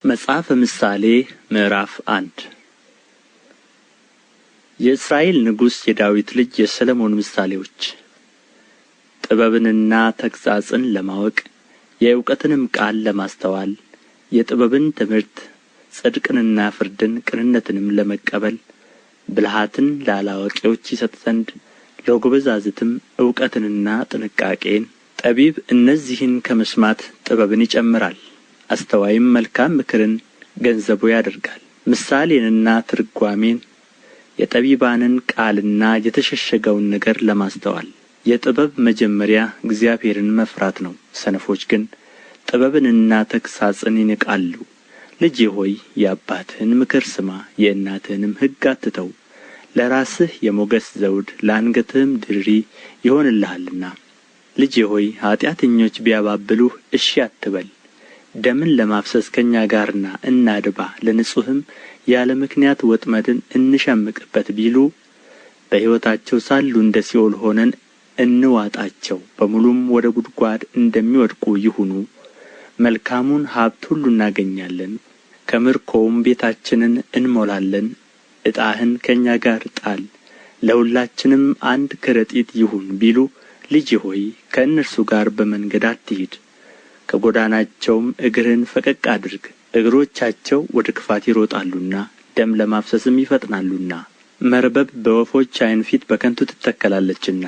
መጽሐፈ ምሳሌ ምዕራፍ 1። የእስራኤል ንጉሥ የዳዊት ልጅ የሰሎሞን ምሳሌዎች። ጥበብንና ተግሣጽን ለማወቅ የእውቀትንም ቃል ለማስተዋል የጥበብን ትምህርት ጽድቅንና ፍርድን ቅንነትንም ለመቀበል ብልሃትን ለአላዋቂዎች ይሰጥ ዘንድ ለጐበዛዝትም እውቀትንና ጥንቃቄን። ጠቢብ እነዚህን ከመስማት ጥበብን ይጨምራል፣ አስተዋይም መልካም ምክርን ገንዘቡ ያደርጋል። ምሳሌንና ትርጓሜን የጠቢባንን ቃልና የተሸሸገውን ነገር ለማስተዋል። የጥበብ መጀመሪያ እግዚአብሔርን መፍራት ነው፣ ሰነፎች ግን ጥበብንና ተግሣጽን ይንቃሉ። ልጄ ሆይ፣ የአባትህን ምክር ስማ፣ የእናትህንም ሕግ አትተው። ለራስህ የሞገስ ዘውድ ለአንገትህም ድሪ ይሆንልሃልና። ልጄ ሆይ፣ ኃጢአተኞች ቢያባብሉህ እሺ አትበል። ደምን ለማፍሰስ ከእኛ ጋር ና እናድባ፣ ለንጹሕም ያለ ምክንያት ወጥመድን እንሸምቅበት ቢሉ፣ በሕይወታቸው ሳሉ እንደ ሲኦል ሆነን እንዋጣቸው፣ በሙሉም ወደ ጕድጓድ እንደሚወድቁ ይሁኑ። መልካሙን ሀብት ሁሉ እናገኛለን፣ ከምርኮውም ቤታችንን እንሞላለን። ዕጣህን ከእኛ ጋር ጣል፣ ለሁላችንም አንድ ከረጢት ይሁን ቢሉ፣ ልጄ ሆይ፣ ከእነርሱ ጋር በመንገድ አትሂድ፣ ከጎዳናቸውም እግርህን ፈቀቅ አድርግ። እግሮቻቸው ወደ ክፋት ይሮጣሉና ደም ለማፍሰስም ይፈጥናሉና። መርበብ በወፎች ዓይን ፊት በከንቱ ትተከላለችና፣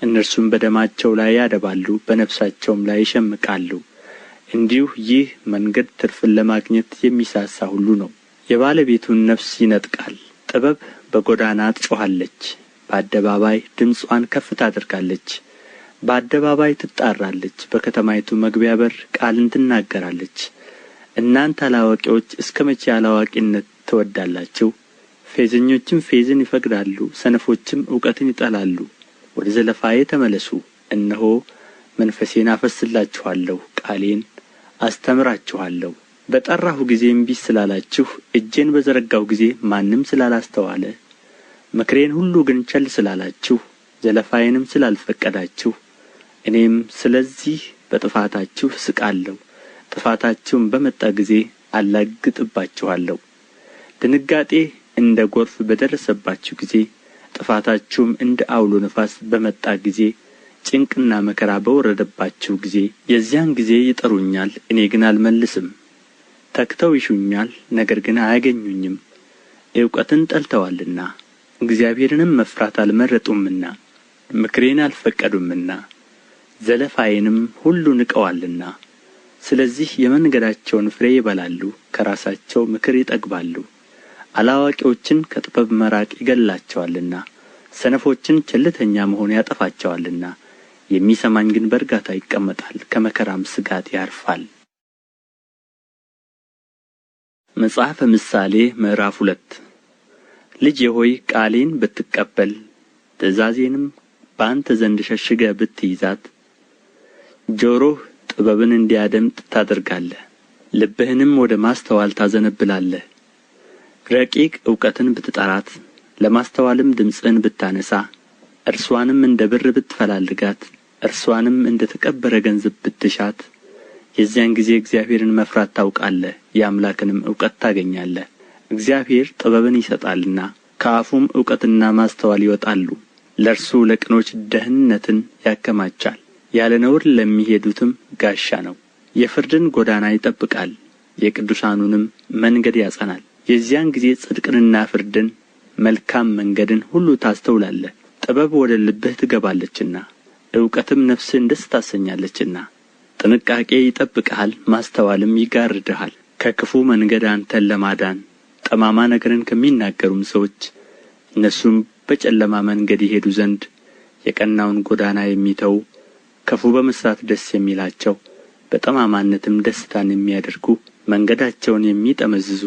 እነርሱም በደማቸው ላይ ያደባሉ፣ በነፍሳቸውም ላይ ይሸምቃሉ። እንዲሁ ይህ መንገድ ትርፍን ለማግኘት የሚሳሳ ሁሉ ነው፣ የባለቤቱን ነፍስ ይነጥቃል። ጥበብ በጎዳና ትጮኻለች፣ በአደባባይ ድምፅዋን ከፍ ታደርጋለች። በአደባባይ ትጣራለች፣ በከተማይቱ መግቢያ በር ቃልን ትናገራለች። እናንተ አላዋቂዎች፣ እስከ መቼ አላዋቂነት ትወዳላችሁ? ፌዘኞችም ፌዝን ይፈቅዳሉ፣ ሰነፎችም እውቀትን ይጠላሉ። ወደ ዘለፋዬ ተመለሱ፣ እነሆ መንፈሴን አፈስላችኋለሁ፣ ቃሌን አስተምራችኋለሁ። በጠራሁ ጊዜ እምቢ ስላላችሁ፣ እጄን በዘረጋሁ ጊዜ ማንም ስላላስተዋለ፣ ምክሬን ሁሉ ግን ቸል ስላላችሁ፣ ዘለፋዬንም ስላልፈቀዳችሁ፣ እኔም ስለዚህ በጥፋታችሁ እስቃለሁ፣ ጥፋታችሁም በመጣ ጊዜ አላግጥባችኋለሁ። ድንጋጤ እንደ ጎርፍ በደረሰባችሁ ጊዜ፣ ጥፋታችሁም እንደ ዐውሎ ነፋስ በመጣ ጊዜ፣ ጭንቅና መከራ በወረደባችሁ ጊዜ፣ የዚያን ጊዜ ይጠሩኛል፣ እኔ ግን አልመልስም። ተግተው ይሹኛል፣ ነገር ግን አያገኙኝም። እውቀትን ጠልተዋልና እግዚአብሔርንም መፍራት አልመረጡምና፣ ምክሬን አልፈቀዱምና፣ ዘለፋዬንም ሁሉ ንቀዋልና። ስለዚህ የመንገዳቸውን ፍሬ ይበላሉ፣ ከራሳቸው ምክር ይጠግባሉ። አላዋቂዎችን ከጥበብ መራቅ ይገድላቸዋልና፣ ሰነፎችን ቸልተኛ መሆን ያጠፋቸዋልና። የሚሰማኝ ግን በእርጋታ ይቀመጣል፣ ከመከራም ስጋት ያርፋል። መጽሐፈ ምሳሌ ምዕራፍ 2። ልጄ ሆይ፣ ቃሌን ብትቀበል፣ ትእዛዜንም በአንተ ዘንድ ሸሽገህ ብትይዛት፣ ጆሮህ ጥበብን እንዲያደምጥ ታደርጋለህ፣ ልብህንም ወደ ማስተዋል ታዘነብላለህ። ረቂቅ እውቀትን ብትጠራት፣ ለማስተዋልም ድምፅህን ብታነሣ፣ እርስዋንም እንደ ብር ብትፈላልጋት፣ እርስዋንም እንደ ተቀበረ ገንዘብ ብትሻት፣ የዚያን ጊዜ እግዚአብሔርን መፍራት ታውቃለህ፣ የአምላክንም እውቀት ታገኛለህ። እግዚአብሔር ጥበብን ይሰጣልና፣ ከአፉም እውቀትና ማስተዋል ይወጣሉ። ለእርሱ ለቅኖች ደኅንነትን ያከማቻል፣ ያለ ነውር ለሚሄዱትም ጋሻ ነው። የፍርድን ጎዳና ይጠብቃል፣ የቅዱሳኑንም መንገድ ያጸናል። የዚያን ጊዜ ጽድቅንና ፍርድን መልካም መንገድን ሁሉ ታስተውላለህ። ጥበብ ወደ ልብህ ትገባለችና፣ እውቀትም ነፍስህን ደስ ታሰኛለችና። ጥንቃቄ ይጠብቅሃል፣ ማስተዋልም ይጋርድሃል። ከክፉ መንገድ አንተን ለማዳን፣ ጠማማ ነገርን ከሚናገሩም ሰዎች፣ እነርሱም በጨለማ መንገድ ይሄዱ ዘንድ የቀናውን ጎዳና የሚተዉ፣ ክፉ በመሥራት ደስ የሚላቸው፣ በጠማማነትም ደስታን የሚያደርጉ፣ መንገዳቸውን የሚጠመዝዙ፣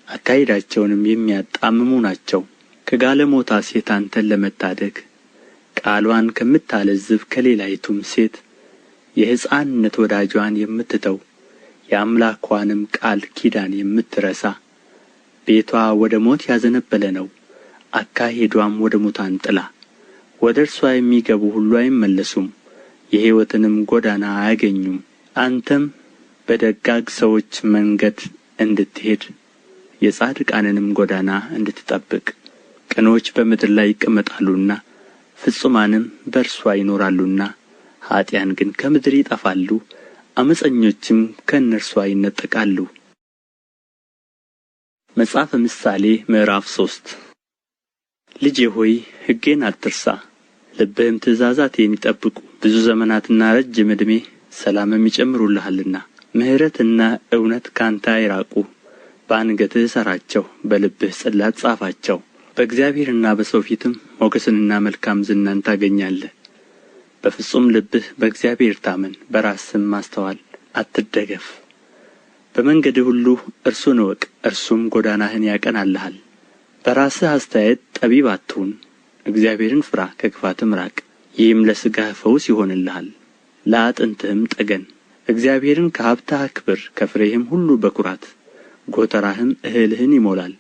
አካሄዳቸውንም የሚያጣምሙ ናቸው። ከጋለሞታ ሴት አንተን ለመታደግ፣ ቃልዋን ከምታለዝብ ከሌላይቱም ሴት፣ የሕፃንነት ወዳጇን የምትተው፣ የአምላክዋንም ቃል ኪዳን የምትረሳ፣ ቤቷ ወደ ሞት ያዘነበለ ነው፣ አካሄድዋም ወደ ሙታን ጥላ። ወደ እርስዋ የሚገቡ ሁሉ አይመለሱም፣ የሕይወትንም ጎዳና አያገኙም። አንተም በደጋግ ሰዎች መንገድ እንድትሄድ የጻድቃንንም ጎዳና እንድትጠብቅ። ቅኖች በምድር ላይ ይቀመጣሉና ፍጹማንም በእርስዋ ይኖራሉና፣ ኀጥኣን ግን ከምድር ይጠፋሉ፣ ዓመፀኞችም ከእነርሱ ይነጠቃሉ። መጽሐፈ ምሳሌ ምዕራፍ 3። ልጄ ሆይ ሕጌን አትርሳ፣ ልብህም ትእዛዛቴን ይጠብቁ። ብዙ ዘመናትና ረጅም ዕድሜ ሰላምም ይጨምሩልሃልና። ምሕረትና እውነት ከአንተ አይራቁ፣ በአንገትህ እሰራቸው፣ በልብህ ጽላት ጻፋቸው። በእግዚአብሔርና በሰው ፊትም ሞገስንና መልካም ዝናን ታገኛለህ። በፍጹም ልብህ በእግዚአብሔር ታመን፣ በራስህም ማስተዋል አትደገፍ። በመንገድህ ሁሉ እርሱን እወቅ፣ እርሱም ጎዳናህን ያቀናልሃል። በራስህ አስተያየት ጠቢብ አትሁን፣ እግዚአብሔርን ፍራ፣ ከክፋትም ራቅ። ይህም ለሥጋህ ፈውስ ይሆንልሃል፣ ለአጥንትህም ጠገን። እግዚአብሔርን ከሀብትህ አክብር፣ ከፍሬህም ሁሉ በኵራት። ጎተራህም እህልህን ይሞላል፣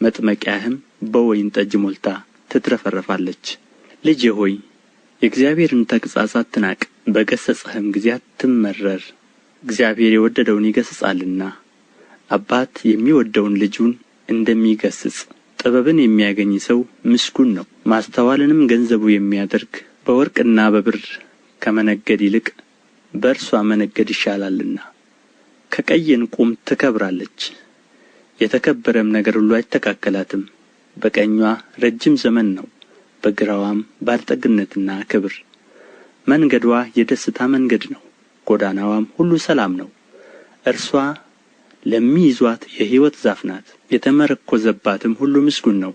መጥመቂያህም በወይን ጠጅ ሞልታ ትትረፈረፋለች። ልጄ ሆይ የእግዚአብሔርን ተግሣጽ አትናቅ፣ በገሠጸህም ጊዜ አትመረር። እግዚአብሔር የወደደውን ይገሥጻልና፣ አባት የሚወደውን ልጁን እንደሚገሥጽ። ጥበብን የሚያገኝ ሰው ምስጉን ነው፣ ማስተዋልንም ገንዘቡ የሚያደርግ። በወርቅና በብር ከመነገድ ይልቅ በእርስዋ መነገድ ይሻላልና። ከቀይ ዕንቁም ትከብራለች፣ የተከበረም ነገር ሁሉ አይተካከላትም። በቀኝዋ ረጅም ዘመን ነው፣ በግራዋም ባለጠግነትና ክብር። መንገድዋ የደስታ መንገድ ነው፣ ጎዳናዋም ሁሉ ሰላም ነው። እርስዋ ለሚይዙአት የሕይወት ዛፍ ናት፣ የተመረኰዘባትም ሁሉ ምስጉን ነው።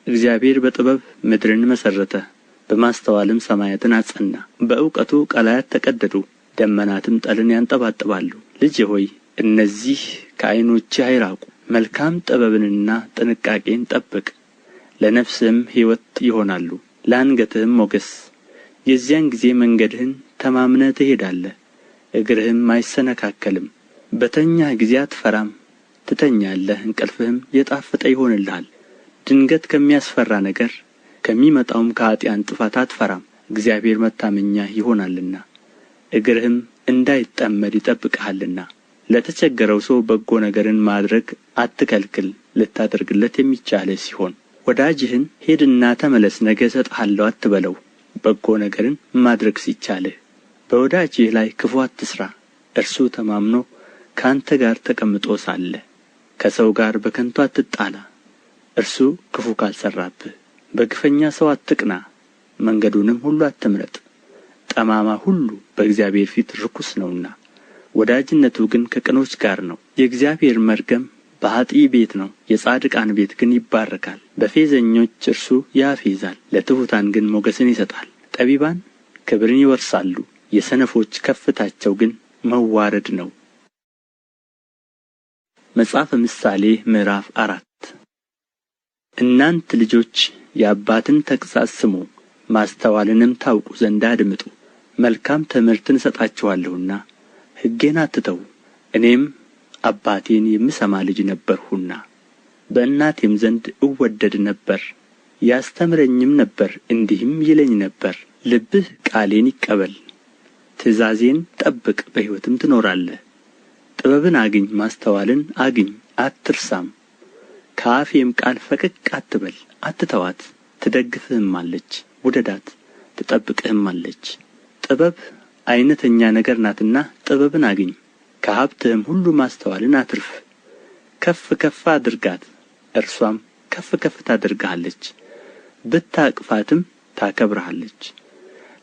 እግዚአብሔር በጥበብ ምድርን መሠረተ፣ በማስተዋልም ሰማያትን አጸና። በእውቀቱ ቀላያት ተቀደዱ፣ ደመናትም ጠልን ያንጠባጥባሉ። ልጄ ሆይ እነዚህ ከዓይኖችህ አይራቁ፣ መልካም ጥበብንና ጥንቃቄን ጠብቅ። ለነፍስህም ሕይወት ይሆናሉ፣ ለአንገትህም ሞገስ። የዚያን ጊዜ መንገድህን ተማምነህ ትሄዳለህ፣ እግርህም አይሰነካከልም። በተኛህ ጊዜ አትፈራም፣ ትተኛለህ፣ እንቅልፍህም የጣፈጠ ይሆንልሃል። ድንገት ከሚያስፈራ ነገር ከሚመጣውም ከኃጥኣን ጥፋት አትፈራም፣ እግዚአብሔር መታመኛህ ይሆናልና፣ እግርህም እንዳይጠመድ ይጠብቅሃልና። ለተቸገረው ሰው በጎ ነገርን ማድረግ አትከልክል፣ ልታደርግለት የሚቻልህ ሲሆን። ወዳጅህን ሂድና ተመለስ፣ ነገ እሰጥሃለሁ አትበለው፣ በጎ ነገርን ማድረግ ሲቻልህ። በወዳጅህ ላይ ክፉ አትሥራ፣ እርሱ ተማምኖ ከአንተ ጋር ተቀምጦ ሳለ። ከሰው ጋር በከንቱ አትጣላ፣ እርሱ ክፉ ካልሠራብህ። በግፈኛ ሰው አትቅና፣ መንገዱንም ሁሉ አትምረጥ። ጠማማ ሁሉ በእግዚአብሔር ፊት ርኩስ ነውና፣ ወዳጅነቱ ግን ከቅኖች ጋር ነው። የእግዚአብሔር መርገም በኀጥእ ቤት ነው፣ የጻድቃን ቤት ግን ይባረካል። በፌዘኞች እርሱ ያፌዛል፣ ለትሑታን ግን ሞገስን ይሰጣል። ጠቢባን ክብርን ይወርሳሉ፣ የሰነፎች ከፍታቸው ግን መዋረድ ነው። መጽሐፈ ምሳሌ ምዕራፍ 4። እናንት ልጆች የአባትን ተግሣጽ ስሙ፣ ማስተዋልንም ታውቁ ዘንድ አድምጡ። መልካም ትምህርትን እሰጣችኋለሁና ሕጌን አትተዉ። እኔም አባቴን የምሰማ ልጅ ነበርሁና፣ በእናቴም ዘንድ እወደድ ነበር። ያስተምረኝም ነበር፣ እንዲህም ይለኝ ነበር፣ ልብህ ቃሌን ይቀበል፣ ትእዛዜን ጠብቅ፣ በሕይወትም ትኖራለህ። ጥበብን አግኝ፣ ማስተዋልን አግኝ፣ አትርሳም። ከአፌም ቃል ፈቀቅ አትበል፣ አትተዋት። ትደግፍህማለች፣ ውደዳት፣ ትጠብቅህማለች። ጥበብ ዓይነተኛ ነገር ናትና ጥበብን አግኝ፣ ከሀብትህም ሁሉ ማስተዋልን አትርፍ። ከፍ ከፍ አድርጋት፣ እርሷም ከፍ ከፍ ታደርግሃለች፣ ብታቅፋትም ታከብርሃለች።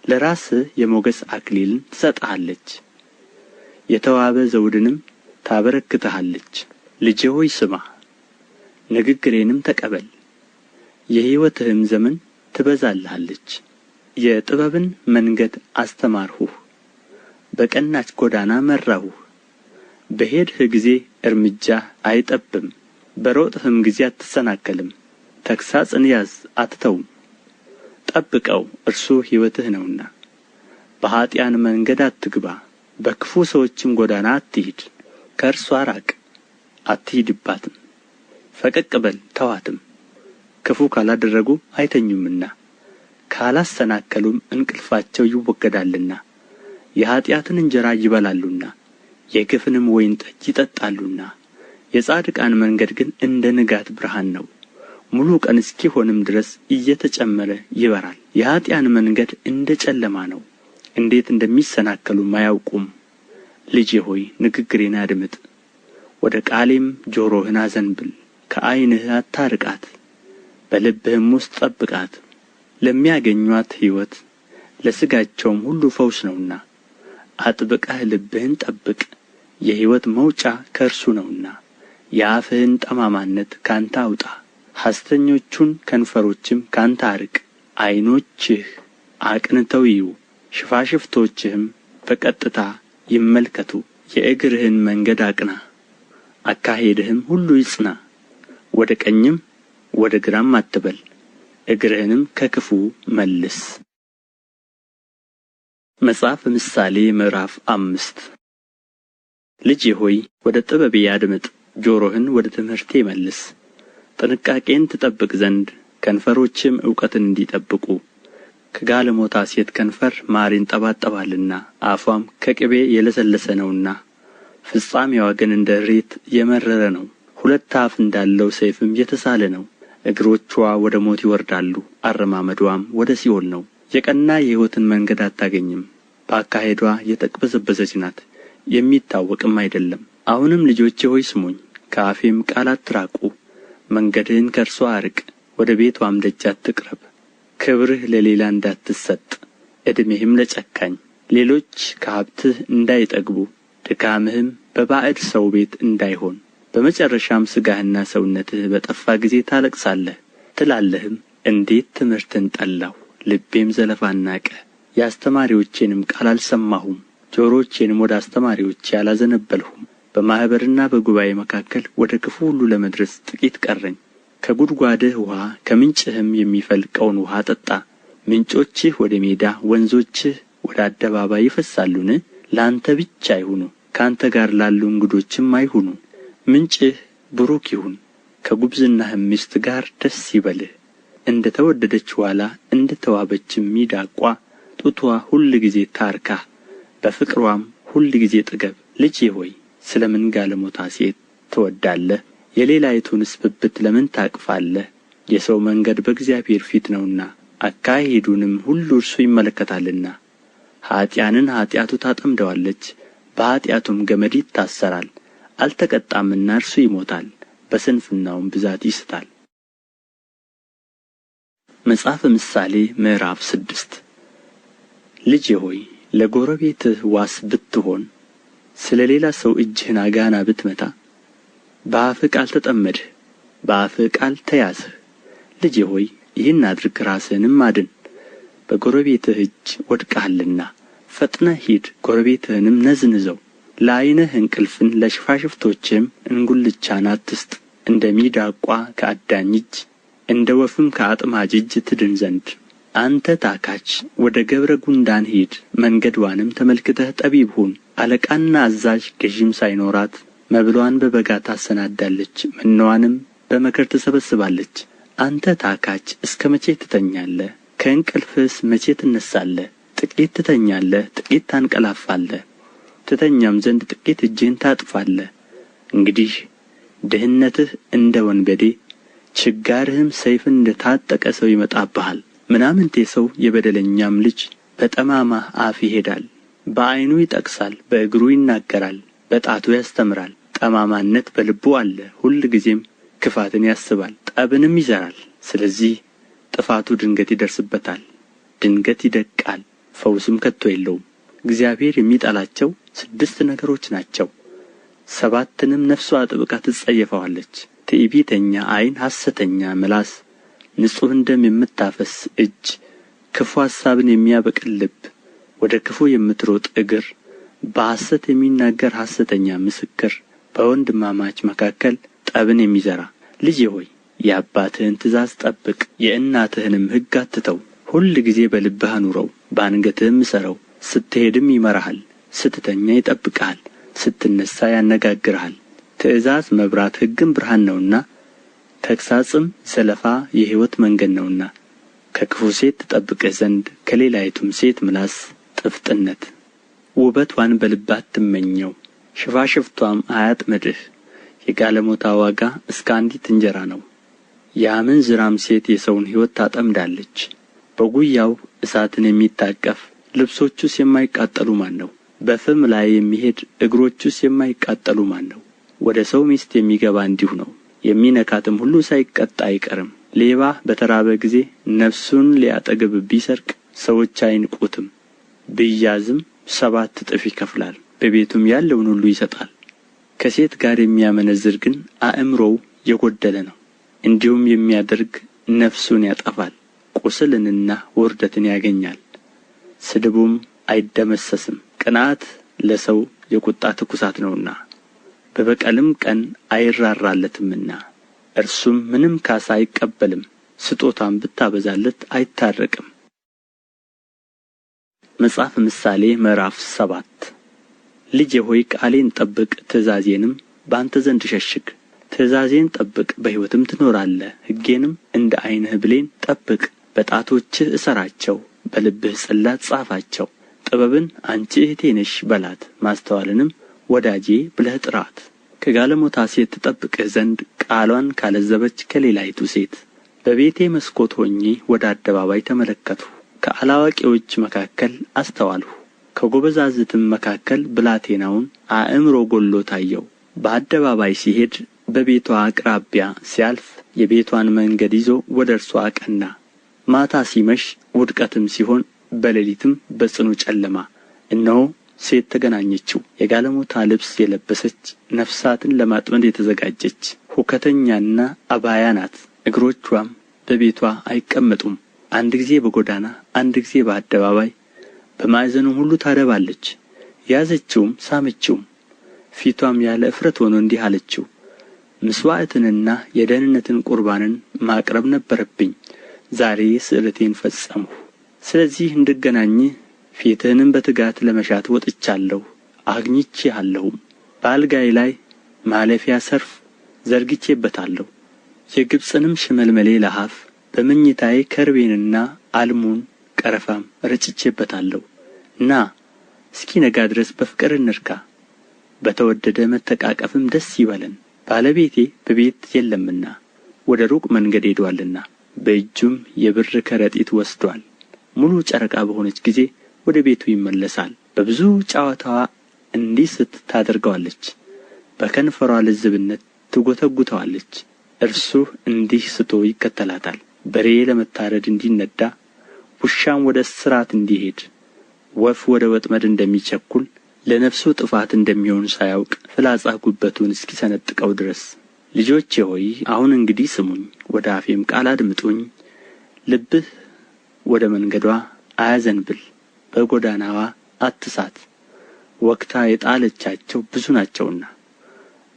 ለራስህ የሞገስ አክሊልን ትሰጥሃለች፣ የተዋበ ዘውድንም ታበረክትሃለች። ልጄ ሆይ ስማ፣ ንግግሬንም ተቀበል፣ የሕይወትህም ዘመን ትበዛልሃለች። የጥበብን መንገድ አስተማርሁህ፣ በቀናች ጎዳና መራሁህ። በሄድህ ጊዜ እርምጃህ አይጠብም፣ በሮጥህም ጊዜ አትሰናከልም። ተግሣጽን ያዝ አትተውም፣ ጠብቀው፣ እርሱ ሕይወትህ ነውና። በኃጥኣን መንገድ አትግባ፣ በክፉ ሰዎችም ጎዳና አትሂድ። ከእርስዋ ራቅ አትሂድባትም፣ ፈቀቅ በል ተዋትም። ክፉ ካላደረጉ አይተኙምና፣ ካላሰናከሉም እንቅልፋቸው ይወገዳልና። የኃጢአትን እንጀራ ይበላሉና የግፍንም ወይን ጠጅ ይጠጣሉና። የጻድቃን መንገድ ግን እንደ ንጋት ብርሃን ነው፣ ሙሉ ቀን እስኪሆንም ድረስ እየተጨመረ ይበራል። የኃጥኣን መንገድ እንደ ጨለማ ነው፣ እንዴት እንደሚሰናከሉም አያውቁም። ልጄ ሆይ ንግግሬን አድምጥ፣ ወደ ቃሌም ጆሮህን አዘንብል። ከዓይንህ አታርቃት፣ በልብህም ውስጥ ጠብቃት። ለሚያገኙአት ሕይወት ለሥጋቸውም ሁሉ ፈውስ ነውና። አጥብቀህ ልብህን ጠብቅ፣ የሕይወት መውጫ ከእርሱ ነውና። የአፍህን ጠማማነት ከአንተ አውጣ፣ ሐሰተኞቹን ከንፈሮችም ከአንተ አርቅ። ዓይኖችህ አቅንተው ይዩ፣ ሽፋሽፍቶችህም በቀጥታ ይመልከቱ። የእግርህን መንገድ አቅና፣ አካሄድህም ሁሉ ይጽና። ወደ ቀኝም ወደ ግራም አትበል፣ እግርህንም ከክፉ መልስ። መጽሐፈ ምሳሌ ምዕራፍ 5። ልጄ ሆይ ወደ ጥበቤ አድምጥ፣ ጆሮህን ወደ ትምህርቴ መልስ። ጥንቃቄን ትጠብቅ ዘንድ ከንፈሮችህም እውቀትን እንዲጠብቁ። ከጋለሞታ ሴት ከንፈር ማር ይንጠባጠባልና አፍዋም ከቅቤ የለሰለሰ ነውና። ፍጻሜዋ ግን እንደ እሬት የመረረ ነው፣ ሁለት አፍ እንዳለው ሰይፍም የተሳለ ነው። እግሮችዋ ወደ ሞት ይወርዳሉ፣ አረማመድዋም ወደ ሲኦል ነው። የቀና የሕይወትን መንገድ አታገኝም፣ በአካሄድዋ የተቅበዘበዘች ናት፣ የሚታወቅም አይደለም። አሁንም ልጆቼ ሆይ ስሙኝ፣ ከአፌም ቃል አትራቁ። መንገድህን ከእርስዋ አርቅ፣ ወደ ቤትዋም ደጅ አትቅረብ። ክብርህ ለሌላ እንዳትሰጥ፣ ዕድሜህም ለጨካኝ። ሌሎች ከሀብትህ እንዳይጠግቡ፣ ድካምህም በባዕድ ሰው ቤት እንዳይሆን። በመጨረሻም ሥጋህና ሰውነትህ በጠፋ ጊዜ ታለቅሳለህ፣ ትላለህም፣ እንዴት ትምህርትን ጠላሁ፣ ልቤም ዘለፋን ናቀ። የአስተማሪዎቼንም ቃል አልሰማሁም፣ ጆሮቼንም ወደ አስተማሪዎቼ አላዘነበልሁም። በማኅበርና በጉባኤ መካከል ወደ ክፉ ሁሉ ለመድረስ ጥቂት ቀረኝ። ከጕድጓድህ ውኃ ከምንጭህም የሚፈልቀውን ውኃ ጠጣ። ምንጮችህ ወደ ሜዳ ወንዞችህ ወደ አደባባይ ይፈሳሉን? ለአንተ ብቻ አይሁኑ፣ ከአንተ ጋር ላሉ እንግዶችም አይሁኑ። ምንጭህ ቡሩክ ይሁን፣ ከጉብዝናህም ሚስት ጋር ደስ ይበልህ። እንደ ተወደደች ዋላ እንደ ተዋበችም ሚዳቋ ጡትዋ ሁልጊዜ ታርካህ፣ በፍቅርዋም ሁልጊዜ ጥገብ። ልጄ ሆይ ስለ ምን ጋለሞታ ሴት ትወዳለህ? የሌላይቱንስ ብብት ለምን ታቅፋለህ? የሰው መንገድ በእግዚአብሔር ፊት ነውና አካሄዱንም ሁሉ እርሱ ይመለከታልና። ኃጥኣንን ኃጢአቱ ታጠምደዋለች፣ በኃጢአቱም ገመድ ይታሰራል። አልተቀጣምና እርሱ ይሞታል፣ በስንፍናውም ብዛት ይስታል። መጽሐፈ ምሳሌ ምዕራፍ 6። ልጄ ሆይ ለጎረቤትህ ዋስ ብትሆን፣ ስለ ሌላ ሰው እጅህን አጋና ብትመታ፣ በአፍህ ቃል ተጠመድህ፣ በአፍህ ቃል ተያዝህ። ልጄ ሆይ ይህን አድርግ፣ ራስህንም አድን፣ በጎረቤትህ እጅ ወድቀሃልና። ፈጥነህ ሂድ፣ ጎረቤትህንም ነዝንዘው። ለዓይንህ እንቅልፍን ለሽፋሽፍቶችህም እንጕልቻን አትስጥ። እንደ ሚዳቋ ከአዳኝ እጅ እንደ ወፍም ከአጥማጅ እጅ ትድን ዘንድ። አንተ ታካች ወደ ገብረ ጉንዳን ሂድ፣ መንገድዋንም ተመልክተህ ጠቢብ ሁን። አለቃና አዛዥ ገዢም ሳይኖራት መብልዋን በበጋ ታሰናዳለች፣ መኖዋንም በመከር ትሰበስባለች። አንተ ታካች እስከ መቼ ትተኛለህ? ከእንቅልፍህስ መቼ ትነሣለህ? ጥቂት ትተኛለህ፣ ጥቂት ታንቀላፋለህ፣ ትተኛም ዘንድ ጥቂት እጅህን ታጥፋለህ። እንግዲህ ድህነትህ እንደ ወንበዴ ችጋርህም ሰይፍን እንደ ታጠቀ ሰው ይመጣብሃል። ምናምንቴ ሰው የበደለኛም ልጅ በጠማማ አፍ ይሄዳል። በዓይኑ ይጠቅሳል፣ በእግሩ ይናገራል፣ በጣቱ ያስተምራል። ጠማማነት በልቡ አለ፣ ሁልጊዜም ክፋትን ያስባል፣ ጠብንም ይዘራል። ስለዚህ ጥፋቱ ድንገት ይደርስበታል፣ ድንገት ይደቅቃል፣ ፈውስም ከቶ የለውም። እግዚአብሔር የሚጠላቸው 6 ነገሮች ናቸው፣ 7ንም ነፍሱ አጥብቃ ትጸየፈዋለች። ትዕቢተኛ ዓይን፣ ሐሰተኛ ምላስ፣ ንጹሕን ደም የምታፈስ እጅ፣ ክፉ አሳብን የሚያበቅል ልብ፣ ወደ ክፉ የምትሮጥ እግር፣ በሐሰት የሚናገር ሐሰተኛ ምስክር፣ በወንድማማች መካከል ጠብን የሚዘራ። ልጄ ሆይ የአባትህን ትእዛዝ ጠብቅ፣ የእናትህንም ሕግ አትተው። ሁልጊዜ በልብህ አኑረው፣ በአንገትህም እሰረው። ስትሄድም ይመራሃል፣ ስትተኛ ይጠብቅሃል፣ ስትነሣ ያነጋግርሃል። ትእዛዝ መብራት ሕግም ብርሃን ነውና፣ ተግሣጽም ዘለፋ የሕይወት መንገድ ነውና። ከክፉ ሴት ትጠብቅህ ዘንድ ከሌላይቱም ሴት ምላስ ጥፍጥነት። ውበትዋን በልብህ አትመኘው፣ ሽፋሽፍትዋም አያጥምድህ። የጋለሞታ ዋጋ እስከ አንዲት እንጀራ ነው፣ የአመንዝራም ሴት የሰውን ሕይወት ታጠምዳለች። በጉያው እሳትን የሚታቀፍ ልብሶቹስ የማይቃጠሉ ማን ነው? በፍም ላይ የሚሄድ እግሮቹስ የማይቃጠሉ ማን ነው? ወደ ሰው ሚስት የሚገባ እንዲሁ ነው፣ የሚነካትም ሁሉ ሳይቀጣ አይቀርም። ሌባ በተራበ ጊዜ ነፍሱን ሊያጠግብ ቢሰርቅ ሰዎች አይንቁትም። ቢያዝም 7 እጥፍ ይከፍላል፣ በቤቱም ያለውን ሁሉ ይሰጣል። ከሴት ጋር የሚያመነዝር ግን አእምሮው የጎደለ ነው፣ እንዲሁም የሚያደርግ ነፍሱን ያጠፋል። ቁስልንና ውርደትን ያገኛል፣ ስድቡም አይደመሰስም። ቅንዓት ለሰው የቁጣ ትኩሳት ነውና በበቀልም ቀን አይራራለትምና። እርሱም ምንም ካሳ አይቀበልም፣ ስጦታም ብታበዛለት አይታረቅም። መጽሐፈ ምሳሌ ምዕራፍ 7። ልጄ ሆይ ቃሌን ጠብቅ፣ ትእዛዜንም በአንተ ዘንድ ሸሽግ። ትእዛዜን ጠብቅ፣ በሕይወትም ትኖራለህ። ሕጌንም እንደ ዓይንህ ብሌን ጠብቅ። በጣቶችህ እሰራቸው፣ በልብህ ጽላት ጻፋቸው። ጥበብን አንቺ እህቴ ነሽ በላት፣ ማስተዋልንም ወዳጄ ብለህ ጥራት። ከጋለሞታ ሴት ትጠብቅህ ዘንድ ቃሏን ካለዘበች ከሌላይቱ ሴት። በቤቴ መስኮት ሆኜ ወደ አደባባይ ተመለከትሁ፣ ከአላዋቂዎች መካከል አስተዋልሁ። ከጎበዛዝትም መካከል ብላቴናውን አእምሮ ጎድሎ ታየው። በአደባባይ ሲሄድ በቤቷ አቅራቢያ ሲያልፍ የቤቷን መንገድ ይዞ ወደ እርሷ አቀና። ማታ ሲመሽ ውድቀትም ሲሆን በሌሊትም በጽኑ ጨለማ እነሆ ሴት ተገናኘችው፣ የጋለሞታ ልብስ የለበሰች ነፍሳትን ለማጥመድ የተዘጋጀች ሁከተኛና አባያ ናት። እግሮቿም በቤቷ አይቀመጡም። አንድ ጊዜ በጎዳና አንድ ጊዜ በአደባባይ በማዕዘኑም ሁሉ ታደባለች። ያዘችውም ሳመችውም፣ ፊቷም ያለ እፍረት ሆኖ እንዲህ አለችው፣ መሥዋዕትንና የደኅንነትን ቁርባንን ማቅረብ ነበረብኝ፣ ዛሬ ስእለቴን ፈጸምሁ። ስለዚህ እንድገናኝህ ፊትህንም በትጋት ለመሻት ወጥቻለሁ፣ አግኝቼሃለሁም። በአልጋዬ ላይ ማለፊያ ሰርፍ ዘርግቼበታለሁ፣ የግብፅንም ሽመልመሌ ለሀፍ በመኝታዬ ከርቤንና ዓልሙን ቀረፋም ረጭቼበታለሁ። ና እስኪነጋ ድረስ በፍቅር እንርካ፣ በተወደደ መተቃቀፍም ደስ ይበለን። ባለቤቴ በቤት የለምና ወደ ሩቅ መንገድ ሄዶአልና፣ በእጁም የብር ከረጢት ወስዶአል። ሙሉ ጨረቃ በሆነች ጊዜ ወደ ቤቱ ይመለሳል። በብዙ ጨዋታዋ እንዲስት ታደርገዋለች፣ በከንፈሯ ልዝብነት ትጐተጕተዋለች። እርሱ እንዲህ ስቶ ይከተላታል። በሬ ለመታረድ እንዲነዳ፣ ውሻም ወደ እስራት እንዲሄድ፣ ወፍ ወደ ወጥመድ እንደሚቸኵል፣ ለነፍሱ ጥፋት እንደሚሆን ሳያውቅ ፍላጻ ጉበቱን እስኪሰነጥቀው ድረስ። ልጆቼ ሆይ አሁን እንግዲህ ስሙኝ፣ ወደ አፌም ቃል አድምጡኝ። ልብህ ወደ መንገዷ አያዘንብል፣ በጎዳናዋ አትሳት። ወግታ የጣለቻቸው ብዙ ናቸውና፣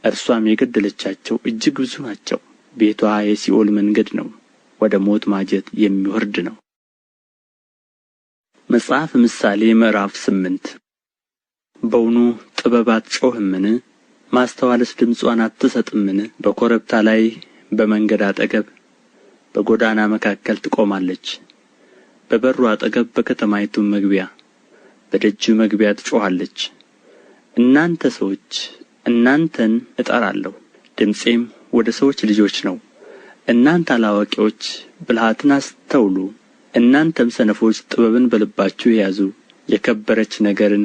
እርሷም የገደለቻቸው እጅግ ብዙ ናቸው። ቤቷ የሲኦል መንገድ ነው፣ ወደ ሞት ማጀት የሚወርድ ነው። መጽሐፈ ምሳሌ ምዕራፍ 8። በውኑ ጥበብ አትጮኽምን? ማስተዋልስ ድምፅዋን አትሰጥምን? በኮረብታ ላይ በመንገድ አጠገብ በጎዳና መካከል ትቆማለች። በበሩ አጠገብ በከተማይቱም መግቢያ በደጁ መግቢያ ትጮኻለች። እናንተ ሰዎች እናንተን እጠራለሁ፣ ድምፄም ወደ ሰዎች ልጆች ነው። እናንተ አላዋቂዎች ብልሃትን አስተውሉ፣ እናንተም ሰነፎች ጥበብን በልባችሁ ያዙ። የከበረች ነገርን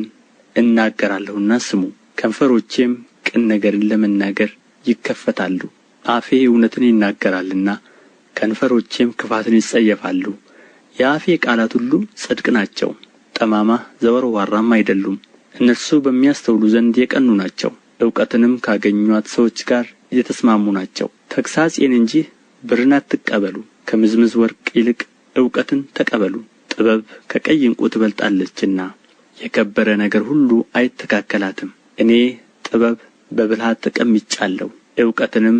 እናገራለሁና ስሙ፣ ከንፈሮቼም ቅን ነገርን ለመናገር ይከፈታሉ። አፌ እውነትን ይናገራልና ከንፈሮቼም ክፋትን ይጸየፋሉ። የአፌ ቃላት ሁሉ ጽድቅ ናቸው፣ ጠማማ ዘወርዋራም አይደሉም። እነርሱ በሚያስተውሉ ዘንድ የቀኑ ናቸው፣ እውቀትንም ካገኙአት ሰዎች ጋር የተስማሙ ናቸው። ተግሣጼን እንጂ ብርን አትቀበሉ፣ ከምዝምዝ ወርቅ ይልቅ እውቀትን ተቀበሉ። ጥበብ ከቀይ ዕንቍ ትበልጣለችና የከበረ ነገር ሁሉ አይተካከላትም። እኔ ጥበብ በብልሃት ተቀምጫለሁ፣ እውቀትንም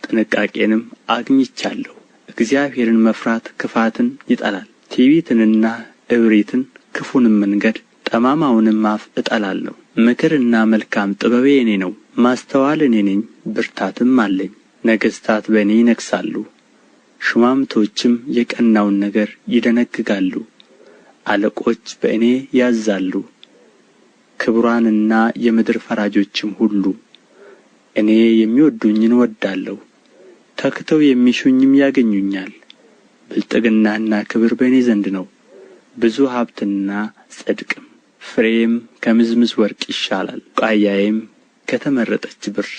ጥንቃቄንም አግኝቻለሁ። እግዚአብሔርን መፍራት ክፋትን ይጠላል። ትዕቢትንና እብሪትን ክፉንም መንገድ ጠማማውንም አፍ እጠላለሁ። ምክርና መልካም ጥበብ የእኔ ነው፣ ማስተዋል እኔ ነኝ፣ ብርታትም አለኝ። ነገሥታት በእኔ ይነግሣሉ፣ ሹማምቶችም የቀናውን ነገር ይደነግጋሉ። አለቆች በእኔ ያዝዛሉ፣ ክቡራንና የምድር ፈራጆችም ሁሉ። እኔ የሚወድዱኝን እወድዳለሁ፣ ተግተው የሚሹኝም ያገኙኛል። ብልጥግናና ክብር በእኔ ዘንድ ነው፣ ብዙ ሀብትና ጽድቅም። ፍሬዬም ከምዝምዝ ወርቅ ይሻላል፣ ቡቃያዬም ከተመረጠች ብር።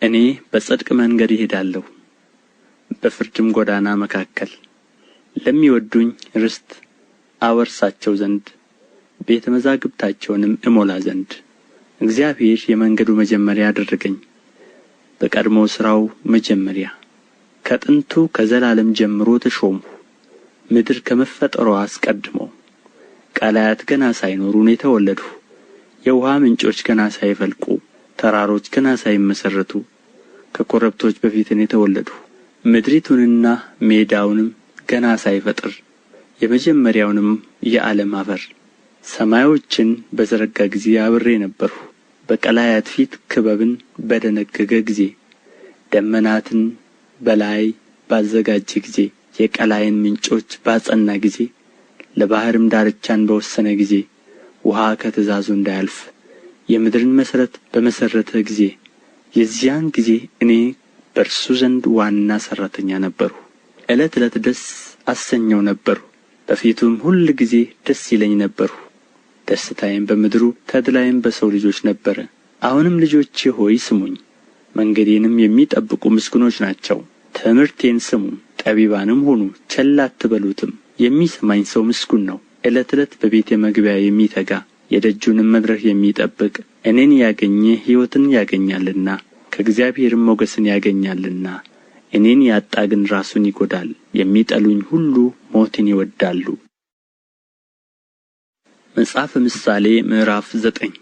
እኔ በጽድቅ መንገድ እሄዳለሁ፣ በፍርድም ጎዳና መካከል። ለሚወድዱኝ ርስት አወርሳቸው ዘንድ ቤተ መዛግብታቸውንም እሞላ ዘንድ። እግዚአብሔር የመንገዱ መጀመሪያ አደረገኝ፣ በቀድሞ ሥራው መጀመሪያ። ከጥንቱ ከዘላለም ጀምሮ ተሾምሁ፣ ምድር ከመፈጠርዋ አስቀድሞ። ቀላያት ገና ሳይኖሩ እኔ ተወለድሁ፣ የውኃ ምንጮች ገና ሳይፈልቁ፣ ተራሮች ገና ሳይመሠረቱ፣ ከኮረብቶች በፊት እኔ ተወለድሁ። ምድሪቱንና ሜዳውንም ገና ሳይፈጥር፣ የመጀመሪያውንም የዓለም አፈር። ሰማዮችን በዘረጋ ጊዜ አብሬ ነበርሁ፣ በቀላያት ፊት ክበብን በደነገገ ጊዜ፣ ደመናትን በላይ ባዘጋጀ ጊዜ፣ የቀላይን ምንጮች ባጸና ጊዜ፣ ለባሕርም ዳርቻን በወሰነ ጊዜ፣ ውኃ ከትእዛዙ እንዳያልፍ የምድርን መሠረት በመሠረተ ጊዜ፣ የዚያን ጊዜ እኔ በእርሱ ዘንድ ዋና ሠራተኛ ነበርሁ። ዕለት ዕለት ደስ አሰኘው ነበርሁ፣ በፊቱም ሁልጊዜ ደስ ይለኝ ነበርሁ። ደስታዬም በምድሩ ተድላዬም በሰው ልጆች ነበረ። አሁንም ልጆቼ ሆይ ስሙኝ፣ መንገዴንም የሚጠብቁ ምስጉኖች ናቸው። ትምህርቴን ስሙ፣ ጠቢባንም ሁኑ፣ ቸል አትበሉትም። የሚሰማኝ ሰው ምስጉን ነው። ዕለት ዕለት በቤቴ መግቢያ የሚተጋ የደጁንም መድረክ የሚጠብቅ እኔን ያገኘ ሕይወትን ያገኛልና ከእግዚአብሔርም ሞገስን ያገኛልና። እኔን ያጣ ግን ራሱን ይጐዳል፣ የሚጠሉኝ ሁሉ ሞትን ይወድዳሉ። መጽሐፈ ምሳሌ ምዕራፍ 9።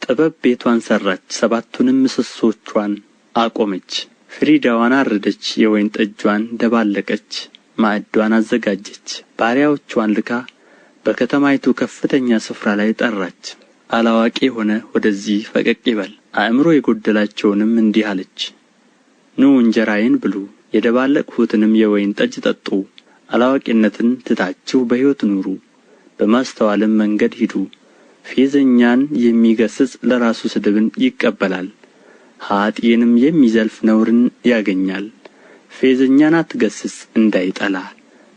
ጥበብ ቤቷን ሠራች፣ ሰባቱንም ምሰሶቿን አቆመች። ፍሪዳዋን አረደች፣ የወይን ጠጇን ደባለቀች፣ ማዕዷን አዘጋጀች። ባሪያዎቿን ልካ በከተማይቱ ከፍተኛ ስፍራ ላይ ጠራች። አላዋቂ የሆነ ወደዚህ ፈቀቅ ይበል፣ አእምሮ የጎደላቸውንም እንዲህ አለች፦ ኑ እንጀራዬን ብሉ፣ የደባለቅሁትንም የወይን ጠጅ ጠጡ። አላዋቂነትን ትታችሁ በሕይወት ኑሩ፣ በማስተዋልም መንገድ ሂዱ። ፌዘኛን የሚገሥጽ ለራሱ ስድብን ይቀበላል፣ ኀጥእንም የሚዘልፍ ነውርን ያገኛል። ፌዘኛን አትገሥጽ እንዳይጠላህ፣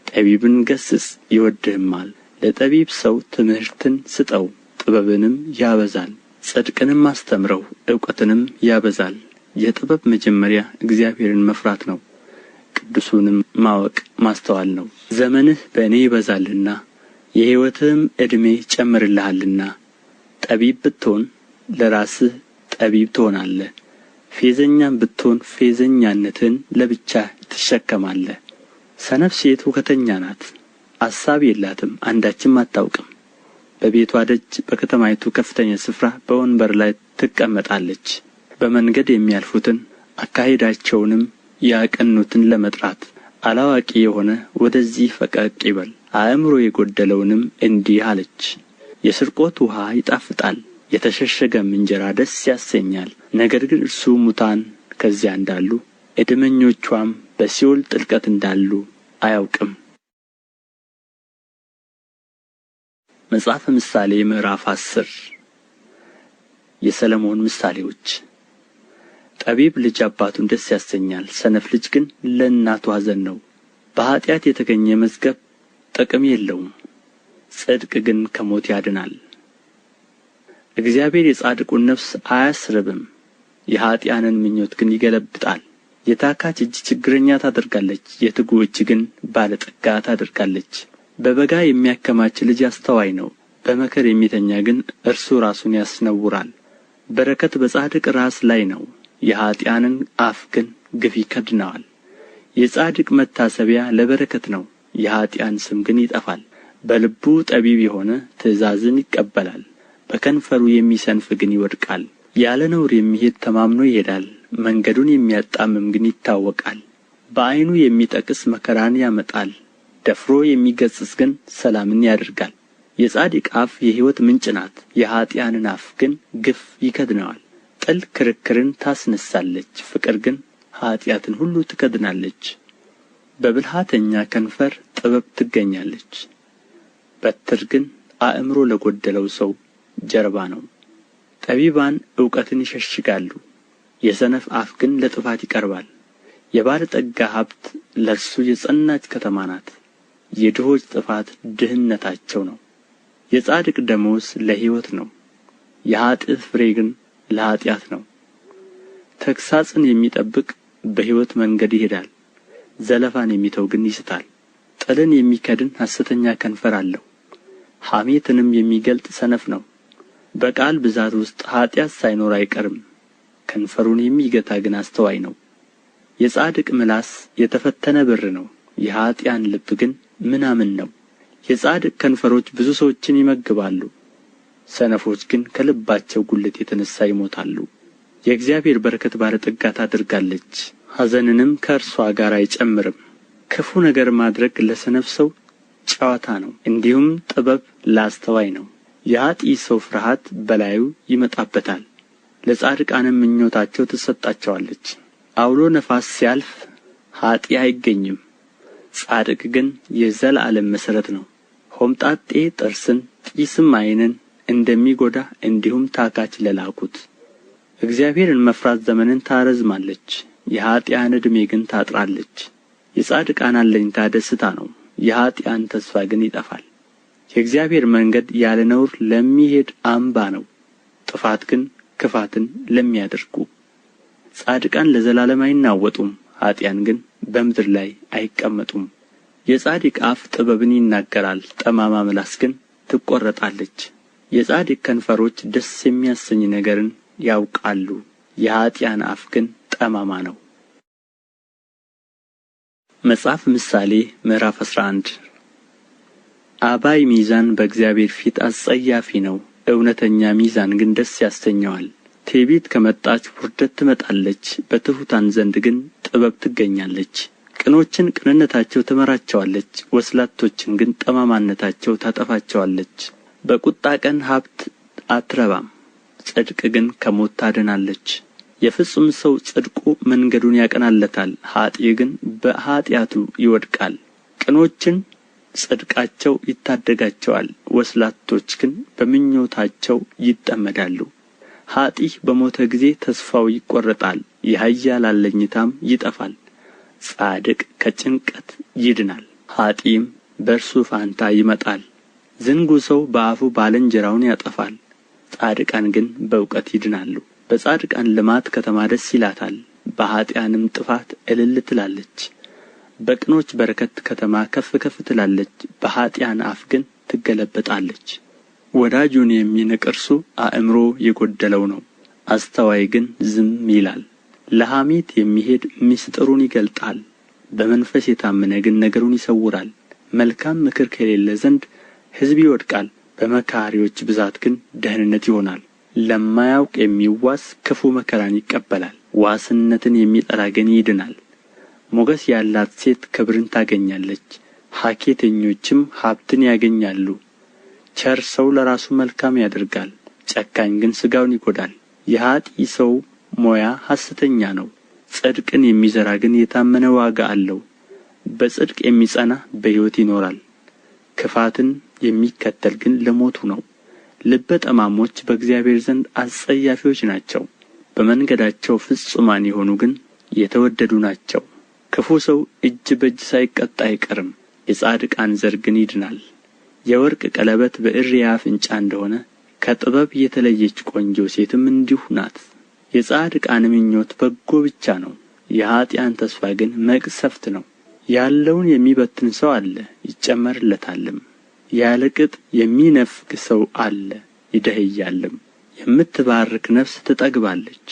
ጠቢብን ገሥጽ ይወድድህማል። ለጠቢብ ሰው ትምህርትን ስጠው፣ ጥበብንም ያበዛል። ጽድቅንም አስተምረው፣ እውቀትንም ያበዛል። የጥበብ መጀመሪያ እግዚአብሔርን መፍራት ነው፣ ቅዱሱንም ማወቅ ማስተዋል ነው። ዘመንህ በእኔ ይበዛልና የሕይወትህም ዕድሜ ይጨመርልሃልና። ጠቢብ ብትሆን ለራስህ ጠቢብ ትሆናለህ፣ ፌዘኛም ብትሆን ፌዘኛነትህን ለብቻህ ትሸከማለህ። ሰነፍ ሴት ሁከተኛ ናት፣ አሳብ የላትም፣ አንዳችም አታውቅም። በቤቷ ደጅ በከተማይቱ ከፍተኛ ስፍራ በወንበር ላይ ትቀመጣለች። በመንገድ የሚያልፉትን አካሄዳቸውንም ያቀኑትን ለመጥራት አላዋቂ የሆነ ወደዚህ ፈቀቅ ይበል። አእምሮ የጎደለውንም እንዲህ አለች፦ የስርቆት ውኃ ይጣፍጣል፣ የተሸሸገም እንጀራ ደስ ያሰኛል። ነገር ግን እርሱ ሙታን ከዚያ እንዳሉ እድመኞቿም በሲኦል ጥልቀት እንዳሉ አያውቅም። መጽሐፈ ምሳሌ ምዕራፍ 10። የሰለሞን ምሳሌዎች። ጠቢብ ልጅ አባቱን ደስ ያሰኛል፣ ሰነፍ ልጅ ግን ለእናቱ ኀዘን ነው። በኃጢአት የተገኘ መዝገብ ጥቅም የለውም፣ ጽድቅ ግን ከሞት ያድናል። እግዚአብሔር የጻድቁን ነፍስ አያስርብም፣ የኃጥኣንን ምኞት ግን ይገለብጣል። የታካች እጅ ችግረኛ ታደርጋለች፣ የትጉ እጅ ግን ባለጠጋ ታደርጋለች። በበጋ የሚያከማች ልጅ አስተዋይ ነው፣ በመከር የሚተኛ ግን እርሱ ራሱን ያስነውራል። በረከት በጻድቅ ራስ ላይ ነው፣ የኃጥኣንን አፍ ግን ግፍ ይከድነዋል። የጻድቅ መታሰቢያ ለበረከት ነው፣ የኃጥኣን ስም ግን ይጠፋል። በልቡ ጠቢብ የሆነ ትእዛዝን ይቀበላል፣ በከንፈሩ የሚሰንፍ ግን ይወድቃል። ያለ ነውር የሚሄድ ተማምኖ ይሄዳል፣ መንገዱን የሚያጣምም ግን ይታወቃል። በዓይኑ የሚጠቅስ መከራን ያመጣል፣ ደፍሮ የሚገሥጽ ግን ሰላምን ያደርጋል። የጻድቅ አፍ የሕይወት ምንጭ ናት፣ የኃጥኣንን አፍ ግን ግፍ ይከድነዋል። ጥል ክርክርን ታስነሣለች፣ ፍቅር ግን ኃጢአትን ሁሉ ትከድናለች። በብልሃተኛ ከንፈር ጥበብ ትገኛለች፣ በትር ግን አእምሮ ለጎደለው ሰው ጀርባ ነው። ጠቢባን እውቀትን ይሸሽጋሉ፣ የሰነፍ አፍ ግን ለጥፋት ይቀርባል። የባለጠጋ ሀብት ለእርሱ የጸናች ከተማ ናት፣ የድሆች ጥፋት ድህነታቸው ነው። የጻድቅ ደመወዝ ለሕይወት ነው፣ የኃጥእ ፍሬ ግን ለኃጢአት ነው። ተግሣጽን የሚጠብቅ በሕይወት መንገድ ይሄዳል፣ ዘለፋን የሚተው ግን ይስታል። ጥልን የሚከድን ሐሰተኛ ከንፈር አለው፣ ሐሜትንም የሚገልጥ ሰነፍ ነው። በቃል ብዛት ውስጥ ኃጢአት ሳይኖር አይቀርም፣ ከንፈሩን የሚገታ ግን አስተዋይ ነው። የጻድቅ ምላስ የተፈተነ ብር ነው፣ የኃጥኣን ልብ ግን ምናምን ነው። የጻድቅ ከንፈሮች ብዙ ሰዎችን ይመግባሉ፣ ሰነፎች ግን ከልባቸው ጉድለት የተነሣ ይሞታሉ። የእግዚአብሔር በረከት ባለጠጋ ታደርጋለች፣ ኀዘንንም ከእርስዋ ጋር አይጨምርም። ክፉ ነገር ማድረግ ለሰነፍ ሰው ጨዋታ ነው፣ እንዲሁም ጥበብ ለአስተዋይ ነው። የኀጥእ ሰው ፍርሃት በላዩ ይመጣበታል፣ ለጻድቃንም ምኞታቸው ትሰጣቸዋለች። ዐውሎ ነፋስ ሲያልፍ ኀጥእ አይገኝም፣ ጻድቅ ግን የዘላለም መሠረት ነው። ሆምጣጤ ጥርስን ጢስም ዓይንን እንደሚጐዳ እንዲሁም ታካች ለላኩት። እግዚአብሔርን መፍራት ዘመንን ታረዝማለች፣ የኀጥኣን ዕድሜ ግን ታጥራለች። የጻድቃን አለኝታ ደስታ ነው፣ የኀጥኣን ተስፋ ግን ይጠፋል። የእግዚአብሔር መንገድ ያለ ነውር ለሚሄድ አምባ ነው፣ ጥፋት ግን ክፋትን ለሚያደርጉ። ጻድቃን ለዘላለም አይናወጡም፣ ኀጥኣን ግን በምድር ላይ አይቀመጡም። የጻድቅ አፍ ጥበብን ይናገራል፣ ጠማማ ምላስ ግን ትቈረጣለች። የጻድቅ ከንፈሮች ደስ የሚያሰኝ ነገርን ያውቃሉ፣ የኀጥኣን አፍ ግን ጠማማ ነው። መጽሐፈ ምሳሌ ምዕራፍ 11። አባይ ሚዛን በእግዚአብሔር ፊት አስጸያፊ ነው፣ እውነተኛ ሚዛን ግን ደስ ያሰኘዋል። ትዕቢት ከመጣች ውርደት ትመጣለች፣ በትሑታን ዘንድ ግን ጥበብ ትገኛለች። ቅኖችን ቅንነታቸው ትመራቸዋለች፣ ወስላቶችን ግን ጠማማነታቸው ታጠፋቸዋለች። በቁጣ ቀን ሀብት አትረባም፣ ጽድቅ ግን ከሞት ታድናለች። የፍጹም ሰው ጽድቁ መንገዱን ያቀናለታል፣ ኀጥእ ግን በኃጢአቱ ይወድቃል። ቅኖችን ጽድቃቸው ይታደጋቸዋል፣ ወስላቶች ግን በምኞታቸው ይጠመዳሉ። ኀጥእ በሞተ ጊዜ ተስፋው ይቈረጣል፣ የኃያል አለኝታም ይጠፋል። ጻድቅ ከጭንቀት ይድናል፣ ኀጥእም በእርሱ ፋንታ ይመጣል። ዝንጉ ሰው በአፉ ባልንጀራውን ያጠፋል፣ ጻድቃን ግን በእውቀት ይድናሉ። በጻድቃን ልማት ከተማ ደስ ይላታል፣ በኃጥኣንም ጥፋት እልል ትላለች። በቅኖች በረከት ከተማ ከፍ ከፍ ትላለች፣ በኃጥኣን አፍ ግን ትገለበጣለች። ወዳጁን የሚንቅ እርሱ አእምሮ የጐደለው ነው፣ አስተዋይ ግን ዝም ይላል። ለሐሜት የሚሄድ ምሥጢሩን ይገልጣል፣ በመንፈስ የታመነ ግን ነገሩን ይሰውራል። መልካም ምክር ከሌለ ዘንድ ሕዝብ ይወድቃል፣ በመካሪዎች ብዛት ግን ደኅንነት ይሆናል። ለማያውቅ የሚዋስ ክፉ መከራን ይቀበላል፣ ዋስነትን የሚጠላ ግን ይድናል። ሞገስ ያላት ሴት ክብርን ታገኛለች፣ ሀኬተኞችም ሀብትን ያገኛሉ። ቸር ሰው ለራሱ መልካም ያደርጋል፣ ጨካኝ ግን ሥጋውን ይጐዳል። የኀጥእ ሰው ሞያ ሐሰተኛ ነው፣ ጽድቅን የሚዘራ ግን የታመነ ዋጋ አለው። በጽድቅ የሚጸና በሕይወት ይኖራል፣ ክፋትን የሚከተል ግን ለሞቱ ነው። ልበ ጠማሞች በእግዚአብሔር ዘንድ አስጸያፊዎች ናቸው፣ በመንገዳቸው ፍጹማን የሆኑ ግን የተወደዱ ናቸው። ክፉ ሰው እጅ በእጅ ሳይቀጣ አይቀርም፣ የጻድቃን ዘር ግን ይድናል። የወርቅ ቀለበት በእሪያ አፍንጫ እንደሆነ ከጥበብ የተለየች ቆንጆ ሴትም እንዲሁ ናት። የጻድቃን ምኞት በጎ ብቻ ነው፣ የኃጥኣን ተስፋ ግን መቅሠፍት ነው። ያለውን የሚበትን ሰው አለ፣ ይጨመርለታልም። ያለ ቅጥ የሚነፍግ ሰው አለ፣ ይደኸያልም። የምትባርክ ነፍስ ትጠግባለች፣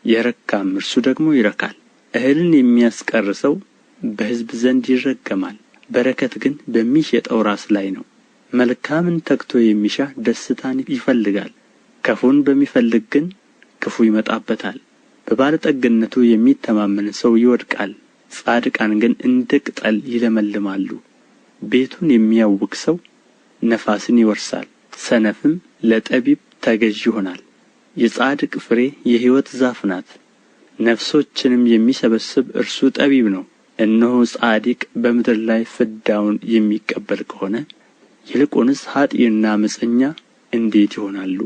የረካም እርሱ ደግሞ ይረካል። እህልን የሚያስቀር ሰው በሕዝብ ዘንድ ይረገማል፣ በረከት ግን በሚሸጠው ራስ ላይ ነው። መልካምን ተግቶ የሚሻ ደስታን ይፈልጋል፣ ክፉን በሚፈልግ ግን ክፉ ይመጣበታል። በባለጠግነቱ የሚተማመን ሰው ይወድቃል፣ ጻድቃን ግን እንደ ቅጠል ይለመልማሉ። ቤቱን የሚያውክ ሰው ነፋስን ይወርሳል፣ ሰነፍም ለጠቢብ ተገዥ ይሆናል። የጻድቅ ፍሬ የሕይወት ዛፍ ናት፣ ነፍሶችንም የሚሰበስብ እርሱ ጠቢብ ነው። እነሆ ጻድቅ በምድር ላይ ፍዳውን የሚቀበል ከሆነ ይልቁንስ ኀጥእና ዓመፀኛ እንዴት ይሆናሉ?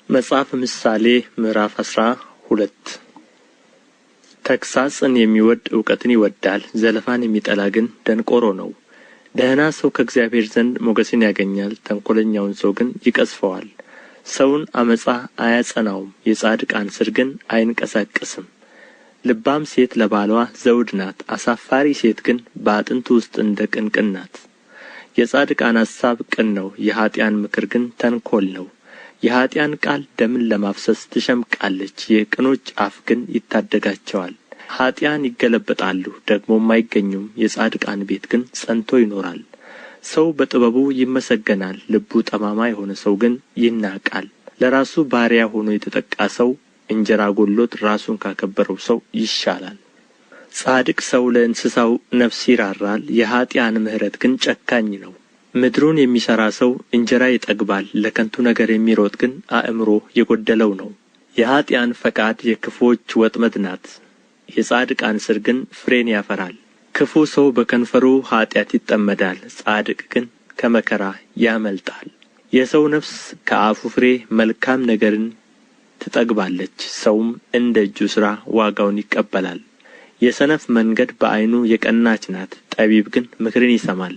መጽሐፈ ምሳሌ ምዕራፍ 12። ተግሣጽን የሚወድድ እውቀትን ይወድዳል፣ ዘለፋን የሚጠላ ግን ደንቆሮ ነው። ደህና ሰው ከእግዚአብሔር ዘንድ ሞገስን ያገኛል፣ ተንኰለኛውን ሰው ግን ይቀሥፈዋል። ሰውን ዓመፃ አያጸናውም፣ የጻድቃን ሥር ግን አይንቀሳቀስም። ልባም ሴት ለባልዋ ዘውድ ናት፣ አሳፋሪ ሴት ግን በአጥንቱ ውስጥ እንደ ቅንቅን ናት። የጻድቃን አሳብ ቅን ነው፣ የኃጥኣን ምክር ግን ተንኰል ነው። የኃጥኣን ቃል ደምን ለማፍሰስ ትሸምቃለች፣ የቅኖች አፍ ግን ይታደጋቸዋል። ኃጥኣን ይገለበጣሉ ደግሞም አይገኙም፣ የጻድቃን ቤት ግን ጸንቶ ይኖራል። ሰው በጥበቡ ይመሰገናል፣ ልቡ ጠማማ የሆነ ሰው ግን ይናቃል። ለራሱ ባሪያ ሆኖ የተጠቃ ሰው እንጀራ ጐድሎት ራሱን ካከበረው ሰው ይሻላል። ጻድቅ ሰው ለእንስሳው ነፍስ ይራራል፣ የኃጥኣን ምሕረት ግን ጨካኝ ነው። ምድሩን የሚሠራ ሰው እንጀራ ይጠግባል፣ ለከንቱ ነገር የሚሮጥ ግን አእምሮ የጐደለው ነው። የኃጥኣን ፈቃድ የክፉዎች ወጥመድ ናት፣ የጻድቃን ሥር ግን ፍሬን ያፈራል። ክፉ ሰው በከንፈሩ ኃጢአት ይጠመዳል፣ ጻድቅ ግን ከመከራ ያመልጣል። የሰው ነፍስ ከአፉ ፍሬ መልካም ነገርን ትጠግባለች፣ ሰውም እንደ እጁ ሥራ ዋጋውን ይቀበላል። የሰነፍ መንገድ በዓይኑ የቀናች ናት፣ ጠቢብ ግን ምክርን ይሰማል።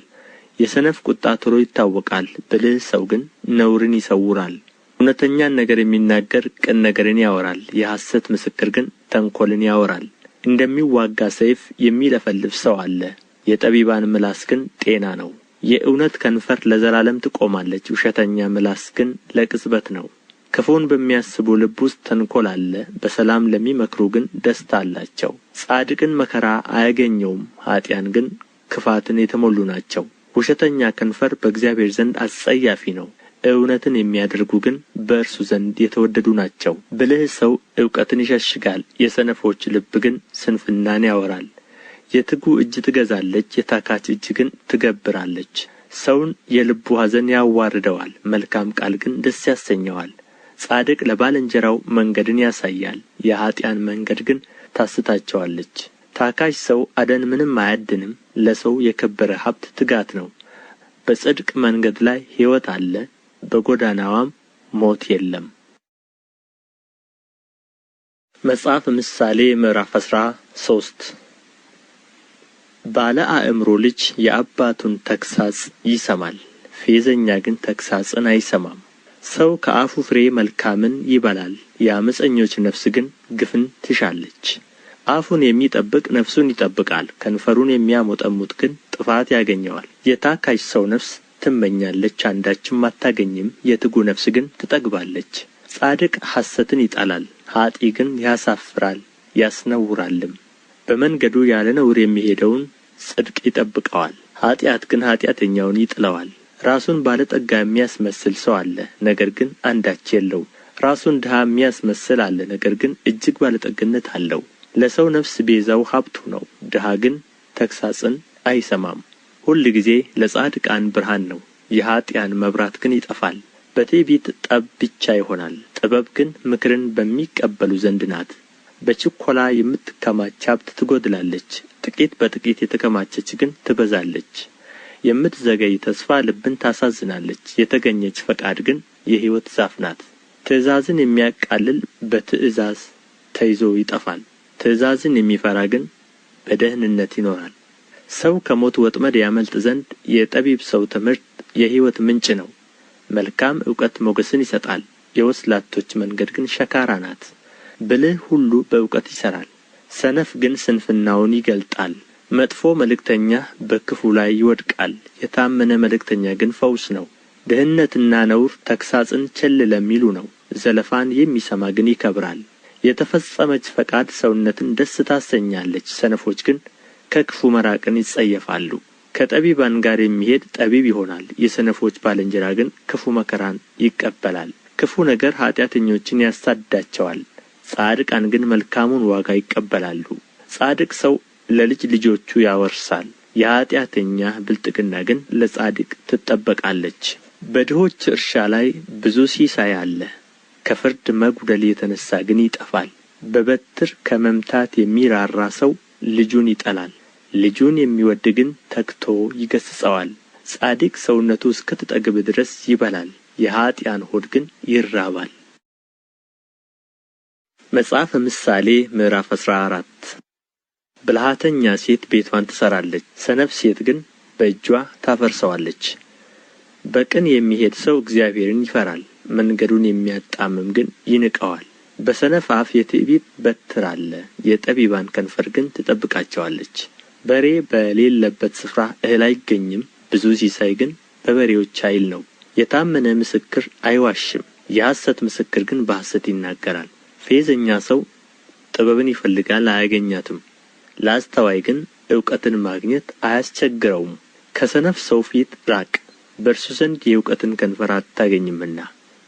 የሰነፍ ቁጣ ቶሎ ይታወቃል፣ ብልህ ሰው ግን ነውርን ይሰውራል። እውነተኛን ነገር የሚናገር ቅን ነገርን ያወራል፣ የሐሰት ምስክር ግን ተንኰልን ያወራል። እንደሚዋጋ ሰይፍ የሚለፈልፍ ሰው አለ፣ የጠቢባን ምላስ ግን ጤና ነው። የእውነት ከንፈር ለዘላለም ትቆማለች፣ ውሸተኛ ምላስ ግን ለቅጽበት ነው። ክፉን በሚያስቡ ልብ ውስጥ ተንኰል አለ፣ በሰላም ለሚመክሩ ግን ደስታ አላቸው። ጻድቅን መከራ አያገኘውም፣ ኃጥኣን ግን ክፋትን የተሞሉ ናቸው። ውሸተኛ ከንፈር በእግዚአብሔር ዘንድ አስጸያፊ ነው፣ እውነትን የሚያደርጉ ግን በእርሱ ዘንድ የተወደዱ ናቸው። ብልህ ሰው እውቀትን ይሸሽጋል፣ የሰነፎች ልብ ግን ስንፍናን ያወራል። የትጉ እጅ ትገዛለች፣ የታካች እጅ ግን ትገብራለች። ሰውን የልቡ ኀዘን ያዋርደዋል፣ መልካም ቃል ግን ደስ ያሰኘዋል። ጻድቅ ለባልንጀራው መንገድን ያሳያል፣ የኃጥኣን መንገድ ግን ታስታቸዋለች። ታካች ሰው አደን ምንም አያድንም፣ ለሰው የከበረ ሀብት ትጋት ነው። በጽድቅ መንገድ ላይ ሕይወት አለ፣ በጎዳናዋም ሞት የለም። መጽሐፈ ምሳሌ ምዕራፍ 13። ባለ አእምሮ ልጅ የአባቱን ተግሣጽ ይሰማል፣ ፌዘኛ ግን ተግሣጽን አይሰማም። ሰው ከአፉ ፍሬ መልካምን ይበላል፣ የዓመፀኞች ነፍስ ግን ግፍን ትሻለች። አፉን የሚጠብቅ ነፍሱን ይጠብቃል፣ ከንፈሩን የሚያሞጠሙጥ ግን ጥፋት ያገኘዋል። የታካች ሰው ነፍስ ትመኛለች፣ አንዳችም አታገኝም፣ የትጉ ነፍስ ግን ትጠግባለች። ጻድቅ ሐሰትን ይጠላል፣ ኀጥእ ግን ያሳፍራል ያስነውራልም። በመንገዱ ያለ ነውር የሚሄደውን ጽድቅ ይጠብቀዋል፣ ኃጢአት ግን ኃጢአተኛውን ይጥለዋል። ራሱን ባለጠጋ የሚያስመስል ሰው አለ፣ ነገር ግን አንዳች የለውም። ራሱን ድሀ የሚያስመስል አለ፣ ነገር ግን እጅግ ባለጠግነት አለው። ለሰው ነፍስ ቤዛው ሀብቱ ነው፣ ድሀ ግን ተግሣጽን አይሰማም። ሁልጊዜ ለጻድቃን ብርሃን ነው፣ የኃጥኣን መብራት ግን ይጠፋል። በትዕቢት ጠብ ብቻ ይሆናል፣ ጥበብ ግን ምክርን በሚቀበሉ ዘንድ ናት። በችኰላ የምትከማች ሀብት ትጐድላለች፣ ጥቂት በጥቂት የተከማቸች ግን ትበዛለች። የምትዘገይ ተስፋ ልብን ታሳዝናለች፣ የተገኘች ፈቃድ ግን የሕይወት ዛፍ ናት። ትእዛዝን የሚያቃልል በትእዛዝ ተይዞ ይጠፋል፣ ትእዛዝን የሚፈራ ግን በደኅንነት ይኖራል። ሰው ከሞት ወጥመድ ያመልጥ ዘንድ የጠቢብ ሰው ትምህርት የሕይወት ምንጭ ነው። መልካም እውቀት ሞገስን ይሰጣል፣ የወስላቶች መንገድ ግን ሸካራ ናት። ብልህ ሁሉ በእውቀት ይሠራል፣ ሰነፍ ግን ስንፍናውን ይገልጣል። መጥፎ መልእክተኛ በክፉ ላይ ይወድቃል፣ የታመነ መልእክተኛ ግን ፈውስ ነው። ድህነትና ነውር ተግሣጽን ቸል ለሚሉ ነው፣ ዘለፋን የሚሰማ ግን ይከብራል። የተፈጸመች ፈቃድ ሰውነትን ደስ ታሰኛለች፣ ሰነፎች ግን ከክፉ መራቅን ይጸየፋሉ። ከጠቢባን ጋር የሚሄድ ጠቢብ ይሆናል፣ የሰነፎች ባልንጀራ ግን ክፉ መከራን ይቀበላል። ክፉ ነገር ኃጢአተኞችን ያሳድዳቸዋል፣ ጻድቃን ግን መልካሙን ዋጋ ይቀበላሉ። ጻድቅ ሰው ለልጅ ልጆቹ ያወርሳል፣ የኃጢአተኛ ብልጥግና ግን ለጻድቅ ትጠበቃለች። በድሆች እርሻ ላይ ብዙ ሲሳይ አለ፣ ከፍርድ መጉደል የተነሣ ግን ይጠፋል። በበትር ከመምታት የሚራራ ሰው ልጁን ይጠላል፣ ልጁን የሚወድድ ግን ተግቶ ይገሥጸዋል። ጻድቅ ሰውነቱ እስክትጠግብ ድረስ ይበላል፣ የኀጥኣን ሆድ ግን ይራባል። መጽሐፈ ምሳሌ ምዕራፍ 14። ብልሃተኛ ሴት ቤትዋን ትሠራለች፣ ሰነፍ ሴት ግን በእጅዋ ታፈርሰዋለች። በቅን የሚሄድ ሰው እግዚአብሔርን ይፈራል፣ መንገዱን የሚያጣምም ግን ይንቀዋል። በሰነፍ አፍ የትዕቢት በትር አለ፣ የጠቢባን ከንፈር ግን ትጠብቃቸዋለች። በሬ በሌለበት ስፍራ እህል አይገኝም፣ ብዙ ሲሳይ ግን በበሬዎች ኃይል ነው። የታመነ ምስክር አይዋሽም፣ የሐሰት ምስክር ግን በሐሰት ይናገራል። ፌዘኛ ሰው ጥበብን ይፈልጋል አያገኛትም፣ ለአስተዋይ ግን እውቀትን ማግኘት አያስቸግረውም። ከሰነፍ ሰው ፊት ራቅ፣ በእርሱ ዘንድ የእውቀትን ከንፈር አታገኝምና።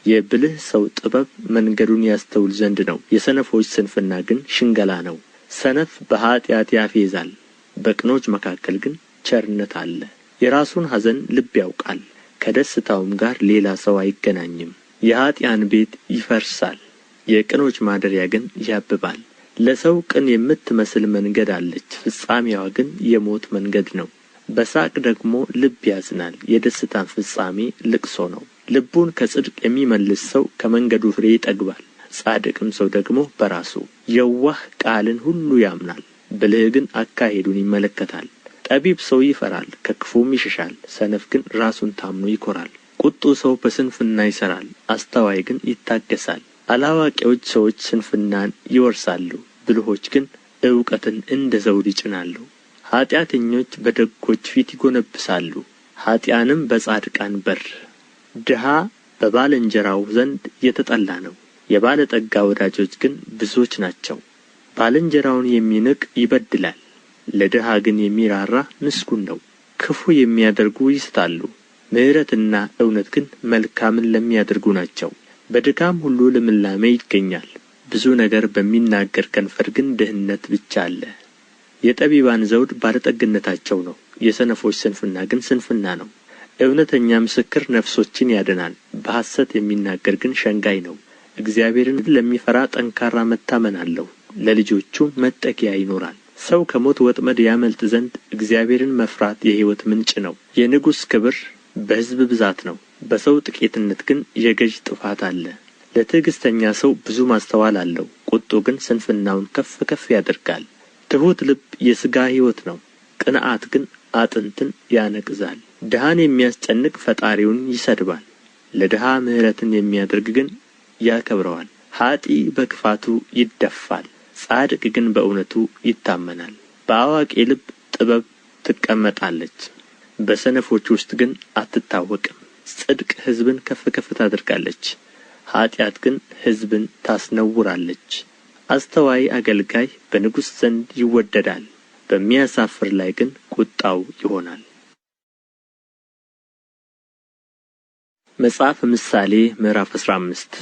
የብልህ ሰው ጥበብ መንገዱን ያስተውል ዘንድ ነው፣ የሰነፎች ስንፍና ግን ሽንገላ ነው። ሰነፍ በኃጢአት ያፌዛል፣ በቅኖች መካከል ግን ቸርነት አለ። የራሱን ኀዘን ልብ ያውቃል፣ ከደስታውም ጋር ሌላ ሰው አይገናኝም። የኃጥኣን ቤት ይፈርሳል፣ የቅኖች ማደሪያ ግን ያብባል። ለሰው ቅን የምትመስል መንገድ አለች፣ ፍጻሜዋ ግን የሞት መንገድ ነው። በሳቅ ደግሞ ልብ ያዝናል፣ የደስታም ፍጻሜ ልቅሶ ነው። ልቡን ከጽድቅ የሚመልስ ሰው ከመንገዱ ፍሬ ይጠግባል፣ ጻድቅም ሰው ደግሞ በራሱ። የዋህ ቃልን ሁሉ ያምናል፣ ብልህ ግን አካሄዱን ይመለከታል። ጠቢብ ሰው ይፈራል፣ ከክፉም ይሸሻል፣ ሰነፍ ግን ራሱን ታምኖ ይኰራል። ቍጡ ሰው በስንፍና ይሠራል፣ አስተዋይ ግን ይታገሣል። አላዋቂዎች ሰዎች ስንፍናን ይወርሳሉ፣ ብልሆች ግን እውቀትን እንደ ዘውድ ይጭናሉ። ኃጢአተኞች በደጎች ፊት ይጐነበሳሉ፣ ኀጥኣንም በጻድቃን በር። ድሀ በባልንጀራው ዘንድ የተጠላ ነው፣ የባለጠጋ ወዳጆች ግን ብዙዎች ናቸው። ባልንጀራውን የሚንቅ ይበድላል፣ ለድሀ ግን የሚራራ ምስጉን ነው። ክፉ የሚያደርጉ ይስታሉ፣ ምሕረትና እውነት ግን መልካምን ለሚያደርጉ ናቸው። በድካም ሁሉ ልምላሜ ይገኛል፣ ብዙ ነገር በሚናገር ከንፈር ግን ድህነት ብቻ አለ። የጠቢባን ዘውድ ባለጠግነታቸው ነው፣ የሰነፎች ስንፍና ግን ስንፍና ነው። እውነተኛ ምስክር ነፍሶችን ያድናል፣ በሐሰት የሚናገር ግን ሸንጋይ ነው። እግዚአብሔርን ለሚፈራ ጠንካራ መታመን አለው፣ ለልጆቹም መጠጊያ ይኖራል። ሰው ከሞት ወጥመድ ያመልጥ ዘንድ እግዚአብሔርን መፍራት የሕይወት ምንጭ ነው። የንጉሥ ክብር በሕዝብ ብዛት ነው፣ በሰው ጥቂትነት ግን የገዥ ጥፋት አለ። ለትዕግሥተኛ ሰው ብዙ ማስተዋል አለው፣ ቍጡ ግን ስንፍናውን ከፍ ከፍ ያደርጋል። ትሑት ልብ የሥጋ ሕይወት ነው፣ ቅንዓት ግን አጥንትን ያነቅዛል። ድሀን የሚያስጨንቅ ፈጣሪውን ይሰድባል፣ ለድሀ ምሕረትን የሚያደርግ ግን ያከብረዋል። ኀጥእ በክፋቱ ይደፋል፣ ጻድቅ ግን በእውነቱ ይታመናል። በአዋቂ ልብ ጥበብ ትቀመጣለች፣ በሰነፎች ውስጥ ግን አትታወቅም። ጽድቅ ሕዝብን ከፍ ከፍ ታደርጋለች፣ ኃጢአት ግን ሕዝብን ታስነውራለች። አስተዋይ አገልጋይ በንጉሥ ዘንድ ይወደዳል፣ በሚያሳፍር ላይ ግን ቍጣው ይሆናል። መጽሐፈ ምሳሌ ምዕራፍ 15።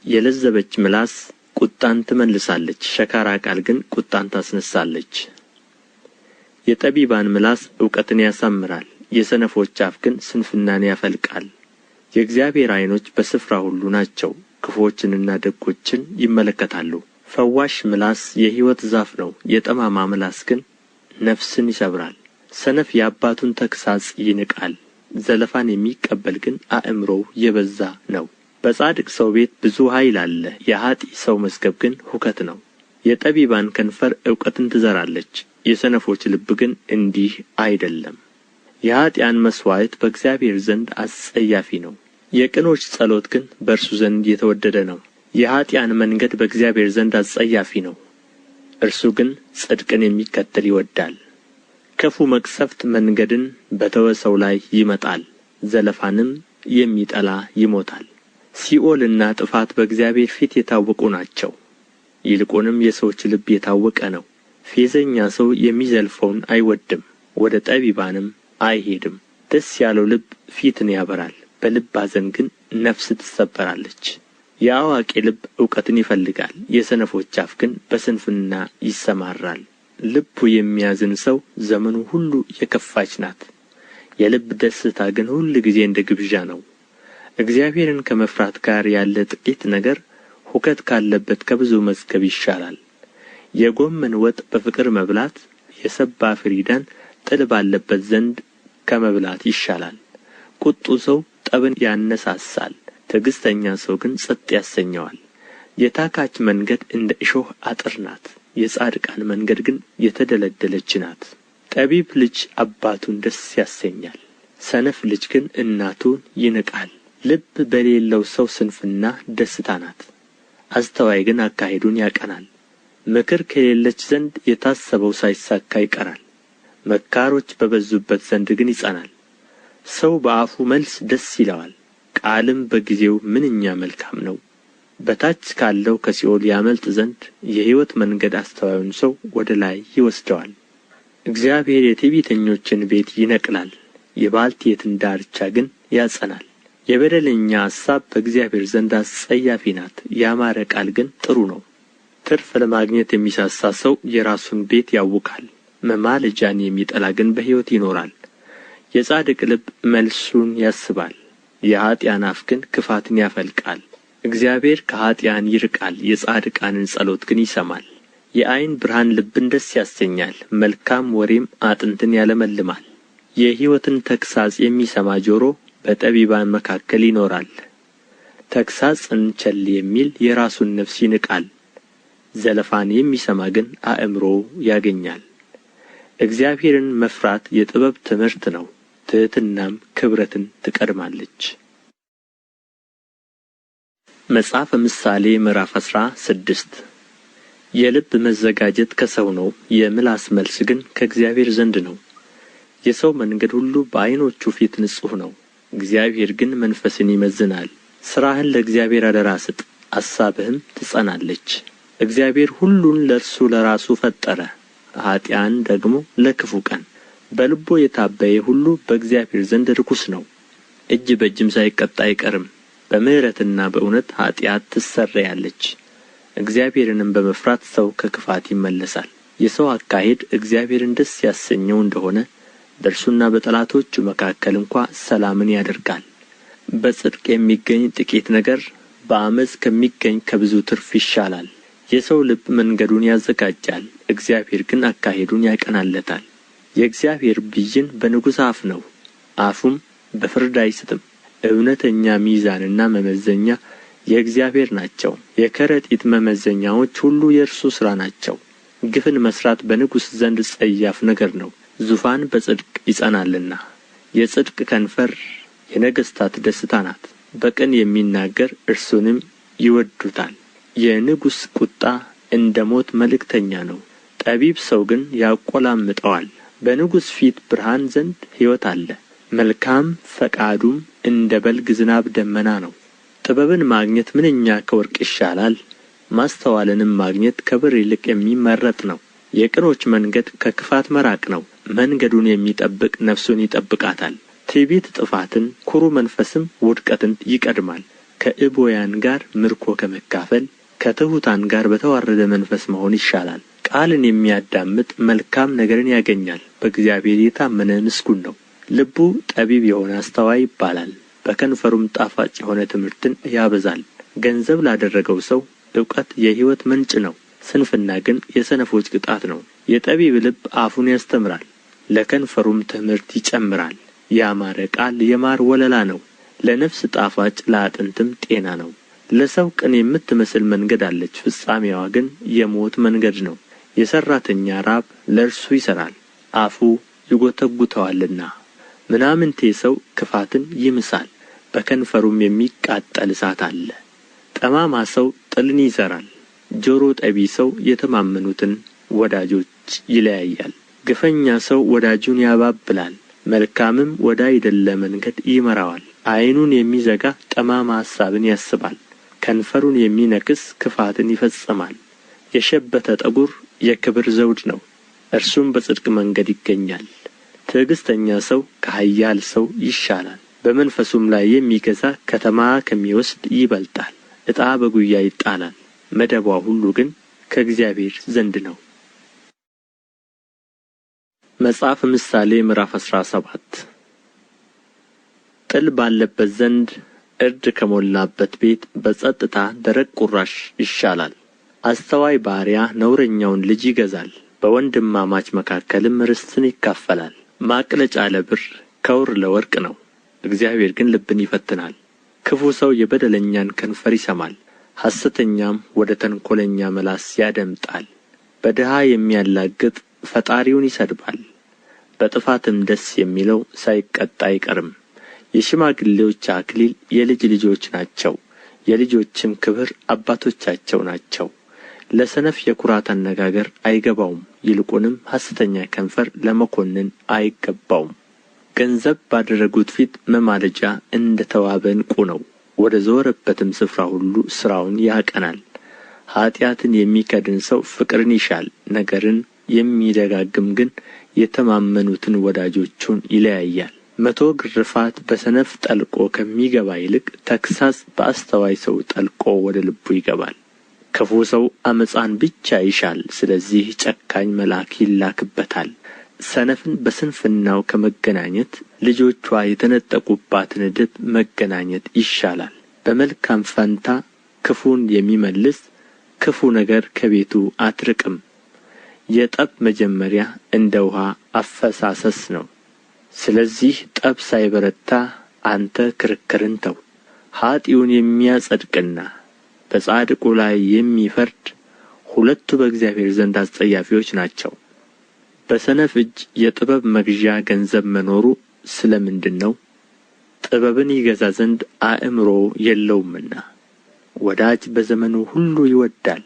የለዘበች ምላስ ቍጣን ትመልሳለች፣ ሸካራ ቃል ግን ቍጣን ታስነሣለች። የጠቢባን ምላስ እውቀትን ያሳምራል፣ የሰነፎች አፍ ግን ስንፍናን ያፈልቃል። የእግዚአብሔር ዓይኖች በስፍራ ሁሉ ናቸው፣ ክፉዎችንና ደጎችን ይመለከታሉ። ፈዋሽ ምላስ የሕይወት ዛፍ ነው፣ የጠማማ ምላስ ግን ነፍስን ይሰብራል። ሰነፍ የአባቱን ተግሣጽ ይንቃል፣ ዘለፋን የሚቀበል ግን አእምሮው የበዛ ነው። በጻድቅ ሰው ቤት ብዙ ኃይል አለ፣ የኀጥእ ሰው መዝገብ ግን ሁከት ነው። የጠቢባን ከንፈር እውቀትን ትዘራለች፣ የሰነፎች ልብ ግን እንዲህ አይደለም። የኀጥኣን መሥዋዕት በእግዚአብሔር ዘንድ አስጸያፊ ነው፣ የቅኖች ጸሎት ግን በእርሱ ዘንድ የተወደደ ነው። የኀጥኣን መንገድ በእግዚአብሔር ዘንድ አስጸያፊ ነው፣ እርሱ ግን ጽድቅን የሚከተል ይወድዳል። ክፉ መቅሠፍት መንገድን በተወ ሰው ላይ ይመጣል፣ ዘለፋንም የሚጠላ ይሞታል። ሲኦልና ጥፋት በእግዚአብሔር ፊት የታወቁ ናቸው፣ ይልቁንም የሰዎች ልብ የታወቀ ነው። ፌዘኛ ሰው የሚዘልፈውን አይወድም፣ ወደ ጠቢባንም አይሄድም። ደስ ያለው ልብ ፊትን ያበራል፣ በልብ ኀዘን ግን ነፍስ ትሰበራለች። የአዋቂ ልብ እውቀትን ይፈልጋል፣ የሰነፎች አፍ ግን በስንፍና ይሰማራል። ልቡ የሚያዝን ሰው ዘመኑ ሁሉ የከፋች ናት፣ የልብ ደስታ ግን ሁልጊዜ እንደ ግብዣ ነው። እግዚአብሔርን ከመፍራት ጋር ያለ ጥቂት ነገር ሁከት ካለበት ከብዙ መዝገብ ይሻላል። የጎመን ወጥ በፍቅር መብላት የሰባ ፍሪዳን ጥል ባለበት ዘንድ ከመብላት ይሻላል። ቍጡ ሰው ጠብን ያነሣሣል፣ ትዕግሥተኛ ሰው ግን ጸጥ ያሰኘዋል። የታካች መንገድ እንደ እሾህ አጥር ናት፣ የጻድቃን መንገድ ግን የተደለደለች ናት። ጠቢብ ልጅ አባቱን ደስ ያሰኛል፣ ሰነፍ ልጅ ግን እናቱን ይንቃል። ልብ በሌለው ሰው ስንፍና ደስታ ናት፣ አስተዋይ ግን አካሄዱን ያቀናል። ምክር ከሌለች ዘንድ የታሰበው ሳይሳካ ይቀራል፣ መካሮች በበዙበት ዘንድ ግን ይጸናል። ሰው በአፉ መልስ ደስ ይለዋል፣ ቃልም በጊዜው ምንኛ መልካም ነው። በታች ካለው ከሲኦል ያመልጥ ዘንድ የሕይወት መንገድ አስተዋዩን ሰው ወደ ላይ ይወስደዋል። እግዚአብሔር የትዕቢተኞችን ቤት ይነቅላል፣ የባልቴትን ዳርቻ ግን ያጸናል። የበደለኛ አሳብ በእግዚአብሔር ዘንድ አስጸያፊ ናት፣ ያማረ ቃል ግን ጥሩ ነው። ትርፍ ለማግኘት የሚሳሳ ሰው የራሱን ቤት ያውካል፣ መማለጃን የሚጠላ ግን በሕይወት ይኖራል። የጻድቅ ልብ መልሱን ያስባል፣ የኀጥኣን አፍ ግን ክፋትን ያፈልቃል። እግዚአብሔር ከኀጥኣን ይርቃል፣ የጻድቃንን ጸሎት ግን ይሰማል። የዓይን ብርሃን ልብን ደስ ያሰኛል፣ መልካም ወሬም አጥንትን ያለመልማል። የሕይወትን ተግሣጽ የሚሰማ ጆሮ በጠቢባን መካከል ይኖራል። ተግሣጽን ቸል የሚል የራሱን ነፍስ ይንቃል፣ ዘለፋን የሚሰማ ግን አእምሮ ያገኛል። እግዚአብሔርን መፍራት የጥበብ ትምህርት ነው፣ ትሕትናም ክብረትን ትቀድማለች። መጽሐፈ ምሳሌ ምዕራፍ 16። የልብ መዘጋጀት ከሰው ነው፣ የምላስ መልስ ግን ከእግዚአብሔር ዘንድ ነው። የሰው መንገድ ሁሉ በዓይኖቹ ፊት ንጹሕ ነው፣ እግዚአብሔር ግን መንፈስን ይመዝናል። ሥራህን ለእግዚአብሔር አደራ ስጥ፣ አሳብህም ትጸናለች። እግዚአብሔር ሁሉን ለእርሱ ለራሱ ፈጠረ፣ ኀጥኣን ደግሞ ለክፉ ቀን። በልቡ የታበየ ሁሉ በእግዚአብሔር ዘንድ ርኩስ ነው፣ እጅ በእጅም ሳይቀጣ አይቀርም። በምሕረትና በእውነት ኃጢአት ትሰረያለች፣ እግዚአብሔርንም በመፍራት ሰው ከክፋት ይመለሳል። የሰው አካሄድ እግዚአብሔርን ደስ ያሰኘው እንደሆነ በእርሱና በጠላቶቹ መካከል እንኳ ሰላምን ያደርጋል። በጽድቅ የሚገኝ ጥቂት ነገር በዓመፅ ከሚገኝ ከብዙ ትርፍ ይሻላል። የሰው ልብ መንገዱን ያዘጋጃል፣ እግዚአብሔር ግን አካሄዱን ያቀናለታል። የእግዚአብሔር ብይን በንጉሥ አፍ ነው፣ አፉም በፍርድ አይስትም። እውነተኛ ሚዛንና መመዘኛ የእግዚአብሔር ናቸው፣ የከረጢት መመዘኛዎች ሁሉ የእርሱ ሥራ ናቸው። ግፍን መሥራት በንጉሥ ዘንድ ጸያፍ ነገር ነው፣ ዙፋን በጽድቅ ይጸናልና። የጽድቅ ከንፈር የነገሥታት ደስታ ናት፣ በቅን የሚናገር እርሱንም ይወድዱታል። የንጉሥ ቁጣ እንደ ሞት መልእክተኛ ነው፣ ጠቢብ ሰው ግን ያቈላምጠዋል። በንጉሥ ፊት ብርሃን ዘንድ ሕይወት አለ፣ መልካም ፈቃዱም እንደ በልግ ዝናብ ደመና ነው። ጥበብን ማግኘት ምንኛ ከወርቅ ይሻላል! ማስተዋልንም ማግኘት ከብር ይልቅ የሚመረጥ ነው። የቅኖች መንገድ ከክፋት መራቅ ነው፣ መንገዱን የሚጠብቅ ነፍሱን ይጠብቃታል። ትዕቢት ጥፋትን፣ ኵሩ መንፈስም ውድቀትን ይቀድማል። ከዕቡያን ጋር ምርኮ ከመካፈል ከትሑታን ጋር በተዋረደ መንፈስ መሆን ይሻላል። ቃልን የሚያዳምጥ መልካም ነገርን ያገኛል፣ በእግዚአብሔር የታመነ ምስጉን ነው። ልቡ ጠቢብ የሆነ አስተዋይ ይባላል፣ በከንፈሩም ጣፋጭ የሆነ ትምህርትን ያበዛል። ገንዘብ ላደረገው ሰው እውቀት የሕይወት ምንጭ ነው፣ ስንፍና ግን የሰነፎች ቅጣት ነው። የጠቢብ ልብ አፉን ያስተምራል፣ ለከንፈሩም ትምህርት ይጨምራል። ያማረ ቃል የማር ወለላ ነው፣ ለነፍስ ጣፋጭ ለአጥንትም ጤና ነው። ለሰው ቅን የምትመስል መንገድ አለች፣ ፍጻሜዋ ግን የሞት መንገድ ነው። የሠራተኛ ራብ ለእርሱ ይሠራል፣ አፉ ይጐተጕተዋልና። ምናምንቴ ሰው ክፋትን ይምሳል፣ በከንፈሩም የሚቃጠል እሳት አለ። ጠማማ ሰው ጥልን ይዘራል፣ ጆሮ ጠቢ ሰው የተማመኑትን ወዳጆች ይለያያል። ግፈኛ ሰው ወዳጁን ያባብላል፣ መልካምም ወዳይደለ መንገድ ይመራዋል። ዓይኑን የሚዘጋ ጠማማ አሳብን ያስባል፣ ከንፈሩን የሚነክስ ክፋትን ይፈጽማል። የሸበተ ጠጕር የክብር ዘውድ ነው፣ እርሱም በጽድቅ መንገድ ይገኛል። ትዕግሥተኛ ሰው ከኃያል ሰው ይሻላል፣ በመንፈሱም ላይ የሚገዛ ከተማ ከሚወስድ ይበልጣል። ዕጣ በጉያ ይጣላል፣ መደቧ ሁሉ ግን ከእግዚአብሔር ዘንድ ነው። መጽሐፈ ምሳሌ ምዕራፍ 17። ጥል ባለበት ዘንድ እርድ ከሞላበት ቤት በጸጥታ ደረቅ ቁራሽ ይሻላል። አስተዋይ ባሪያ ነውረኛውን ልጅ ይገዛል፣ በወንድማማች መካከልም ርስትን ይካፈላል። ማቅለጫ ለብር ከውር ለወርቅ ነው፣ እግዚአብሔር ግን ልብን ይፈትናል። ክፉ ሰው የበደለኛን ከንፈር ይሰማል፣ ሐሰተኛም ወደ ተንኰለኛ ምላስ ያደምጣል። በድሀ የሚያላግጥ ፈጣሪውን ይሰድባል፣ በጥፋትም ደስ የሚለው ሳይቀጣ አይቀርም። የሽማግሌዎች አክሊል የልጅ ልጆች ናቸው፣ የልጆችም ክብር አባቶቻቸው ናቸው። ለሰነፍ የኵራት አነጋገር አይገባውም፣ ይልቁንም ሐሰተኛ ከንፈር ለመኰንን አይገባውም። ገንዘብ ባደረጉት ፊት መማለጃ እንደ ተዋበ ዕንቍ ነው፣ ወደ ዞረበትም ስፍራ ሁሉ ሥራውን ያቀናል። ኃጢአትን የሚከድን ሰው ፍቅርን ይሻል፣ ነገርን የሚደጋግም ግን የተማመኑትን ወዳጆቹን ይለያያል። 100 ግርፋት በሰነፍ ጠልቆ ከሚገባ ይልቅ ተግሣጽ በአስተዋይ ሰው ጠልቆ ወደ ልቡ ይገባል። ክፉ ሰው ዓመፃን ብቻ ይሻል፣ ስለዚህ ጨካኝ መልአክ ይላክበታል። ሰነፍን በስንፍናው ከመገናኘት ልጆቿ የተነጠቁባትን ድብ መገናኘት ይሻላል። በመልካም ፈንታ ክፉን የሚመልስ ክፉ ነገር ከቤቱ አትርቅም። የጠብ መጀመሪያ እንደ ውኃ አፈሳሰስ ነው። ስለዚህ ጠብ ሳይበረታ አንተ ክርክርን ተው። ኀጥኡን የሚያጸድቅና በጻድቁ ላይ የሚፈርድ ሁለቱ በእግዚአብሔር ዘንድ አስጸያፊዎች ናቸው። በሰነፍ እጅ የጥበብ መግዣ ገንዘብ መኖሩ ስለ ምንድር ነው? ጥበብን ይገዛ ዘንድ አእምሮ የለውምና። ወዳጅ በዘመኑ ሁሉ ይወድዳል፣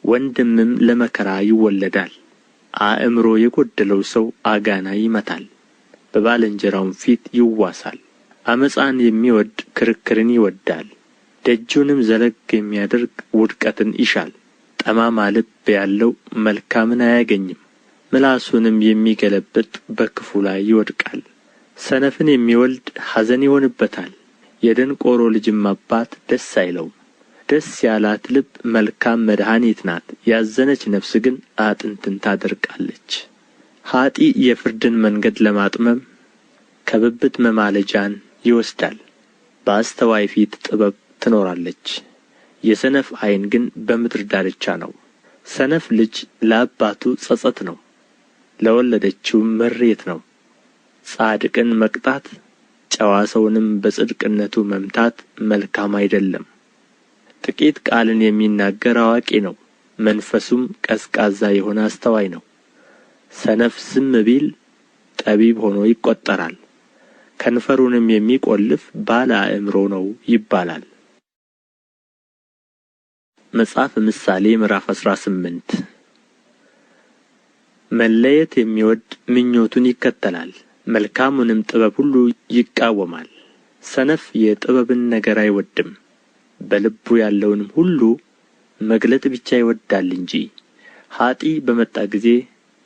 ወንድምም ለመከራ ይወለዳል። አእምሮ የጎደለው ሰው አጋና ይመታል፣ በባልንጀራውም ፊት ይዋሳል። ዓመፃን የሚወድድ ክርክርን ይወድዳል፣ ደጁንም ዘለግ የሚያደርግ ውድቀትን ይሻል። ጠማማ ልብ ያለው መልካምን አያገኝም፣ ምላሱንም የሚገለብጥ በክፉ ላይ ይወድቃል። ሰነፍን የሚወልድ ኀዘን ይሆንበታል፣ የደንቆሮ ልጅም አባት ደስ አይለውም። ደስ ያላት ልብ መልካም መድኃኒት ናት፣ ያዘነች ነፍስ ግን አጥንትን ታደርቃለች። ኀጥእ የፍርድን መንገድ ለማጥመም ከብብት መማለጃን ይወስዳል። በአስተዋይ ፊት ጥበብ ትኖራለች፣ የሰነፍ ዓይን ግን በምድር ዳርቻ ነው። ሰነፍ ልጅ ለአባቱ ጸጸት ነው፣ ለወለደችውም ምሬት ነው። ጻድቅን መቅጣት ጨዋ ሰውንም በጽድቅነቱ መምታት መልካም አይደለም። ጥቂት ቃልን የሚናገር አዋቂ ነው፣ መንፈሱም ቀዝቃዛ የሆነ አስተዋይ ነው። ሰነፍ ዝም ቢል ጠቢብ ሆኖ ይቈጠራል፣ ከንፈሩንም የሚቈልፍ ባለ አእምሮ ነው ይባላል። መጽሐፈ ምሳሌ ምዕራፍ 18። መለየት የሚወድ ምኞቱን ይከተላል፣ መልካሙንም ጥበብ ሁሉ ይቃወማል። ሰነፍ የጥበብን ነገር አይወድም፣ በልቡ ያለውንም ሁሉ መግለጥ ብቻ ይወድዳል እንጂ። ኀጥእ በመጣ ጊዜ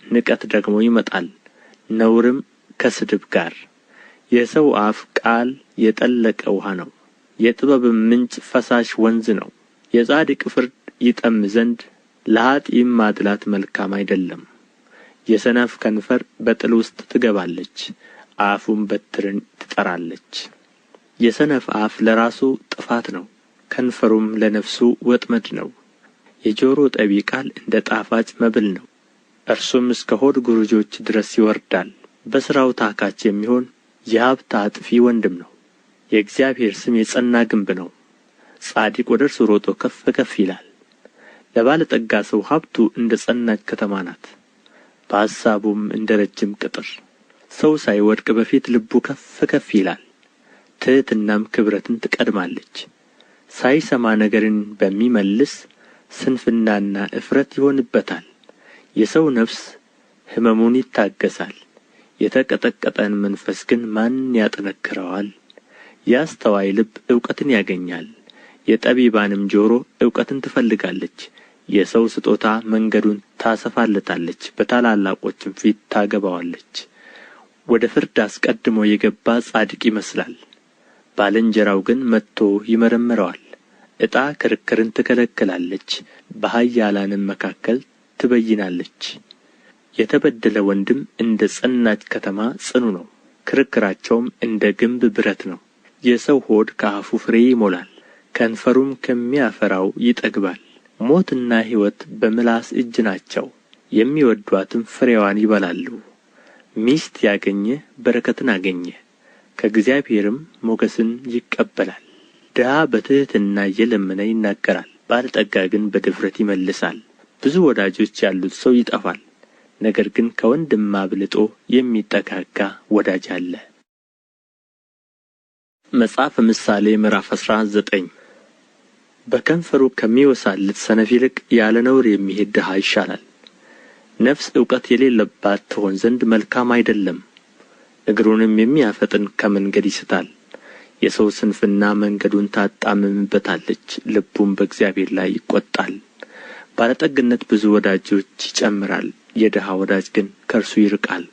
ንቀት ደግሞ ይመጣል፣ ነውርም ከስድብ ጋር። የሰው አፍ ቃል የጠለቀ ውኃ ነው፣ የጥበብም ምንጭ ፈሳሽ ወንዝ ነው። የጻድቅ ፍርድ ይጠምም ዘንድ ለኀጥእም ማድላት መልካም አይደለም። የሰነፍ ከንፈር በጥል ውስጥ ትገባለች፣ አፉም በትርን ትጠራለች። የሰነፍ አፍ ለራሱ ጥፋት ነው፣ ከንፈሩም ለነፍሱ ወጥመድ ነው። የጆሮ ጠቢ ቃል እንደ ጣፋጭ መብል ነው፣ እርሱም እስከ ሆድ ጉርጆች ድረስ ይወርዳል። በሥራው ታካች የሚሆን የሀብት አጥፊ ወንድም ነው። የእግዚአብሔር ስም የጸና ግንብ ነው፣ ጻድቅ ወደ እርሱ ሮጦ ከፍ ከፍ ይላል። ለባለጠጋ ሰው ሀብቱ እንደ ጸናች ከተማ ናት፣ በሐሳቡም እንደ ረጅም ቅጥር። ሰው ሳይወድቅ በፊት ልቡ ከፍ ከፍ ይላል፣ ትሕትናም ክብረትን ትቀድማለች። ሳይሰማ ነገርን በሚመልስ ስንፍናና እፍረት ይሆንበታል። የሰው ነፍስ ሕመሙን ይታገሣል፣ የተቀጠቀጠን መንፈስ ግን ማን ያጠነክረዋል? የአስተዋይ ልብ እውቀትን ያገኛል፣ የጠቢባንም ጆሮ እውቀትን ትፈልጋለች። የሰው ስጦታ መንገዱን ታሰፋለታለች፣ በታላላቆችም ፊት ታገባዋለች። ወደ ፍርድ አስቀድሞ የገባ ጻድቅ ይመስላል፣ ባልንጀራው ግን መጥቶ ይመረምረዋል። ዕጣ ክርክርን ትከለክላለች፣ በኃያላንም መካከል ትበይናለች። የተበደለ ወንድም እንደ ጸናች ከተማ ጽኑ ነው፣ ክርክራቸውም እንደ ግንብ ብረት ነው። የሰው ሆድ ከአፉ ፍሬ ይሞላል፣ ከንፈሩም ከሚያፈራው ይጠግባል። ሞትና ሕይወት በምላስ እጅ ናቸው፣ የሚወድዱአትም ፍሬዋን ይበላሉ። ሚስት ያገኘ በረከትን አገኘ፣ ከእግዚአብሔርም ሞገስን ይቀበላል። ድሀ በትሕትና እየለመነ ይናገራል፣ ባለጠጋ ግን በድፍረት ይመልሳል። ብዙ ወዳጆች ያሉት ሰው ይጠፋል፣ ነገር ግን ከወንድም አብልጦ የሚጠጋጋ ወዳጅ አለ። መጽሐፈ ምሳሌ ምዕራፍ 19። በከንፈሩ ከሚወሳልት ሰነፍ ይልቅ ያለ ነውር የሚሄድ ድሀ ይሻላል። ነፍስ እውቀት የሌለባት ትሆን ዘንድ መልካም አይደለም፣ እግሩንም የሚያፈጥን ከመንገድ ይስታል። የሰው ስንፍና መንገዱን ታጣምምበታለች፣ ልቡም በእግዚአብሔር ላይ ይቈጣል። ባለጠግነት ብዙ ወዳጆች ይጨምራል፣ የድሀ ወዳጅ ግን ከእርሱ ይርቃል።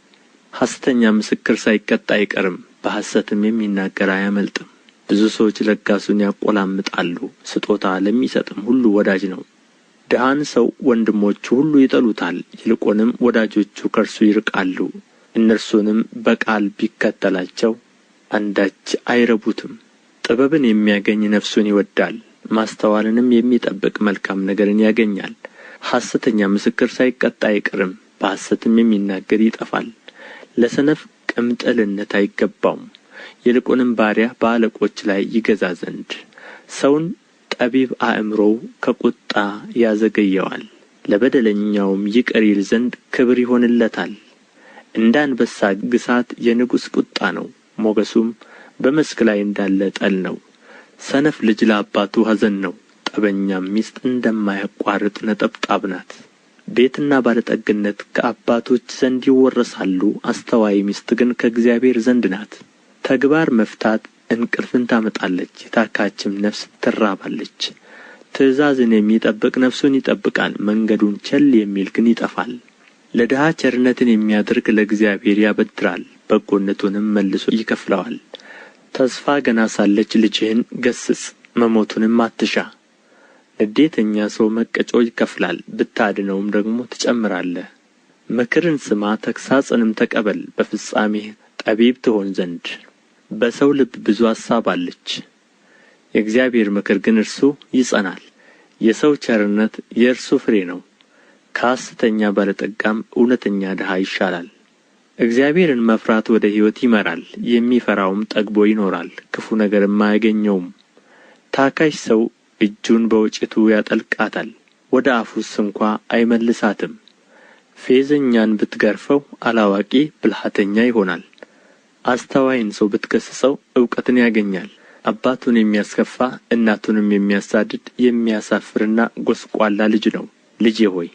ሐሰተኛ ምስክር ሳይቀጣ አይቀርም፣ በሐሰትም የሚናገር አያመልጥም። ብዙ ሰዎች ለጋሱን ያቈላምጣሉ፣ ስጦታ ለሚሰጥም ሁሉ ወዳጅ ነው። ድሀን ሰው ወንድሞቹ ሁሉ ይጠሉታል፣ ይልቁንም ወዳጆቹ ከእርሱ ይርቃሉ። እነርሱንም በቃል ቢከተላቸው አንዳች አይረቡትም። ጥበብን የሚያገኝ ነፍሱን ይወድዳል፣ ማስተዋልንም የሚጠብቅ መልካም ነገርን ያገኛል። ሐሰተኛ ምስክር ሳይቀጣ አይቀርም፣ በሐሰትም የሚናገር ይጠፋል። ለሰነፍ ቅምጥልነት አይገባውም፣ ይልቁንም ባሪያ በአለቆች ላይ ይገዛ ዘንድ። ሰውን ጠቢብ አእምሮው ከቁጣ ያዘገየዋል፣ ለበደለኛውም ይቅር ይል ዘንድ ክብር ይሆንለታል። እንደ አንበሳ ግሣት የንጉሥ ቁጣ ነው፣ ሞገሱም በመስክ ላይ እንዳለ ጠል ነው። ሰነፍ ልጅ ለአባቱ ኀዘን ነው፣ ጠበኛም ሚስት እንደማያቋርጥ ነጠብጣብ ናት። ቤትና ባለጠግነት ከአባቶች ዘንድ ይወረሳሉ፣ አስተዋይ ሚስት ግን ከእግዚአብሔር ዘንድ ናት። ተግባር መፍታት እንቅልፍን ታመጣለች፣ የታካችም ነፍስ ትራባለች። ትእዛዝን የሚጠብቅ ነፍሱን ይጠብቃል፣ መንገዱን ቸል የሚል ግን ይጠፋል። ለድሀ ቸርነትን የሚያደርግ ለእግዚአብሔር ያበድራል፣ በጎነቱንም መልሶ ይከፍለዋል። ተስፋ ገና ሳለች ልጅህን ገሥጽ፣ መሞቱንም አትሻ። ንዴተኛ ሰው መቀጮ ይከፍላል፣ ብታድነውም ደግሞ ትጨምራለህ። ምክርን ስማ ተግሣጽንም ተቀበል፣ በፍጻሜህ ጠቢብ ትሆን ዘንድ። በሰው ልብ ብዙ አሳብ አለች፣ የእግዚአብሔር ምክር ግን እርሱ ይጸናል። የሰው ቸርነት የእርሱ ፍሬ ነው፣ ከሐሰተኛ ባለጠጋም እውነተኛ ድሀ ይሻላል። እግዚአብሔርን መፍራት ወደ ሕይወት ይመራል፣ የሚፈራውም ጠግቦ ይኖራል፣ ክፉ ነገርም አያገኘውም። ታካች ሰው እጁን በወጭቱ ያጠልቃታል፣ ወደ አፉስ እንኳ አይመልሳትም። ፌዘኛን ብትገርፈው አላዋቂ ብልሃተኛ ይሆናል። አስተዋይን ሰው ብትገሥጸው እውቀትን ያገኛል። አባቱን የሚያስከፋ እናቱንም የሚያሳድድ የሚያሳፍርና ጐስቋላ ልጅ ነው። ልጄ ሆይ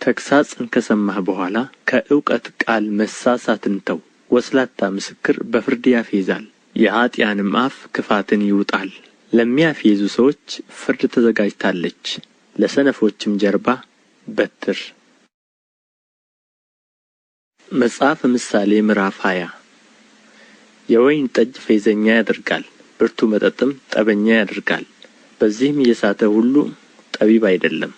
ተግሣጽን ከሰማህ በኋላ ከእውቀት ቃል መሳሳትን ተው። ወስላታ ምስክር በፍርድ ያፌዛል፣ የኀጥኣንም አፍ ክፋትን ይውጣል። ለሚያፌዙ ሰዎች ፍርድ ተዘጋጅታለች፣ ለሰነፎችም ጀርባ በትር። መጽሐፈ ምሳሌ ምዕራፍ 20። የወይን ጠጅ ፌዘኛ ያደርጋል፣ ብርቱ መጠጥም ጠበኛ ያደርጋል። በዚህም የሳተ ሁሉ ጠቢብ አይደለም።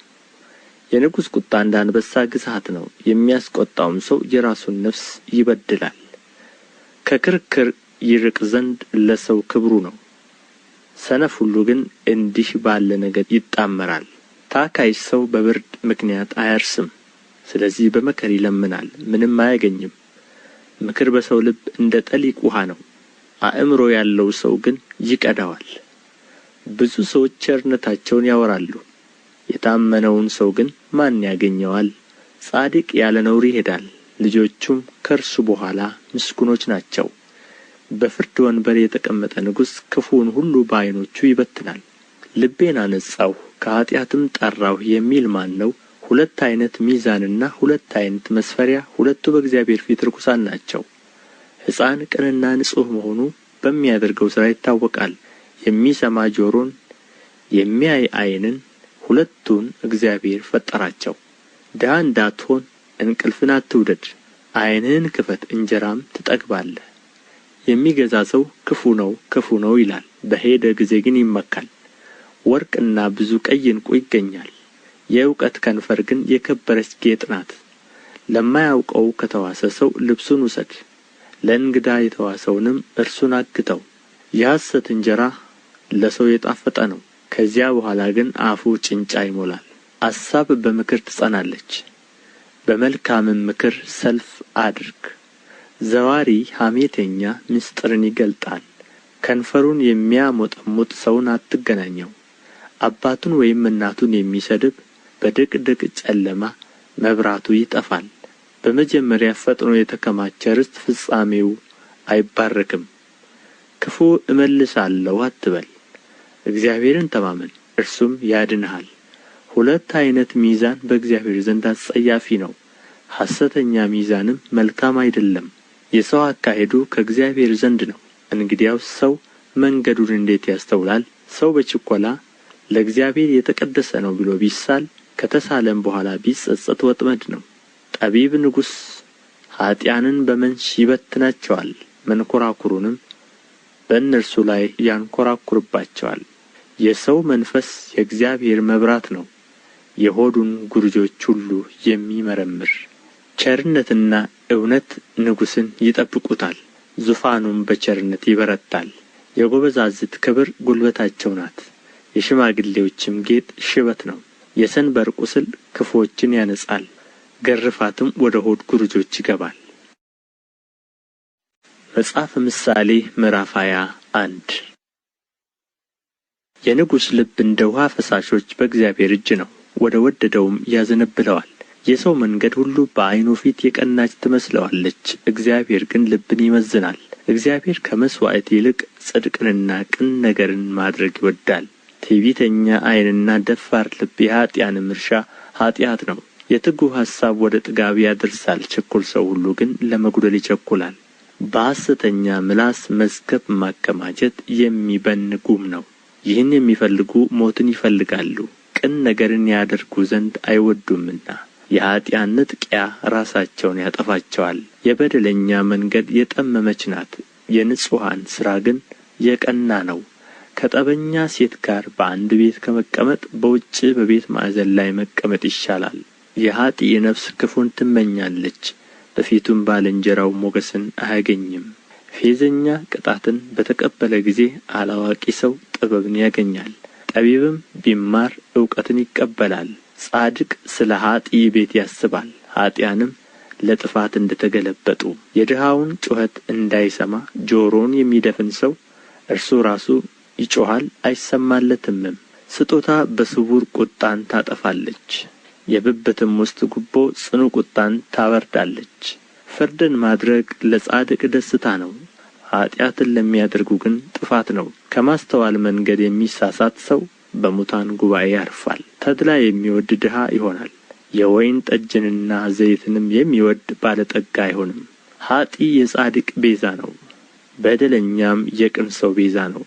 የንጉሥ ቁጣ እንደ አንበሳ ግሣት ነው፣ የሚያስቈጣውም ሰው የራሱን ነፍስ ይበድላል። ከክርክር ይርቅ ዘንድ ለሰው ክብሩ ነው፣ ሰነፍ ሁሉ ግን እንዲህ ባለ ነገር ይጣመራል። ታካች ሰው በብርድ ምክንያት አያርስም፣ ስለዚህ በመከር ይለምናል፣ ምንም አያገኝም። ምክር በሰው ልብ እንደ ጠሊቅ ውኃ ነው፣ አእምሮ ያለው ሰው ግን ይቀዳዋል። ብዙ ሰዎች ቸርነታቸውን ያወራሉ፣ የታመነውን ሰው ግን ማን ያገኘዋል? ጻድቅ ያለ ነውር ይሄዳል፣ ልጆቹም ከእርሱ በኋላ ምስጉኖች ናቸው። በፍርድ ወንበር የተቀመጠ ንጉሥ ክፉውን ሁሉ በዓይኖቹ ይበትናል። ልቤን አነጻሁ ከኃጢአትም ጠራሁ የሚል ማን ነው? ሁለት ዓይነት ሚዛንና ሁለት ዓይነት መስፈሪያ ሁለቱ በእግዚአብሔር ፊት ርኩሳን ናቸው። ሕፃን ቅንና ንጹሕ መሆኑ በሚያደርገው ሥራ ይታወቃል። የሚሰማ ጆሮን የሚያይ ዓይንን ሁለቱን እግዚአብሔር ፈጠራቸው። ድሀ እንዳትሆን እንቅልፍን አትውደድ፣ ዓይንህን ክፈት እንጀራም ትጠግባለህ። የሚገዛ ሰው ክፉ ነው ክፉ ነው ይላል፣ በሄደ ጊዜ ግን ይመካል። ወርቅና ብዙ ቀይ ዕንቍ ይገኛል፣ የእውቀት ከንፈር ግን የከበረች ጌጥ ናት። ለማያውቀው ከተዋሰ ሰው ልብሱን ውሰድ፣ ለእንግዳ የተዋሰውንም እርሱን አግተው። የሐሰት እንጀራ ለሰው የጣፈጠ ነው፣ ከዚያ በኋላ ግን አፉ ጭንጫ ይሞላል። አሳብ በምክር ትጸናለች፣ በመልካምም ምክር ሰልፍ አድርግ። ዘዋሪ ሐሜተኛ ምሥጢርን ይገልጣል። ከንፈሩን የሚያሞጠሙጥ ሰውን አትገናኘው። አባቱን ወይም እናቱን የሚሰድብ በድቅድቅ ጨለማ መብራቱ ይጠፋል። በመጀመሪያ ፈጥኖ የተከማቸ ርስት ፍጻሜው አይባረክም። ክፉ እመልሳለሁ አትበል፣ እግዚአብሔርን ተማመን እርሱም ያድንሃል። ሁለት ዓይነት ሚዛን በእግዚአብሔር ዘንድ አስጸያፊ ነው፣ ሐሰተኛ ሚዛንም መልካም አይደለም። የሰው አካሄዱ ከእግዚአብሔር ዘንድ ነው፣ እንግዲያውስ ሰው መንገዱን እንዴት ያስተውላል? ሰው በችኰላ ለእግዚአብሔር የተቀደሰ ነው ብሎ ቢሳል ከተሳለም በኋላ ቢጸጸት ወጥመድ ነው። ጠቢብ ንጉሥ ኀጥኣንን በመንሽ ይበትናቸዋል፣ መንኰራኵሩንም በእነርሱ ላይ ያንኰራኵርባቸዋል። የሰው መንፈስ የእግዚአብሔር መብራት ነው፣ የሆዱን ጉርጆች ሁሉ የሚመረምር። ቸርነትና እውነት ንጉሥን ይጠብቁታል፣ ዙፋኑም በቸርነት ይበረታል። የጎበዛዝት ክብር ጉልበታቸው ናት፣ የሽማግሌዎችም ጌጥ ሽበት ነው። የሰንበር ቁስል ክፉዎችን ያነጻል፣ ግርፋትም ወደ ሆድ ጉርጆች ይገባል። መጽሐፈ ምሳሌ ምዕራፍ 21። የንጉሥ ልብ እንደ ውኃ ፈሳሾች በእግዚአብሔር እጅ ነው፣ ወደ ወደደውም ያዘነብለዋል። የሰው መንገድ ሁሉ በዓይኑ ፊት የቀናች ትመስለዋለች፣ እግዚአብሔር ግን ልብን ይመዝናል። እግዚአብሔር ከመሥዋዕት ይልቅ ጽድቅንና ቅን ነገርን ማድረግ ይወድዳል። ትዕቢተኛ ዓይንና ደፋር ልብ የኀጥኣንም እርሻ ኃጢአት ነው። የትጉህ ሐሳብ ወደ ጥጋብ ያደርሳል፣ ችኩል ሰው ሁሉ ግን ለመጉደል ይቸኵላል። በሐሰተኛ ምላስ መዝገብ ማከማቸት የሚበንን ጉም ነው። ይህን የሚፈልጉ ሞትን ይፈልጋሉ፣ ቅን ነገርን ያደርጉ ዘንድ አይወድዱምና። የኀጥኣን ንጥቂያ ራሳቸውን ያጠፋቸዋል። የበደለኛ መንገድ የጠመመች ናት፣ የንጹሐን ሥራ ግን የቀና ነው። ከጠበኛ ሴት ጋር በአንድ ቤት ከመቀመጥ በውጭ በቤት ማዕዘን ላይ መቀመጥ ይሻላል። የኀጥእ ነፍስ ክፉን ትመኛለች፣ በፊቱም ባልንጀራው ሞገስን አያገኝም። ፌዘኛ ቅጣትን በተቀበለ ጊዜ አላዋቂ ሰው ጥበብን ያገኛል። ጠቢብም ቢማር እውቀትን ይቀበላል። ጻድቅ ስለ ኀጥእ ቤት ያስባል፣ ኀጥኣንም ለጥፋት እንደ ተገለበጡ። የድሀውን ጩኸት እንዳይሰማ ጆሮውን የሚደፍን ሰው እርሱ ራሱ ይጮኻል አይሰማለትምም። ስጦታ በስውር ቍጣን ታጠፋለች፣ የብብትም ውስጥ ጉቦ ጽኑ ቍጣን ታበርዳለች። ፍርድን ማድረግ ለጻድቅ ደስታ ነው፣ ኃጢአትን ለሚያደርጉ ግን ጥፋት ነው። ከማስተዋል መንገድ የሚሳሳት ሰው በሙታን ጉባኤ ያርፋል። ተድላ የሚወድድ ድሀ ይሆናል፣ የወይን ጠጅንና ዘይትንም የሚወድድ ባለጠጋ አይሆንም። ኀጥእ የጻድቅ ቤዛ ነው፣ በደለኛም የቅን ሰው ቤዛ ነው።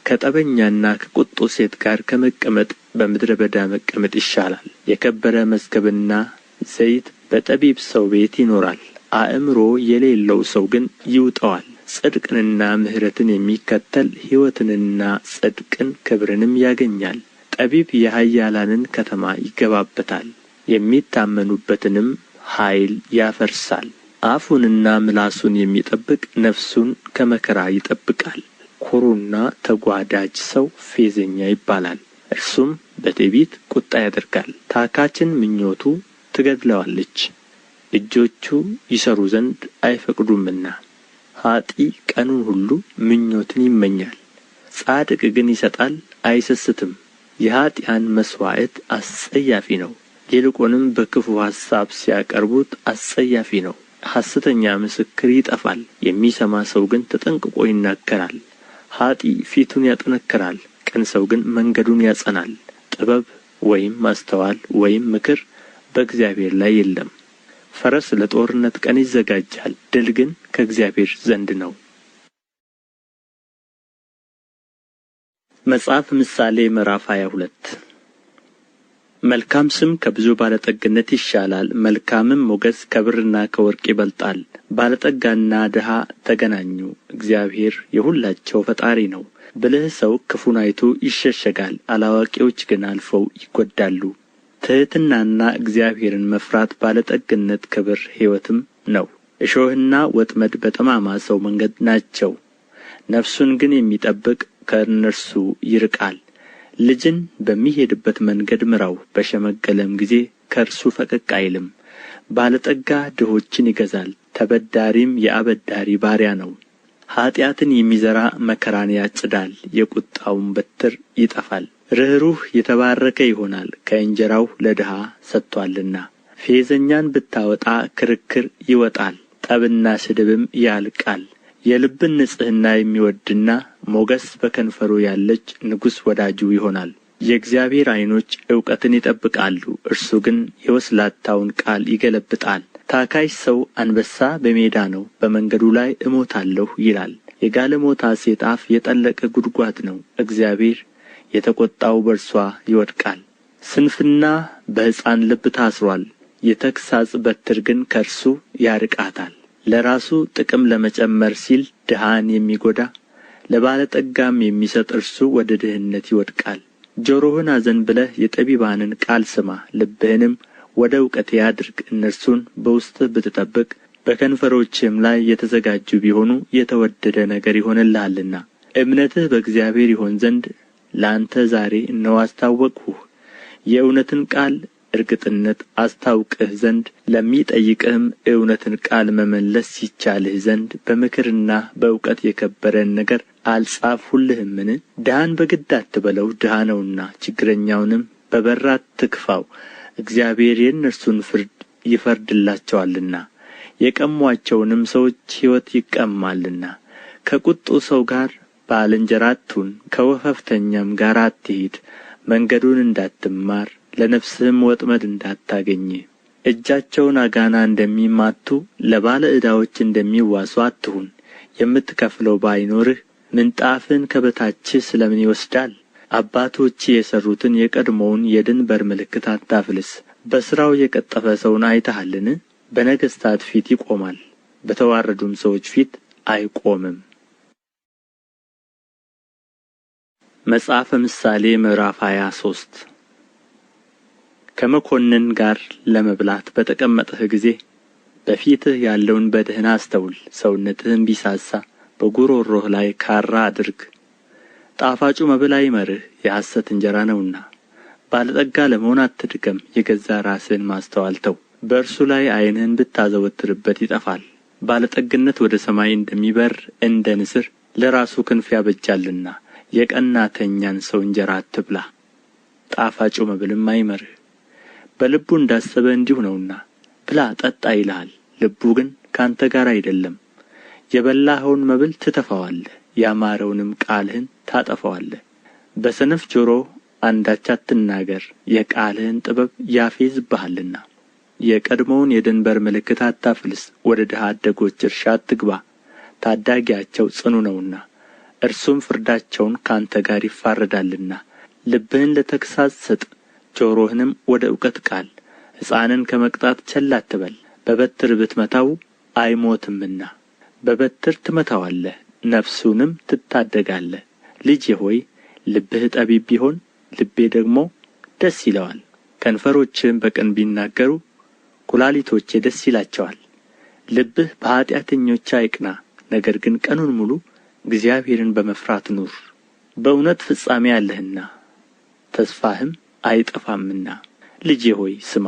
ከጠበኛና ከቍጡ ሴት ጋር ከመቀመጥ በምድረ በዳ መቀመጥ ይሻላል። የከበረ መዝገብና ዘይት በጠቢብ ሰው ቤት ይኖራል፣ አእምሮ የሌለው ሰው ግን ይውጠዋል። ጽድቅንና ምሕረትን የሚከተል ሕይወትንና ጽድቅን ክብርንም ያገኛል። ጠቢብ የኃያላንን ከተማ ይገባበታል፣ የሚታመኑበትንም ኃይል ያፈርሳል። አፉንና ምላሱን የሚጠብቅ ነፍሱን ከመከራ ይጠብቃል። ኵሩና ተጓዳጅ ሰው ፌዘኛ ይባላል፣ እርሱም በትዕቢት ቍጣ ያደርጋል። ታካችን ምኞቱ ትገድለዋለች፣ እጆቹ ይሠሩ ዘንድ አይፈቅዱምና። ኀጥእ ቀኑን ሁሉ ምኞትን ይመኛል፣ ጻድቅ ግን ይሰጣል አይሰስትም። የኀጥኣን መሥዋዕት አስጸያፊ ነው፣ ይልቁንም በክፉ ሐሳብ ሲያቀርቡት አስጸያፊ ነው። ሐሰተኛ ምስክር ይጠፋል፣ የሚሰማ ሰው ግን ተጠንቅቆ ይናገራል። ኀጥእ ፊቱን ያጠነክራል፣ ቅን ሰው ግን መንገዱን ያጸናል። ጥበብ ወይም ማስተዋል ወይም ምክር በእግዚአብሔር ላይ የለም። ፈረስ ለጦርነት ቀን ይዘጋጃል፣ ድል ግን ከእግዚአብሔር ዘንድ ነው። መጽሐፈ ምሳሌ ምዕራፍ 22። መልካም ስም ከብዙ ባለጠግነት ይሻላል፣ መልካምም ሞገስ ከብርና ከወርቅ ይበልጣል። ባለጠጋና ድሀ ተገናኙ፣ እግዚአብሔር የሁላቸው ፈጣሪ ነው። ብልህ ሰው ክፉን አይቶ ይሸሸጋል፣ አላዋቂዎች ግን አልፈው ይጐዳሉ። ትሕትናና እግዚአብሔርን መፍራት ባለጠግነት፣ ክብር፣ ሕይወትም ነው። እሾህና ወጥመድ በጠማማ ሰው መንገድ ናቸው፣ ነፍሱን ግን የሚጠብቅ ከእነርሱ ይርቃል። ልጅን በሚሄድበት መንገድ ምራው፣ በሸመገለም ጊዜ ከእርሱ ፈቀቅ አይልም። ባለጠጋ ድሆችን ይገዛል፣ ተበዳሪም የአበዳሪ ባሪያ ነው። ኃጢአትን የሚዘራ መከራን ያጭዳል፣ የቁጣውም በትር ይጠፋል። ርኅሩህ የተባረከ ይሆናል፣ ከእንጀራው ለድሀ ሰጥቶአልና። ፌዘኛን ብታወጣ ክርክር ይወጣል፣ ጠብና ስድብም ያልቃል። የልብን ንጽሕና የሚወድድና ሞገስ በከንፈሩ ያለች ንጉሥ ወዳጁ ይሆናል። የእግዚአብሔር ዓይኖች እውቀትን ይጠብቃሉ፣ እርሱ ግን የወስላታውን ቃል ይገለብጣል። ታካች ሰው አንበሳ በሜዳ ነው፣ በመንገዱ ላይ እሞታለሁ ይላል። የጋለሞታ ሴት አፍ የጠለቀ ጕድጓድ ነው፣ እግዚአብሔር የተቈጣው በእርስዋ ይወድቃል። ስንፍና በሕፃን ልብ ታስሮአል፣ የተግሣጽ በትር ግን ከእርሱ ያርቃታል። ለራሱ ጥቅም ለመጨመር ሲል ድሀን የሚጐዳ ለባለጠጋም የሚሰጥ እርሱ ወደ ድህነት ይወድቃል። ጆሮህን አዘንብለህ የጠቢባንን ቃል ስማ፣ ልብህንም ወደ እውቀቴ አድርግ። እነርሱን በውስጥህ ብትጠብቅ በከንፈሮችህም ላይ የተዘጋጁ ቢሆኑ የተወደደ ነገር ይሆንልሃልና። እምነትህ በእግዚአብሔር ይሆን ዘንድ ለአንተ ዛሬ እነሆ አስታወቅሁህ። የእውነትን ቃል እርግጥነት አስታውቅህ ዘንድ ለሚጠይቅህም እውነትን ቃል መመለስ ይቻልህ ዘንድ በምክርና በእውቀት የከበረን ነገር አልጻፍሁልህምን? ድሀን በግድ አትበለው፣ ድሀ ነውና፣ ችግረኛውንም በበር አትግፋው፣ እግዚአብሔር የእነርሱን ፍርድ ይፈርድላቸዋልና፣ የቀሙአቸውንም ሰዎች ሕይወት ይቀማልና። ከቍጡ ሰው ጋር ባልንጀራ አትሁን፣ ከወፈፍተኛም ጋር አትሂድ፣ መንገዱን እንዳትማር ለነፍስህም ወጥመድ እንዳታገኝህ። እጃቸውን አጋና እንደሚማቱ ለባለ ዕዳዎች እንደሚዋሱ አትሁን። የምትከፍለው ባይኖርህ ምንጣፍህን ከበታችህ ስለ ምን ይወስዳል? አባቶችህ የሠሩትን የቀድሞውን የድንበር ምልክት አታፍልስ። በሥራው የቀጠፈ ሰውን አይተሃልን? በነገሥታት ፊት ይቆማል፣ በተዋረዱም ሰዎች ፊት አይቆምም። መጽሐፈ ምሳሌ ምዕራፍ 23። ከመኰንን ጋር ለመብላት በተቀመጥህ ጊዜ በፊትህ ያለውን በደኅና አስተውል። ሰውነትህም ቢሳሳ በጕሮሮህ ላይ ካራ አድርግ። ጣፋጩ መብል አይመርህ፣ የሐሰት እንጀራ ነውና። ባለጠጋ ለመሆን አትድከም፣ የገዛ ራስህን ማስተዋል ተው። በእርሱ ላይ ዓይንህን ብታዘወትርበት ይጠፋል። ባለጠግነት ወደ ሰማይ እንደሚበር እንደ ንስር ለራሱ ክንፍ ያበጃልና። የቀናተኛን ሰው እንጀራ አትብላ፣ ጣፋጩ መብልም አይመርህ። በልቡ እንዳሰበ እንዲሁ ነውና፣ ብላ ጠጣ ይልሃል፣ ልቡ ግን ከአንተ ጋር አይደለም። የበላኸውን መብል ትተፋዋለህ፣ ያማረውንም ቃልህን ታጠፋዋለህ። በሰነፍ ጆሮ አንዳች አትናገር፣ የቃልህን ጥበብ ያፌዝብሃልና። የቀድሞውን የድንበር ምልክት አታፍልስ፣ ወደ ድሀ አደጎች እርሻ አትግባ፣ ታዳጊያቸው ጽኑ ነውና፣ እርሱም ፍርዳቸውን ከአንተ ጋር ይፋረዳልና። ልብህን ለተግሣጽ ስጥ፣ ጆሮህንም ወደ እውቀት ቃል። ሕፃንን ከመቅጣት ቸል አትበል፣ በበትር ብትመታው አይሞትምና። በበትር ትመታዋለህ፣ ነፍሱንም ትታደጋለህ። ልጄ ሆይ፣ ልብህ ጠቢብ ቢሆን ልቤ ደግሞ ደስ ይለዋል። ከንፈሮችህም በቅን ቢናገሩ ኵላሊቶቼ ደስ ይላቸዋል። ልብህ በኃጢአተኞች አይቅና፣ ነገር ግን ቀኑን ሙሉ እግዚአብሔርን በመፍራት ኑር። በእውነት ፍጻሜ አለህና ተስፋህም አይጠፋምና። ልጄ ሆይ ስማ፣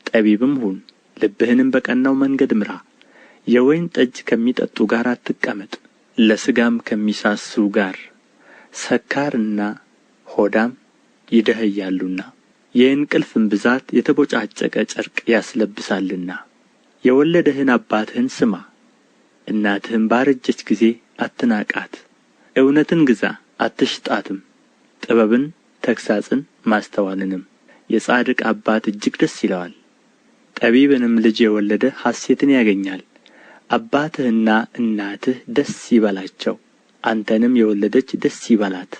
ጠቢብም ሁን፣ ልብህንም በቀናው መንገድ ምራ። የወይን ጠጅ ከሚጠጡ ጋር አትቀመጥ፣ ለሥጋም ከሚሳሱ ጋር። ሰካርና ሆዳም ይደኸያሉና፣ የእንቅልፍም ብዛት የተቦጫጨቀ ጨርቅ ያስለብሳልና። የወለደህን አባትህን ስማ፣ እናትህም ባረጀች ጊዜ አትናቃት። እውነትን ግዛ አትሽጣትም፣ ጥበብን፣ ተግሣጽን፣ ማስተዋልንም። የጻድቅ አባት እጅግ ደስ ይለዋል፣ ጠቢብንም ልጅ የወለደ ሐሤትን ያገኛል። አባትህና እናትህ ደስ ይበላቸው፣ አንተንም የወለደች ደስ ይበላት።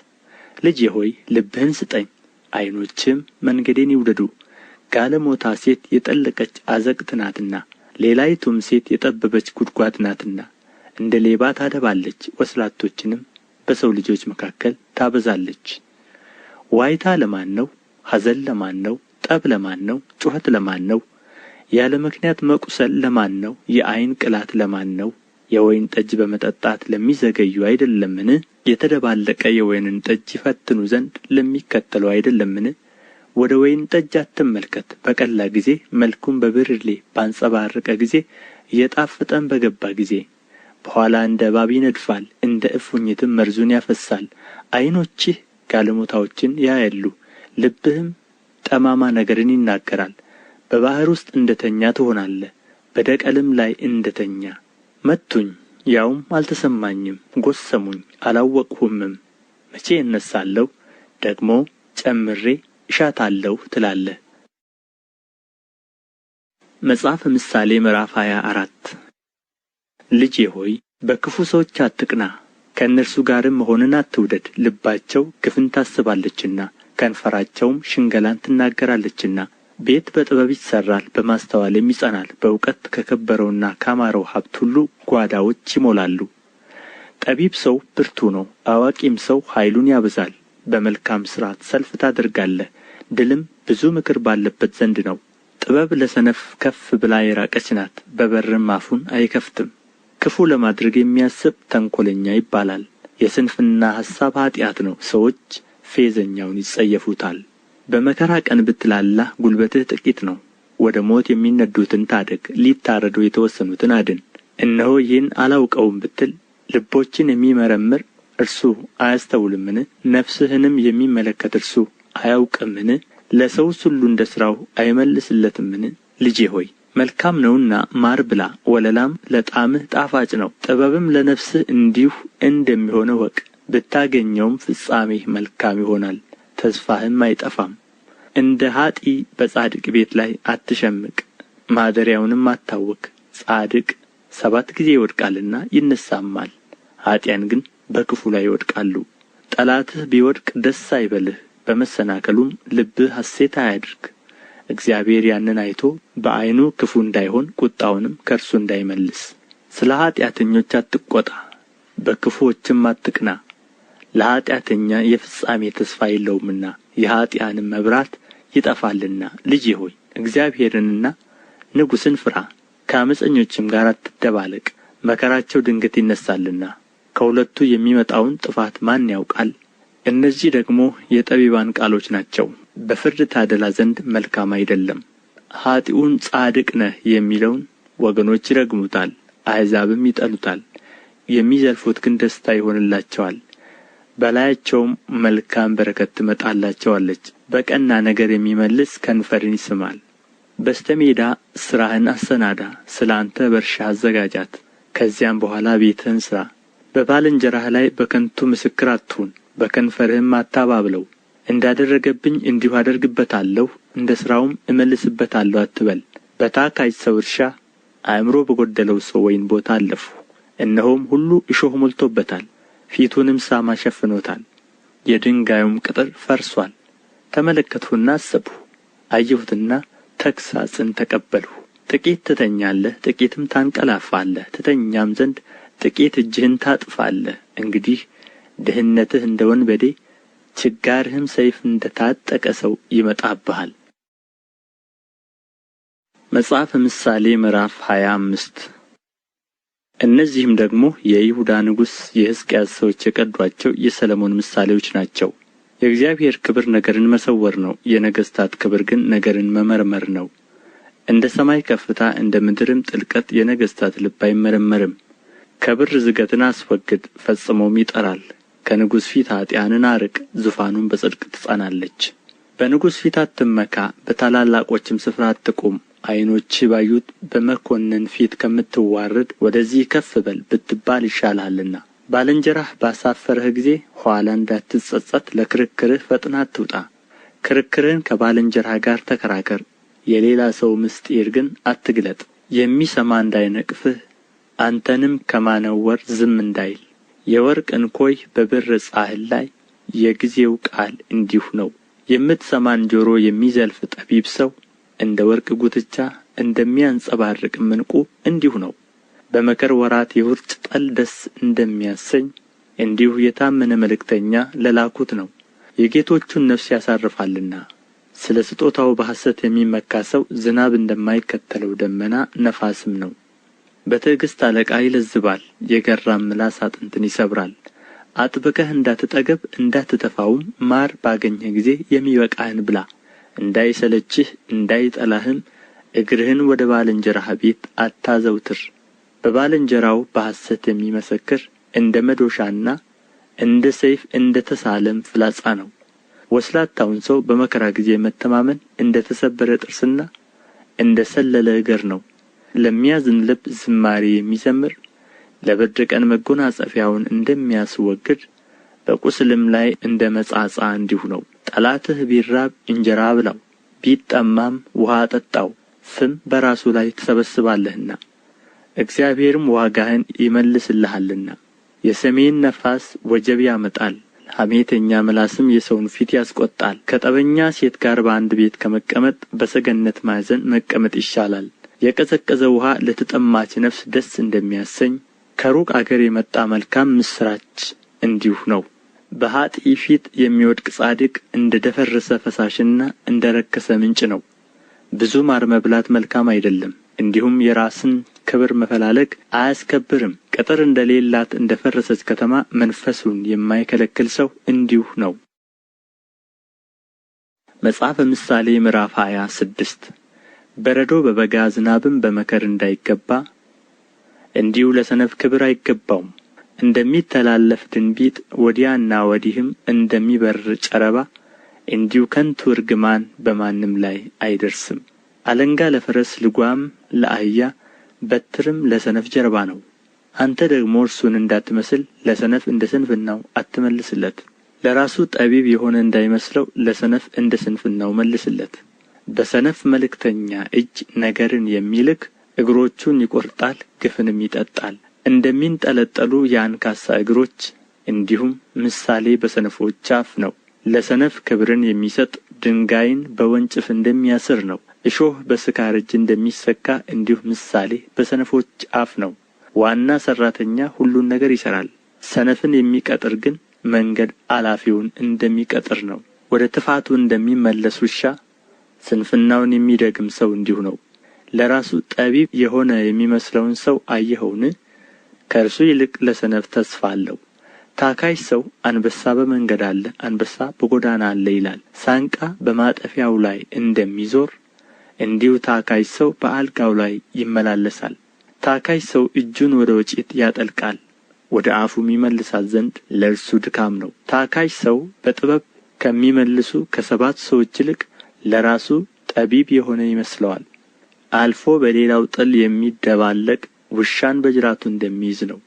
ልጄ ሆይ፣ ልብህን ስጠኝ፣ ዓይኖችህም መንገዴን ይውደዱ። ጋለሞታ ሴት የጠለቀች አዘቅት ናትና፣ ሌላይቱም ሴት የጠበበች ጕድጓድ ናትና። እንደ ሌባ ታደባለች፣ ወስላቶችንም በሰው ልጆች መካከል ታበዛለች። ዋይታ ለማን ነው? ኀዘን ለማን ነው? ጠብ ለማን ነው? ጩኸት ለማን ነው? ያለ ምክንያት መቍሰል ለማን ነው? የዓይን ቅላት ለማን ነው? የወይን ጠጅ በመጠጣት ለሚዘገዩ አይደለምን? የተደባለቀ የወይንን ጠጅ ይፈትኑ ዘንድ ለሚከተሉ አይደለምን? ወደ ወይን ጠጅ አትመልከት፣ በቀላ ጊዜ መልኩም በብርሌ ባንጸባረቀ ጊዜ እየጣፈጠም በገባ ጊዜ በኋላ እንደ እባብ ይነድፋል፣ እንደ እፉኝትም መርዙን ያፈስሳል። ዓይኖችህ ጋለሞታዎችን ያያሉ፣ ልብህም ጠማማ ነገርን ይናገራል። በባሕር ውስጥ እንደ ተኛ ትሆናለህ፣ በደቀልም ላይ እንደ ተኛ። መቱኝ፣ ያውም አልተሰማኝም፣ ጐሰሙኝ፣ አላወቅሁምም። መቼ እነሣለሁ? ደግሞ ጨምሬ እሻታለሁ ትላለህ። መጽሐፈ ምሳሌ ምዕራፍ 24። ልጄ ሆይ፣ በክፉ ሰዎች አትቅና፣ ከእነርሱ ጋርም መሆንን አትውደድ። ልባቸው ግፍን ታስባለችና፣ ከንፈራቸውም ሽንገላን ትናገራለችና። ቤት በጥበብ ይሠራል፣ በማስተዋልም ይጸናል። በእውቀት ከከበረውና ካማረው ሀብት ሁሉ ጓዳዎች ይሞላሉ። ጠቢብ ሰው ብርቱ ነው፣ አዋቂም ሰው ኃይሉን ያበዛል። በመልካም ሥርዓት ሰልፍ ታደርጋለህ፣ ድልም ብዙ ምክር ባለበት ዘንድ ነው። ጥበብ ለሰነፍ ከፍ ብላ የራቀች ናት፣ በበርም አፉን አይከፍትም። ክፉ ለማድረግ የሚያስብ ተንኰለኛ ይባላል። የስንፍና ሐሳብ ኃጢአት ነው፣ ሰዎች ፌዘኛውን ይጸየፉታል። በመከራ ቀን ብትላላ ጉልበትህ ጥቂት ነው። ወደ ሞት የሚነዱትን ታደግ፣ ሊታረዱ የተወሰኑትን አድን። እነሆ ይህን አላውቀውም ብትል፣ ልቦችን የሚመረምር እርሱ አያስተውልምን? ነፍስህንም የሚመለከት እርሱ አያውቅምን? ለሰውስ ሁሉ እንደ ሥራው አይመልስለትምን? ልጄ ሆይ፣ መልካም ነውና ማር ብላ፣ ወለላም ለጣምህ ጣፋጭ ነው። ጥበብም ለነፍስህ እንዲሁ እንደሚሆን እወቅ፣ ብታገኘውም ፍጻሜህ መልካም ይሆናል፣ ተስፋህም አይጠፋም። እንደ ኀጥእ በጻድቅ ቤት ላይ አትሸምቅ፣ ማደሪያውንም አታውክ። ጻድቅ 7 ጊዜ ይወድቃልና ይነሣማል፣ ኀጥኣን ግን በክፉ ላይ ይወድቃሉ። ጠላትህ ቢወድቅ ደስ አይበልህ፣ በመሰናከሉም ልብህ ሐሤት አያድርግ። እግዚአብሔር ያንን አይቶ በዓይኑ ክፉ እንዳይሆን ቍጣውንም ከእርሱ እንዳይመልስ። ስለ ኃጢአተኞች አትቈጣ፣ በክፉዎችም አትቅና። ለኃጢአተኛ የፍጻሜ ተስፋ የለውምና፣ የኃጥኣንም መብራት ይጠፋልና። ልጄ ሆይ፣ እግዚአብሔርንና ንጉሥን ፍራ፣ ከዓመፀኞችም ጋር አትደባለቅ። መከራቸው ድንገት ይነሣልና፣ ከሁለቱ የሚመጣውን ጥፋት ማን ያውቃል? እነዚህ ደግሞ የጠቢባን ቃሎች ናቸው። በፍርድ ታደላ ዘንድ መልካም አይደለም። ኀጥኡን ጻድቅ ነህ የሚለውን ወገኖች ይረግሙታል፣ አሕዛብም ይጠሉታል። የሚዘልፉት ግን ደስታ ይሆንላቸዋል፣ በላያቸውም መልካም በረከት ትመጣላቸዋለች። በቀና ነገር የሚመልስ ከንፈርን ይስማል። በስተ ሜዳ ሥራህን አሰናዳ፣ ስለ አንተ በእርሻ አዘጋጃት። ከዚያም በኋላ ቤትህን ሥራ። በባልንጀራህ ላይ በከንቱ ምስክር አትሁን፣ በከንፈርህም አታባብለው። እንዳደረገብኝ እንዲሁ አደርግበታለሁ፣ እንደ ሥራውም እመልስበታለሁ አትበል። በታካች ሰው እርሻ፣ አእምሮ በጎደለው ሰው ወይን ቦታ አለፍሁ። እነሆም ሁሉ እሾህ ሞልቶበታል፣ ፊቱንም ሳማ ሸፍኖታል፣ የድንጋዩም ቅጥር ፈርሶአል። ተመለከትሁና አሰብሁ፣ አየሁትና ተግሣጽን ተቀበልሁ። ጥቂት ትተኛለህ፣ ጥቂትም ታንቀላፋለህ፣ ትተኛም ዘንድ ጥቂት እጅህን ታጥፋለህ። እንግዲህ ድህነትህ እንደ ወንበዴ፣ ችጋርህም ሰይፍ እንደ ታጠቀ ሰው ይመጣብሃል። መጽሐፈ ምሳሌ ምዕራፍ 25። እነዚህም ደግሞ የይሁዳ ንጉሥ የሕዝቅያስ ሰዎች የቀዱአቸው የሰሎሞን ምሳሌዎች ናቸው። የእግዚአብሔር ክብር ነገርን መሰወር ነው፣ የነገሥታት ክብር ግን ነገርን መመርመር ነው። እንደ ሰማይ ከፍታ እንደ ምድርም ጥልቀት የነገሥታት ልብ አይመረመርም። ከብር ዝገትን አስወግድ፣ ፈጽሞም ይጠራል። ከንጉሥ ፊት ኃጥኣንን አርቅ፣ ዙፋኑም በጽድቅ ትጸናለች። በንጉሥ ፊት አትመካ፣ በታላላቆችም ስፍራ አትቁም። ዓይኖችህ ባዩት በመኰንን ፊት ከምትዋረድ ወደዚህ ከፍ በል ብትባል ይሻልሃልና። ባልንጀራህ ባሳፈረህ ጊዜ ኋላ እንዳትጸጸት ለክርክርህ ፈጥነህ አትውጣ። ክርክርህን ከባልንጀራህ ጋር ተከራከር፣ የሌላ ሰው ምስጢር ግን አትግለጥ። የሚሰማ እንዳይነቅፍህ አንተንም ከማነወር ዝም እንዳይል። የወርቅ እንኮይ በብር ጻሕል ላይ የጊዜው ቃል እንዲሁ ነው። የምትሰማን ጆሮ የሚዘልፍ ጠቢብ ሰው እንደ ወርቅ ጉትቻ እንደሚያንጸባርቅም ዕንቁ እንዲሁ ነው። በመከር ወራት የውርጭ ጠል ደስ እንደሚያሰኝ እንዲሁ የታመነ መልእክተኛ ለላኩት ነው። የጌቶቹን ነፍስ ያሳርፋልና። ስለ ስጦታው በሐሰት የሚመካ ሰው ዝናብ እንደማይከተለው ደመና ነፋስም ነው። በትዕግሥት አለቃ ይለዝባል፣ የገራም ምላስ አጥንትን ይሰብራል። አጥብቀህ እንዳትጠግብ እንዳትተፋውም ማር ባገኘህ ጊዜ የሚበቃህን ብላ። እንዳይሰለችህ እንዳይጠላህም እግርህን ወደ ባልንጀራህ ቤት አታዘውትር። በባልንጀራው በሐሰት የሚመሰክር እንደ መዶሻና እንደ ሰይፍ እንደ ተሳለም ፍላጻ ነው። ወስላታውን ሰው በመከራ ጊዜ መተማመን እንደ ተሰበረ ጥርስና እንደ ሰለለ እግር ነው። ለሚያዝን ልብ ዝማሬ የሚዘምር ለብርድ ቀን መጎናጸፊያውን እንደሚያስወግድ በቍስልም ላይ እንደ መጻጻ እንዲሁ ነው። ጠላትህ ቢራብ እንጀራ አብላው፣ ቢጠማም ውኃ አጠጣው። ፍም በራሱ ላይ ትሰበስባለህና እግዚአብሔርም ዋጋህን ይመልስልሃልና። የሰሜን ነፋስ ወጀብ ያመጣል፣ ሐሜተኛ ምላስም የሰውን ፊት ያስቈጣል። ከጠበኛ ሴት ጋር በአንድ ቤት ከመቀመጥ በሰገነት ማዕዘን መቀመጥ ይሻላል። የቀዘቀዘ ውኃ ለተጠማች ነፍስ ደስ እንደሚያሰኝ ከሩቅ አገር የመጣ መልካም ምስራች እንዲሁ ነው። በኀጥእ ፊት የሚወድቅ ጻድቅ እንደ ደፈረሰ ፈሳሽና እንደ ረከሰ ምንጭ ነው። ብዙ ማር መብላት መልካም አይደለም፣ እንዲሁም የራስን ክብር መፈላለግ አያስከብርም። ቅጥር እንደሌላት እንደ ፈረሰች ከተማ መንፈሱን የማይከለክል ሰው እንዲሁ ነው። መጽሐፈ ምሳሌ ምዕራፍ 26። በረዶ በበጋ ዝናብም በመከር እንዳይገባ እንዲሁ ለሰነፍ ክብር አይገባውም። እንደሚተላለፍ ድንቢጥ ወዲያና ወዲህም እንደሚበርር ጨረባ እንዲሁ ከንቱ እርግማን በማንም ላይ አይደርስም። አለንጋ ለፈረስ ልጓም ለአህያ በትርም ለሰነፍ ጀርባ ነው። አንተ ደግሞ እርሱን እንዳትመስል ለሰነፍ እንደ ስንፍናው አትመልስለት። ለራሱ ጠቢብ የሆነ እንዳይመስለው ለሰነፍ እንደ ስንፍናው መልስለት። በሰነፍ መልእክተኛ እጅ ነገርን የሚልክ እግሮቹን ይቈርጣል፣ ግፍንም ይጠጣል። እንደሚንጠለጠሉ የአንካሳ እግሮች እንዲሁም ምሳሌ በሰነፎች አፍ ነው። ለሰነፍ ክብርን የሚሰጥ ድንጋይን በወንጭፍ እንደሚያስር ነው። እሾህ በስካር እጅ እንደሚሰካ እንዲሁ ምሳሌ በሰነፎች አፍ ነው። ዋና ሠራተኛ ሁሉን ነገር ይሠራል፣ ሰነፍን የሚቀጥር ግን መንገድ አላፊውን እንደሚቀጥር ነው። ወደ ትፋቱ እንደሚመለስ ውሻ ስንፍናውን የሚደግም ሰው እንዲሁ ነው። ለራሱ ጠቢብ የሆነ የሚመስለውን ሰው አየኸውን? ከእርሱ ይልቅ ለሰነፍ ተስፋ አለው። ታካች ሰው አንበሳ በመንገድ አለ፣ አንበሳ በጎዳና አለ ይላል። ሳንቃ በማጠፊያው ላይ እንደሚዞር እንዲሁ ታካች ሰው በአልጋው ላይ ይመላለሳል። ታካች ሰው እጁን ወደ ወጭት ያጠልቃል፣ ወደ አፉም ይመልሳት ዘንድ ለእርሱ ድካም ነው። ታካች ሰው በጥበብ ከሚመልሱ ከሰባት ሰዎች ይልቅ ለራሱ ጠቢብ የሆነ ይመስለዋል። አልፎ በሌላው ጥል የሚደባለቅ ውሻን በጅራቱ እንደሚይዝ ነው።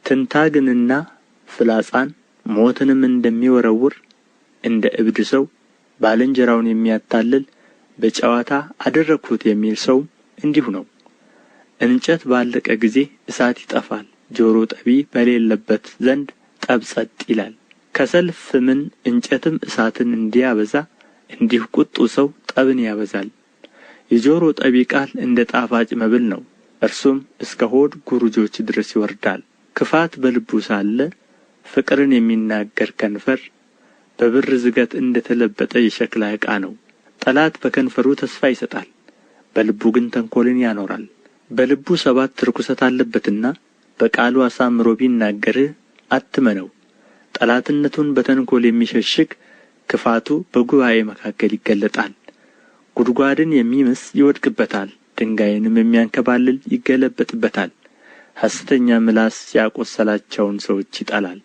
ትንታግንና ፍላጻን ሞትንም እንደሚወረውር እንደ እብድ ሰው ባልንጀራውን የሚያታልል በጨዋታ አደረግሁት የሚል ሰውም እንዲሁ ነው። እንጨት ባለቀ ጊዜ እሳት ይጠፋል፣ ጆሮ ጠቢ በሌለበት ዘንድ ጠብ ጸጥ ይላል። ከሰል ፍምን እንጨትም እሳትን እንዲያበዛ እንዲሁ ቁጡ ሰው ጠብን ያበዛል። የጆሮ ጠቢ ቃል እንደ ጣፋጭ መብል ነው፣ እርሱም እስከ ሆድ ጉርጆች ድረስ ይወርዳል። ክፋት በልቡ ሳለ ፍቅርን የሚናገር ከንፈር በብር ዝገት እንደ ተለበጠ የሸክላ ዕቃ ነው። ጠላት በከንፈሩ ተስፋ ይሰጣል፣ በልቡ ግን ተንኰልን ያኖራል። በልቡ ሰባት ርኵሰት አለበትና በቃሉ አሳምሮ ቢናገርህ አትመነው። ጠላትነቱን በተንኰል የሚሸሽግ ክፋቱ በጉባኤ መካከል ይገለጣል። ጉድጓድን የሚምስ ይወድቅበታል፣ ድንጋይንም የሚያንከባልል ይገለበጥበታል። ሐሰተኛ ምላስ ያቈሰላቸውን ሰዎች ይጠላል፣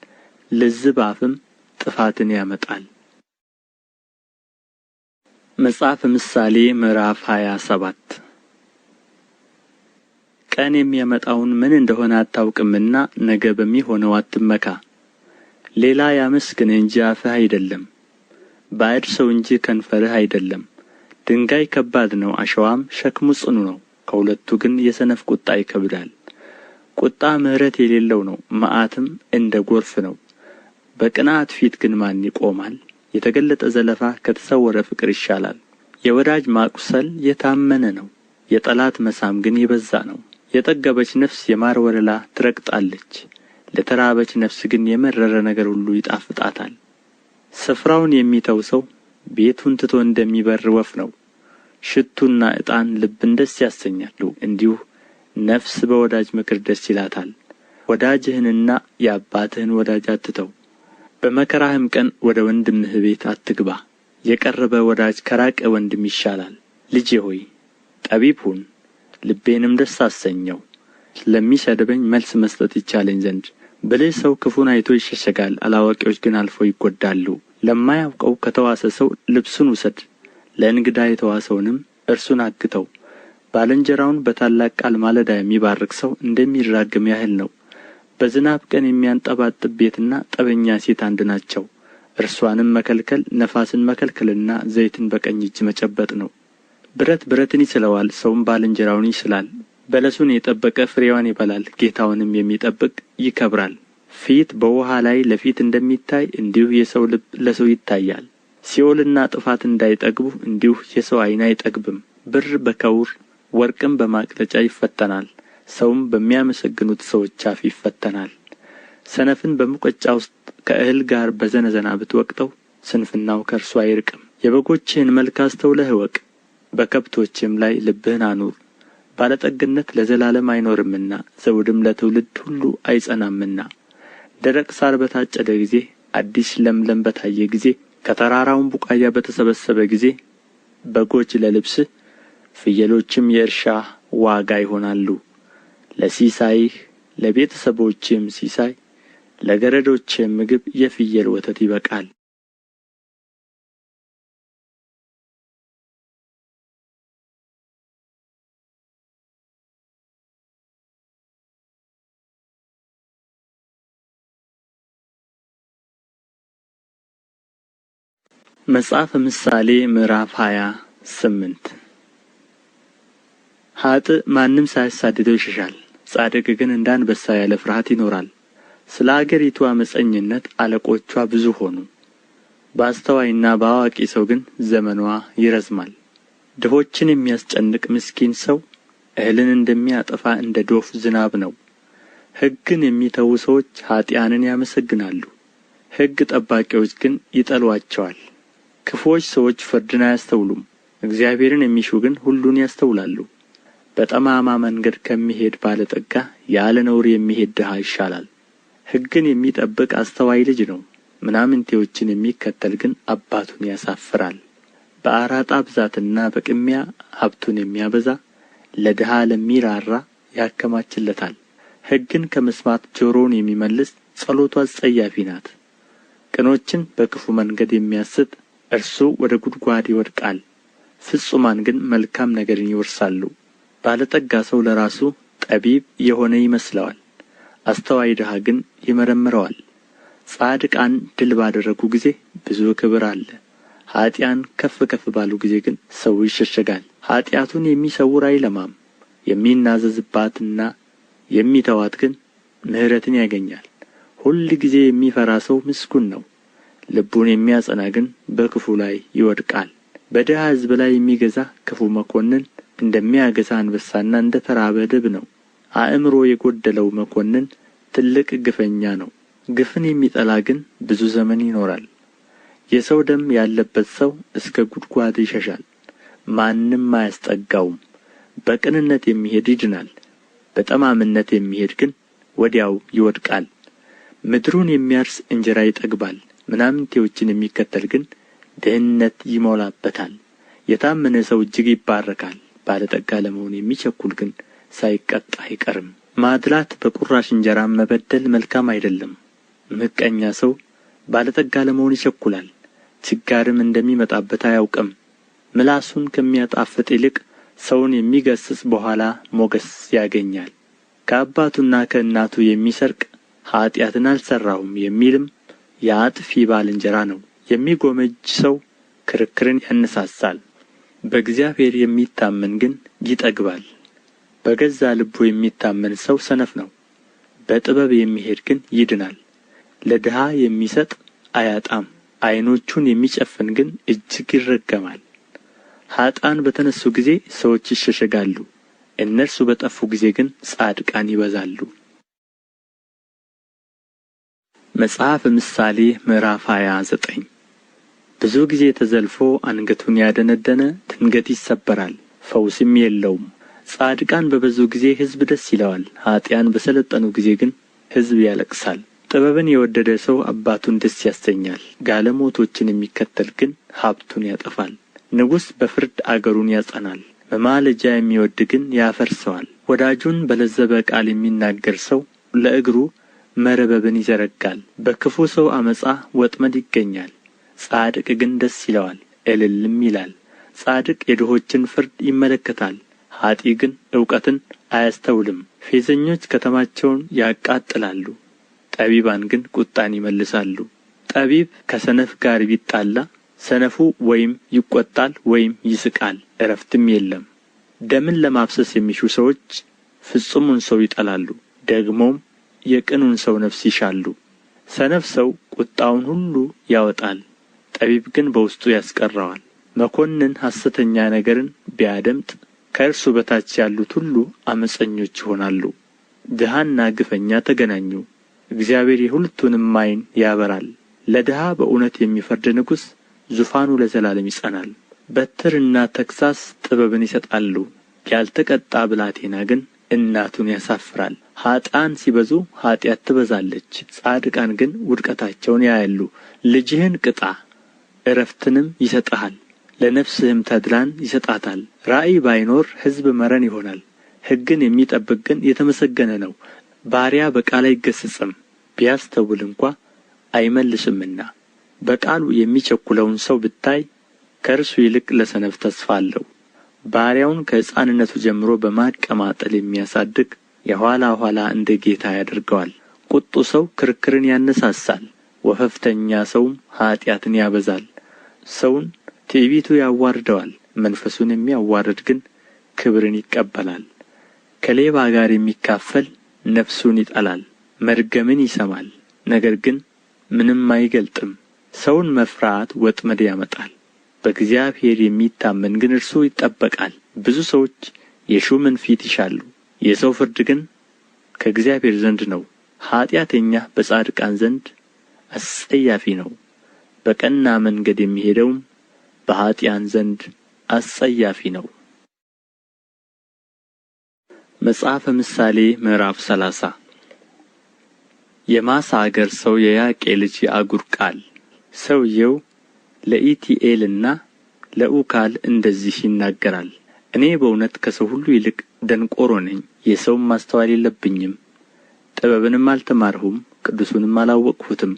ልዝብ አፍም ጥፋትን ያመጣል። መጽሐፈ ምሳሌ ምዕራፍ 27። ቀን የሚያመጣውን ምን እንደሆነ አታውቅምና ነገ በሚሆነው አትመካ። ሌላ ያመስግንህ እንጂ አፍህ አይደለም፣ ባዕድ ሰው እንጂ ከንፈርህ አይደለም። ድንጋይ ከባድ ነው፣ አሸዋም ሸክሙ ጽኑ ነው። ከሁለቱ ግን የሰነፍ ቁጣ ይከብዳል። ቁጣ ምሕረት የሌለው ነው፣ መዓትም እንደ ጎርፍ ነው። በቅንዓት ፊት ግን ማን ይቆማል? የተገለጠ ዘለፋ ከተሰወረ ፍቅር ይሻላል። የወዳጅ ማቁሰል የታመነ ነው፣ የጠላት መሳም ግን የበዛ ነው። የጠገበች ነፍስ የማር ወለላ ትረግጣለች፣ ለተራበች ነፍስ ግን የመረረ ነገር ሁሉ ይጣፍጣታል። ስፍራውን የሚተው ሰው ቤቱን ትቶ እንደሚበር ወፍ ነው። ሽቱና ዕጣን ልብን ደስ ያሰኛሉ፣ እንዲሁ ነፍስ በወዳጅ ምክር ደስ ይላታል። ወዳጅህንና የአባትህን ወዳጅ አትተው፣ በመከራህም ቀን ወደ ወንድምህ ቤት አትግባ። የቀረበ ወዳጅ ከራቀ ወንድም ይሻላል። ልጄ ሆይ ጠቢብ ሁን፣ ልቤንም ደስ አሰኘው፣ ለሚሰድበኝ መልስ መስጠት ይቻለኝ ዘንድ። ብልህ ሰው ክፉን አይቶ ይሸሸጋል፣ አላዋቂዎች ግን አልፈው ይጐዳሉ። ለማያውቀው ከተዋሰ ሰው ልብሱን ውሰድ፣ ለእንግዳ የተዋሰውንም እርሱን አግተው። ባልንጀራውን በታላቅ ቃል ማለዳ የሚባርክ ሰው እንደሚራገም ያህል ነው። በዝናብ ቀን የሚያንጠባጥብ ቤትና ጠበኛ ሴት አንድ ናቸው። እርስዋንም መከልከል ነፋስን መከልከልና ዘይትን በቀኝ እጅ መጨበጥ ነው። ብረት ብረትን ይስለዋል፣ ሰውም ባልንጀራውን ይስላል። በለሱን የጠበቀ ፍሬዋን ይበላል፣ ጌታውንም የሚጠብቅ ይከብራል። ፊት በውኃ ላይ ለፊት እንደሚታይ እንዲሁ የሰው ልብ ለሰው ይታያል። ሲኦልና ጥፋት እንዳይጠግቡ እንዲሁ የሰው ዓይን አይጠግብም። ብር በከውር ወርቅም በማቅለጫ ይፈተናል፣ ሰውም በሚያመሰግኑት ሰዎች አፍ ይፈተናል። ሰነፍን በሙቀጫ ውስጥ ከእህል ጋር በዘነዘና ብትወቅጠው ስንፍናው ከእርሱ አይርቅም። የበጎችህን መልክ አስተውለህ እወቅ፣ በከብቶችህም ላይ ልብህን አኑር። ባለጠግነት ለዘላለም አይኖርምና ዘውድም ለትውልድ ሁሉ አይጸናምና። ደረቅ ሣር በታጨደ ጊዜ፣ አዲስ ለምለም በታየ ጊዜ፣ ከተራራውም ቡቃያ በተሰበሰበ ጊዜ በጎች ለልብስህ ፍየሎችም የእርሻ ዋጋ ይሆናሉ። ለሲሳይህ ለቤተ ሰቦችህም ሲሳይ ለገረዶችህም ምግብ የፍየል ወተት ይበቃል። መጽሐፈ ምሳሌ ምዕራፍ 28። ኃጥእ ማንም ሳያሳድደው ይሸሻል፣ ጻድቅ ግን እንደ አንበሳ ያለ ፍርሃት ይኖራል። ስለ አገሪቱ ዓመፀኝነት አለቆቿ ብዙ ሆኑ፣ በአስተዋይና በአዋቂ ሰው ግን ዘመንዋ ይረዝማል። ድሆችን የሚያስጨንቅ ምስኪን ሰው እህልን እንደሚያጠፋ እንደ ዶፍ ዝናብ ነው። ሕግን የሚተዉ ሰዎች ኃጥኣንን ያመሰግናሉ፣ ሕግ ጠባቂዎች ግን ይጠሉአቸዋል። ክፉዎች ሰዎች ፍርድን አያስተውሉም፣ እግዚአብሔርን የሚሹ ግን ሁሉን ያስተውላሉ። በጠማማ መንገድ ከሚሄድ ባለጠጋ ያለ ነውር የሚሄድ ድሀ ይሻላል። ሕግን የሚጠብቅ አስተዋይ ልጅ ነው፣ ምናምንቴዎችን የሚከተል ግን አባቱን ያሳፍራል። በአራጣ ብዛትና በቅሚያ ሀብቱን የሚያበዛ ለድሀ ለሚራራ ያከማችለታል። ሕግን ከመስማት ጆሮውን የሚመልስ ጸሎቱ አስጸያፊ ናት። ቅኖችን በክፉ መንገድ የሚያስት እርሱ ወደ ጉድጓድ ይወድቃል፣ ፍጹማን ግን መልካም ነገርን ይወርሳሉ። ባለጠጋ ሰው ለራሱ ጠቢብ የሆነ ይመስለዋል፣ አስተዋይ ድሀ ግን ይመረምረዋል። ጻድቃን ድል ባደረጉ ጊዜ ብዙ ክብር አለ፣ ኃጥኣን ከፍ ከፍ ባሉ ጊዜ ግን ሰው ይሸሸጋል። ኃጢአቱን የሚሰውር አይለማም፣ የሚናዘዝባትና የሚተዋት ግን ምሕረትን ያገኛል። ሁልጊዜ የሚፈራ ሰው ምስጉን ነው፣ ልቡን የሚያጸና ግን በክፉ ላይ ይወድቃል። በድሀ ሕዝብ ላይ የሚገዛ ክፉ መኰንን እንደሚያገሣ አንበሳና እንደ ተራበ ድብ ነው። አእምሮ የጎደለው መኰንን ትልቅ ግፈኛ ነው፣ ግፍን የሚጠላ ግን ብዙ ዘመን ይኖራል። የሰው ደም ያለበት ሰው እስከ ጉድጓድ ይሸሻል፣ ማንም አያስጠጋውም። በቅንነት የሚሄድ ይድናል፣ በጠማምነት የሚሄድ ግን ወዲያው ይወድቃል። ምድሩን የሚያርስ እንጀራ ይጠግባል፣ ምናምንቴዎችን የሚከተል ግን ድህነት ይሞላበታል። የታመነ ሰው እጅግ ይባረካል፣ ባለጠጋ ለመሆን የሚቸኵል ግን ሳይቀጣ አይቀርም። ማድላት በቁራሽ እንጀራም መበደል መልካም አይደለም። ምቀኛ ሰው ባለጠጋ ለመሆን ይቸኵላል፣ ችጋርም እንደሚመጣበት አያውቅም። ምላሱን ከሚያጣፍጥ ይልቅ ሰውን የሚገሥጽ በኋላ ሞገስ ያገኛል። ከአባቱና ከእናቱ የሚሰርቅ ኃጢአትን አልሠራሁም የሚልም የአጥፊ ባልንጀራ ነው። የሚጎመጅ ሰው ክርክርን ያነሣሣል፣ በእግዚአብሔር የሚታመን ግን ይጠግባል። በገዛ ልቡ የሚታመን ሰው ሰነፍ ነው፣ በጥበብ የሚሄድ ግን ይድናል። ለድሀ የሚሰጥ አያጣም፣ ዓይኖቹን የሚጨፍን ግን እጅግ ይረገማል። ኃጥኣን በተነሡ ጊዜ ሰዎች ይሸሸጋሉ፣ እነርሱ በጠፉ ጊዜ ግን ጻድቃን ይበዛሉ። መጽሐፈ ምሳሌ ምዕራፍ 29። ብዙ ጊዜ ተዘልፎ አንገቱን ያደነደነ ድንገት ይሰበራል፣ ፈውስም የለውም። ጻድቃን በበዙ ጊዜ ሕዝብ ደስ ይለዋል፣ ኃጥኣን በሠለጠኑ ጊዜ ግን ሕዝብ ያለቅሳል። ጥበብን የወደደ ሰው አባቱን ደስ ያሰኛል፣ ጋለሞቶችን የሚከተል ግን ሀብቱን ያጠፋል። ንጉሥ በፍርድ አገሩን ያጸናል፣ መማለጃ የሚወድድ ግን ያፈርሰዋል። ወዳጁን በለዘበ ቃል የሚናገር ሰው ለእግሩ መረበብን ይዘረጋል። በክፉ ሰው ዓመፃ ወጥመድ ይገኛል፣ ጻድቅ ግን ደስ ይለዋል እልልም ይላል። ጻድቅ የድሆችን ፍርድ ይመለከታል፣ ኀጥእ ግን እውቀትን አያስተውልም። ፌዘኞች ከተማቸውን ያቃጥላሉ፣ ጠቢባን ግን ቍጣን ይመልሳሉ። ጠቢብ ከሰነፍ ጋር ቢጣላ ሰነፉ ወይም ይቈጣል ወይም ይስቃል፣ ዕረፍትም የለም። ደምን ለማፍሰስ የሚሹ ሰዎች ፍጹሙን ሰው ይጠላሉ፣ ደግሞም የቅኑን ሰው ነፍስ ይሻሉ። ሰነፍ ሰው ቍጣውን ሁሉ ያወጣል፣ ጠቢብ ግን በውስጡ ያስቀረዋል። መኰንን ሐሰተኛ ነገርን ቢያደምጥ ከእርሱ በታች ያሉት ሁሉ ዓመፀኞች ይሆናሉ። ድሀና ግፈኛ ተገናኙ፣ እግዚአብሔር የሁለቱንም ዓይን ያበራል። ለድሀ በእውነት የሚፈርድ ንጉሥ ዙፋኑ ለዘላለም ይጸናል። በትርና ተግሣጽ ጥበብን ይሰጣሉ፣ ያልተቀጣ ብላቴና ግን እናቱን ያሳፍራል። ኀጥኣን ሲበዙ ኃጢአት ትበዛለች፣ ጻድቃን ግን ውድቀታቸውን ያያሉ። ልጅህን ቅጣ፣ ዕረፍትንም ይሰጥሃል፣ ለነፍስህም ተድላን ይሰጣታል። ራእይ ባይኖር ሕዝብ መረን ይሆናል፣ ሕግን የሚጠብቅ ግን የተመሰገነ ነው። ባሪያ በቃል አይገሠጽም፣ ቢያስተውል እንኳ አይመልስምና። በቃሉ የሚቸኵለውን ሰው ብታይ ከእርሱ ይልቅ ለሰነፍ ተስፋ አለው። ባሪያውን ከሕፃንነቱ ጀምሮ በማቀማጠል የሚያሳድግ የኋላ ኋላ እንደ ጌታ ያደርገዋል። ቍጡ ሰው ክርክርን ያነሣሣል፣ ወፈፍተኛ ሰውም ኃጢአትን ያበዛል። ሰውን ትዕቢቱ ያዋርደዋል፣ መንፈሱን የሚያዋርድ ግን ክብርን ይቀበላል። ከሌባ ጋር የሚካፈል ነፍሱን ይጠላል፣ መርገምን ይሰማል፣ ነገር ግን ምንም አይገልጥም። ሰውን መፍራት ወጥመድ ያመጣል፣ በእግዚአብሔር የሚታመን ግን እርሱ ይጠበቃል። ብዙ ሰዎች የሹምን ፊት ይሻሉ፣ የሰው ፍርድ ግን ከእግዚአብሔር ዘንድ ነው። ኃጢአተኛ በጻድቃን ዘንድ አስጸያፊ ነው፣ በቀና መንገድ የሚሄደውም በኃጥኣን ዘንድ አስጸያፊ ነው። መጽሐፈ ምሳሌ ምዕራፍ 30። የማሣ አገር ሰው የያቄ ልጅ የአጉር ቃል። ሰውየው ለኢቲኤልና ለኡካል እንደዚህ ይናገራል። እኔ በእውነት ከሰው ሁሉ ይልቅ ደንቆሮ ነኝ፣ የሰውም ማስተዋል የለብኝም። ጥበብንም አልተማርሁም፣ ቅዱሱንም አላወቅሁትም።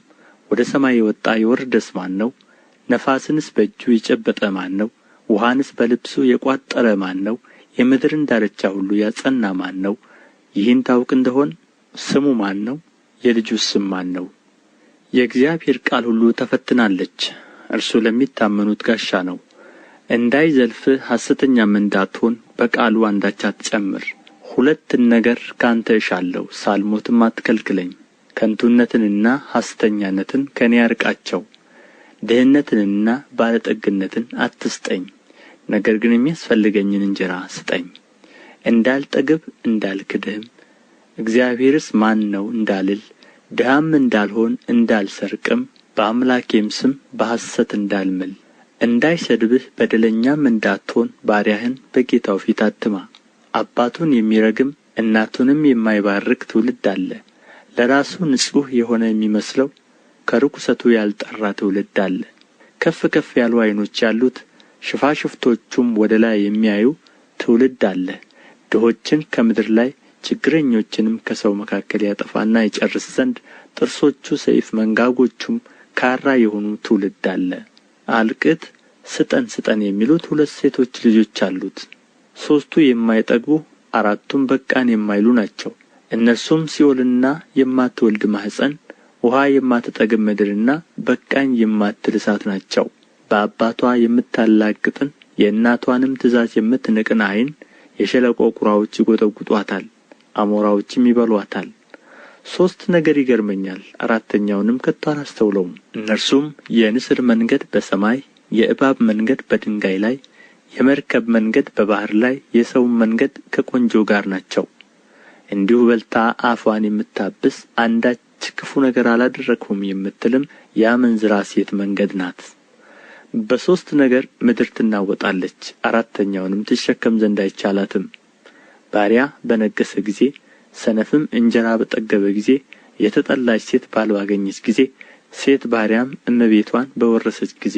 ወደ ሰማይ የወጣ የወረደስ ማን ነው? ነፋስንስ በእጁ የጨበጠ ማን ነው? ውኃንስ በልብሱ የቋጠረ ማን ነው? የምድርን ዳርቻ ሁሉ ያጸና ማን ነው? ይህን ታውቅ እንደሆን ስሙ ማን ነው? የልጁስ ስም ማን ነው? የእግዚአብሔር ቃል ሁሉ ተፈትናለች፣ እርሱ ለሚታመኑት ጋሻ ነው። እንዳይዘልፍህ ሐሰተኛም እንዳትሆን በቃሉ አንዳች አትጨምር። ሁለትን ነገር ከአንተ እሻለሁ፣ ሳልሞትም አትከልክለኝ። ከንቱነትንና ሐሰተኛነትን ከእኔ አርቃቸው። ድህነትንና ባለጠግነትን አትስጠኝ፣ ነገር ግን የሚያስፈልገኝን እንጀራ ስጠኝ። እንዳልጠግብ እንዳልክድህም፣ እግዚአብሔርስ ማን ነው እንዳልል፣ ድሀም እንዳልሆን እንዳልሰርቅም፣ በአምላኬም ስም በሐሰት እንዳልምል፣ እንዳይሰድብህ በደለኛም እንዳትሆን ባሪያህን በጌታው ፊት አትማ። አባቱን የሚረግም እናቱንም የማይባርክ ትውልድ አለ። ለራሱ ንጹሕ የሆነ የሚመስለው ከርኵሰቱ ያልጠራ ትውልድ አለ። ከፍ ከፍ ያሉ ዓይኖች ያሉት ሽፋሽፍቶቹም ወደ ላይ የሚያዩ ትውልድ አለ። ድሆችን ከምድር ላይ ችግረኞችንም ከሰው መካከል ያጠፋና ይጨርስ ዘንድ ጥርሶቹ ሰይፍ መንጋጎቹም ካራ የሆኑ ትውልድ አለ። አልቅት ስጠን ስጠን የሚሉት ሁለት ሴቶች ልጆች አሉት። ሦስቱ የማይጠግቡ አራቱም በቃን የማይሉ ናቸው። እነርሱም ሲኦልና የማትወልድ ማኅፀን፣ ውኃ የማትጠግብ ምድርና በቃኝ የማትል እሳት ናቸው። በአባቷ የምታላግጥን የእናቷንም ትእዛዝ የምትንቅን ዓይን የሸለቆ ቁራዎች ይጐጠጕጧታል፣ አሞራዎችም ይበሉአታል። ሦስት ነገር ይገርመኛል፣ አራተኛውንም ከቶ አላስተውለውም። እነርሱም የንስር መንገድ በሰማይ፣ የእባብ መንገድ በድንጋይ ላይ፣ የመርከብ መንገድ በባሕር ላይ፣ የሰውም መንገድ ከቆንጆ ጋር ናቸው። እንዲሁ በልታ አፍዋን የምታብስ አንዳች ክፉ ነገር አላደረግሁም የምትልም የአመንዝራ ሴት መንገድ ናት። በሦስት ነገር ምድር ትናወጣለች፣ አራተኛውንም ትሸከም ዘንድ አይቻላትም። ባሪያ በነገሠ ጊዜ፣ ሰነፍም እንጀራ በጠገበ ጊዜ፣ የተጠላች ሴት ባል ባገኘች ጊዜ፣ ሴት ባሪያም እመቤቷን በወረሰች ጊዜ።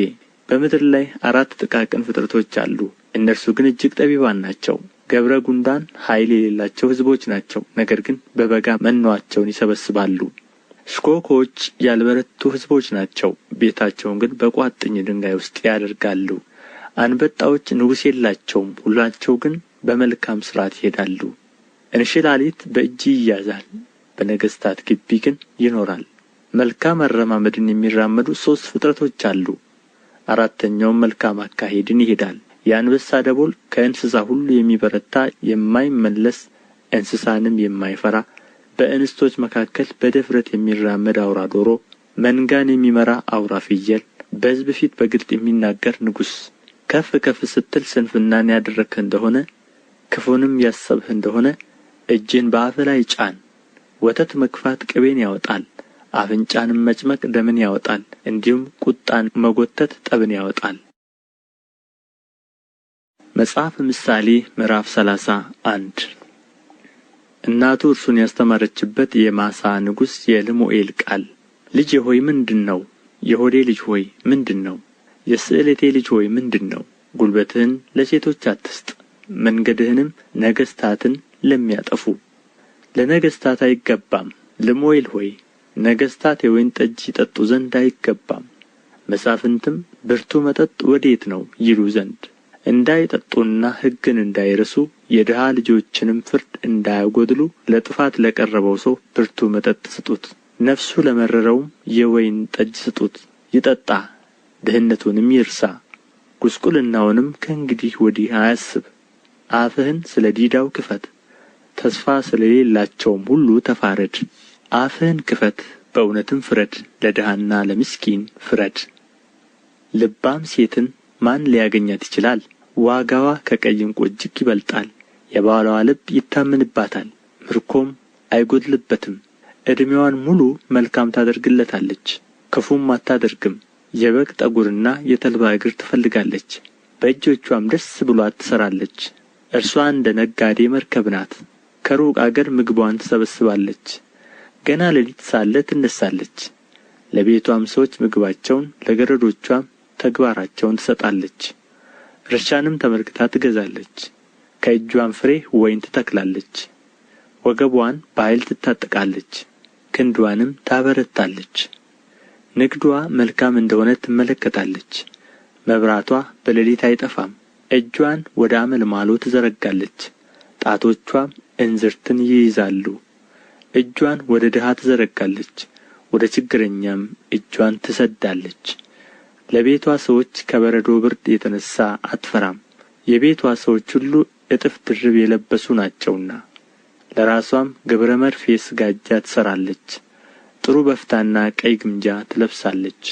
በምድር ላይ አራት ጥቃቅን ፍጥረቶች አሉ፣ እነርሱ ግን እጅግ ጠቢባን ናቸው። ገብረ ጉንዳን ኃይል የሌላቸው ሕዝቦች ናቸው፣ ነገር ግን በበጋ መኖአቸውን ይሰበስባሉ። ሽኮኮዎች ያልበረቱ ሕዝቦች ናቸው፣ ቤታቸውን ግን በቋጥኝ ድንጋይ ውስጥ ያደርጋሉ። አንበጣዎች ንጉሥ የላቸውም፣ ሁላቸው ግን በመልካም ሥርዓት ይሄዳሉ። እንሽላሊት በእጅ ይያዛል፣ በነገሥታት ግቢ ግን ይኖራል። መልካም አረማመድን የሚራመዱ ሦስት ፍጥረቶች አሉ፣ አራተኛውም መልካም አካሄድን ይሄዳል። የአንበሳ ደቦል ከእንስሳ ሁሉ የሚበረታ የማይመለስ እንስሳንም የማይፈራ በእንስቶች መካከል በድፍረት የሚራመድ አውራ ዶሮ፣ መንጋን የሚመራ አውራ ፍየል፣ በሕዝብ ፊት በግልጥ የሚናገር ንጉሥ። ከፍ ከፍ ስትል ስንፍናን ያደረግህ እንደሆነ ክፉንም ያሰብህ እንደሆነ እጅህን በአፍህ ላይ ጫን። ወተት መግፋት ቅቤን ያወጣል፣ አፍንጫንም መጭመቅ ደምን ያወጣል። እንዲሁም ቁጣን መጐተት ጠብን ያወጣል። መጽሐፈ ምሳሌ ምዕራፍ 31። እናቱ እርሱን ያስተማረችበት የማሣ ንጉሥ የልሙኤል ቃል። ልጄ ሆይ ምንድር ነው? የሆዴ ልጅ ሆይ ምንድር ነው? የስእለቴ ልጅ ሆይ ምንድር ነው? ጉልበትህን ለሴቶች አትስጥ፣ መንገድህንም ነገሥታትን ለሚያጠፉ። ለነገሥታት አይገባም። ልሙኤል ሆይ ነገሥታት የወይን ጠጅ ይጠጡ ዘንድ አይገባም፣ መሳፍንትም ብርቱ መጠጥ ወዴት ነው ይሉ ዘንድ እንዳይጠጡና ሕግን እንዳይረሱ የድሀ ልጆችንም ፍርድ እንዳያጐድሉ ለጥፋት ለቀረበው ሰው ብርቱ መጠጥ ስጡት፣ ነፍሱ ለመረረውም የወይን ጠጅ ስጡት። ይጠጣ፣ ድህነቱንም ይርሳ፣ ጕስቍልናውንም ከእንግዲህ ወዲህ አያስብ። አፍህን ስለ ዲዳው ክፈት፣ ተስፋ ስለሌላቸውም ሁሉ ተፋረድ። አፍህን ክፈት፣ በእውነትም ፍረድ፣ ለድሀና ለምስኪን ፍረድ። ልባም ሴትን ማን ሊያገኛት ይችላል? ዋጋዋ ከቀይ ዕንቍ እጅግ ይበልጣል። የባልዋ ልብ ይታመንባታል፣ ምርኮም አይጐድልበትም። ዕድሜዋን ሙሉ መልካም ታደርግለታለች፣ ክፉም አታደርግም። የበግ ጠጕርና የተልባ እግር ትፈልጋለች፣ በእጆችዋም ደስ ብሎአት ትሠራለች። እርስዋ እንደ ነጋዴ መርከብ ናት፣ ከሩቅ አገር ምግብዋን ትሰበስባለች። ገና ሌሊት ሳለ ትነሣለች፣ ለቤትዋም ሰዎች ምግባቸውን ለገረዶችዋም ተግባራቸውን ትሰጣለች። እርሻንም ተመልክታ ትገዛለች፣ ከእጅዋም ፍሬ ወይን ትተክላለች። ወገብዋን በኃይል ትታጠቃለች፣ ክንድዋንም ታበረታለች። ንግድዋ መልካም እንደሆነ ትመለከታለች፣ መብራትዋ በሌሊት አይጠፋም። እጅዋን ወደ አመልማሎ ትዘረጋለች፣ ጣቶችዋም እንዝርትን ይይዛሉ። እጅዋን ወደ ድሀ ትዘረጋለች፣ ወደ ችግረኛም እጅዋን ትሰድዳለች። ለቤትዋ ሰዎች ከበረዶ ብርድ የተነሣ አትፈራም፣ የቤትዋ ሰዎች ሁሉ እጥፍ ድርብ የለበሱ ናቸውና። ለራስዋም ግብረ መርፌ ስጋጃ ትሠራለች፣ ጥሩ በፍታና ቀይ ግምጃ ትለብሳለች።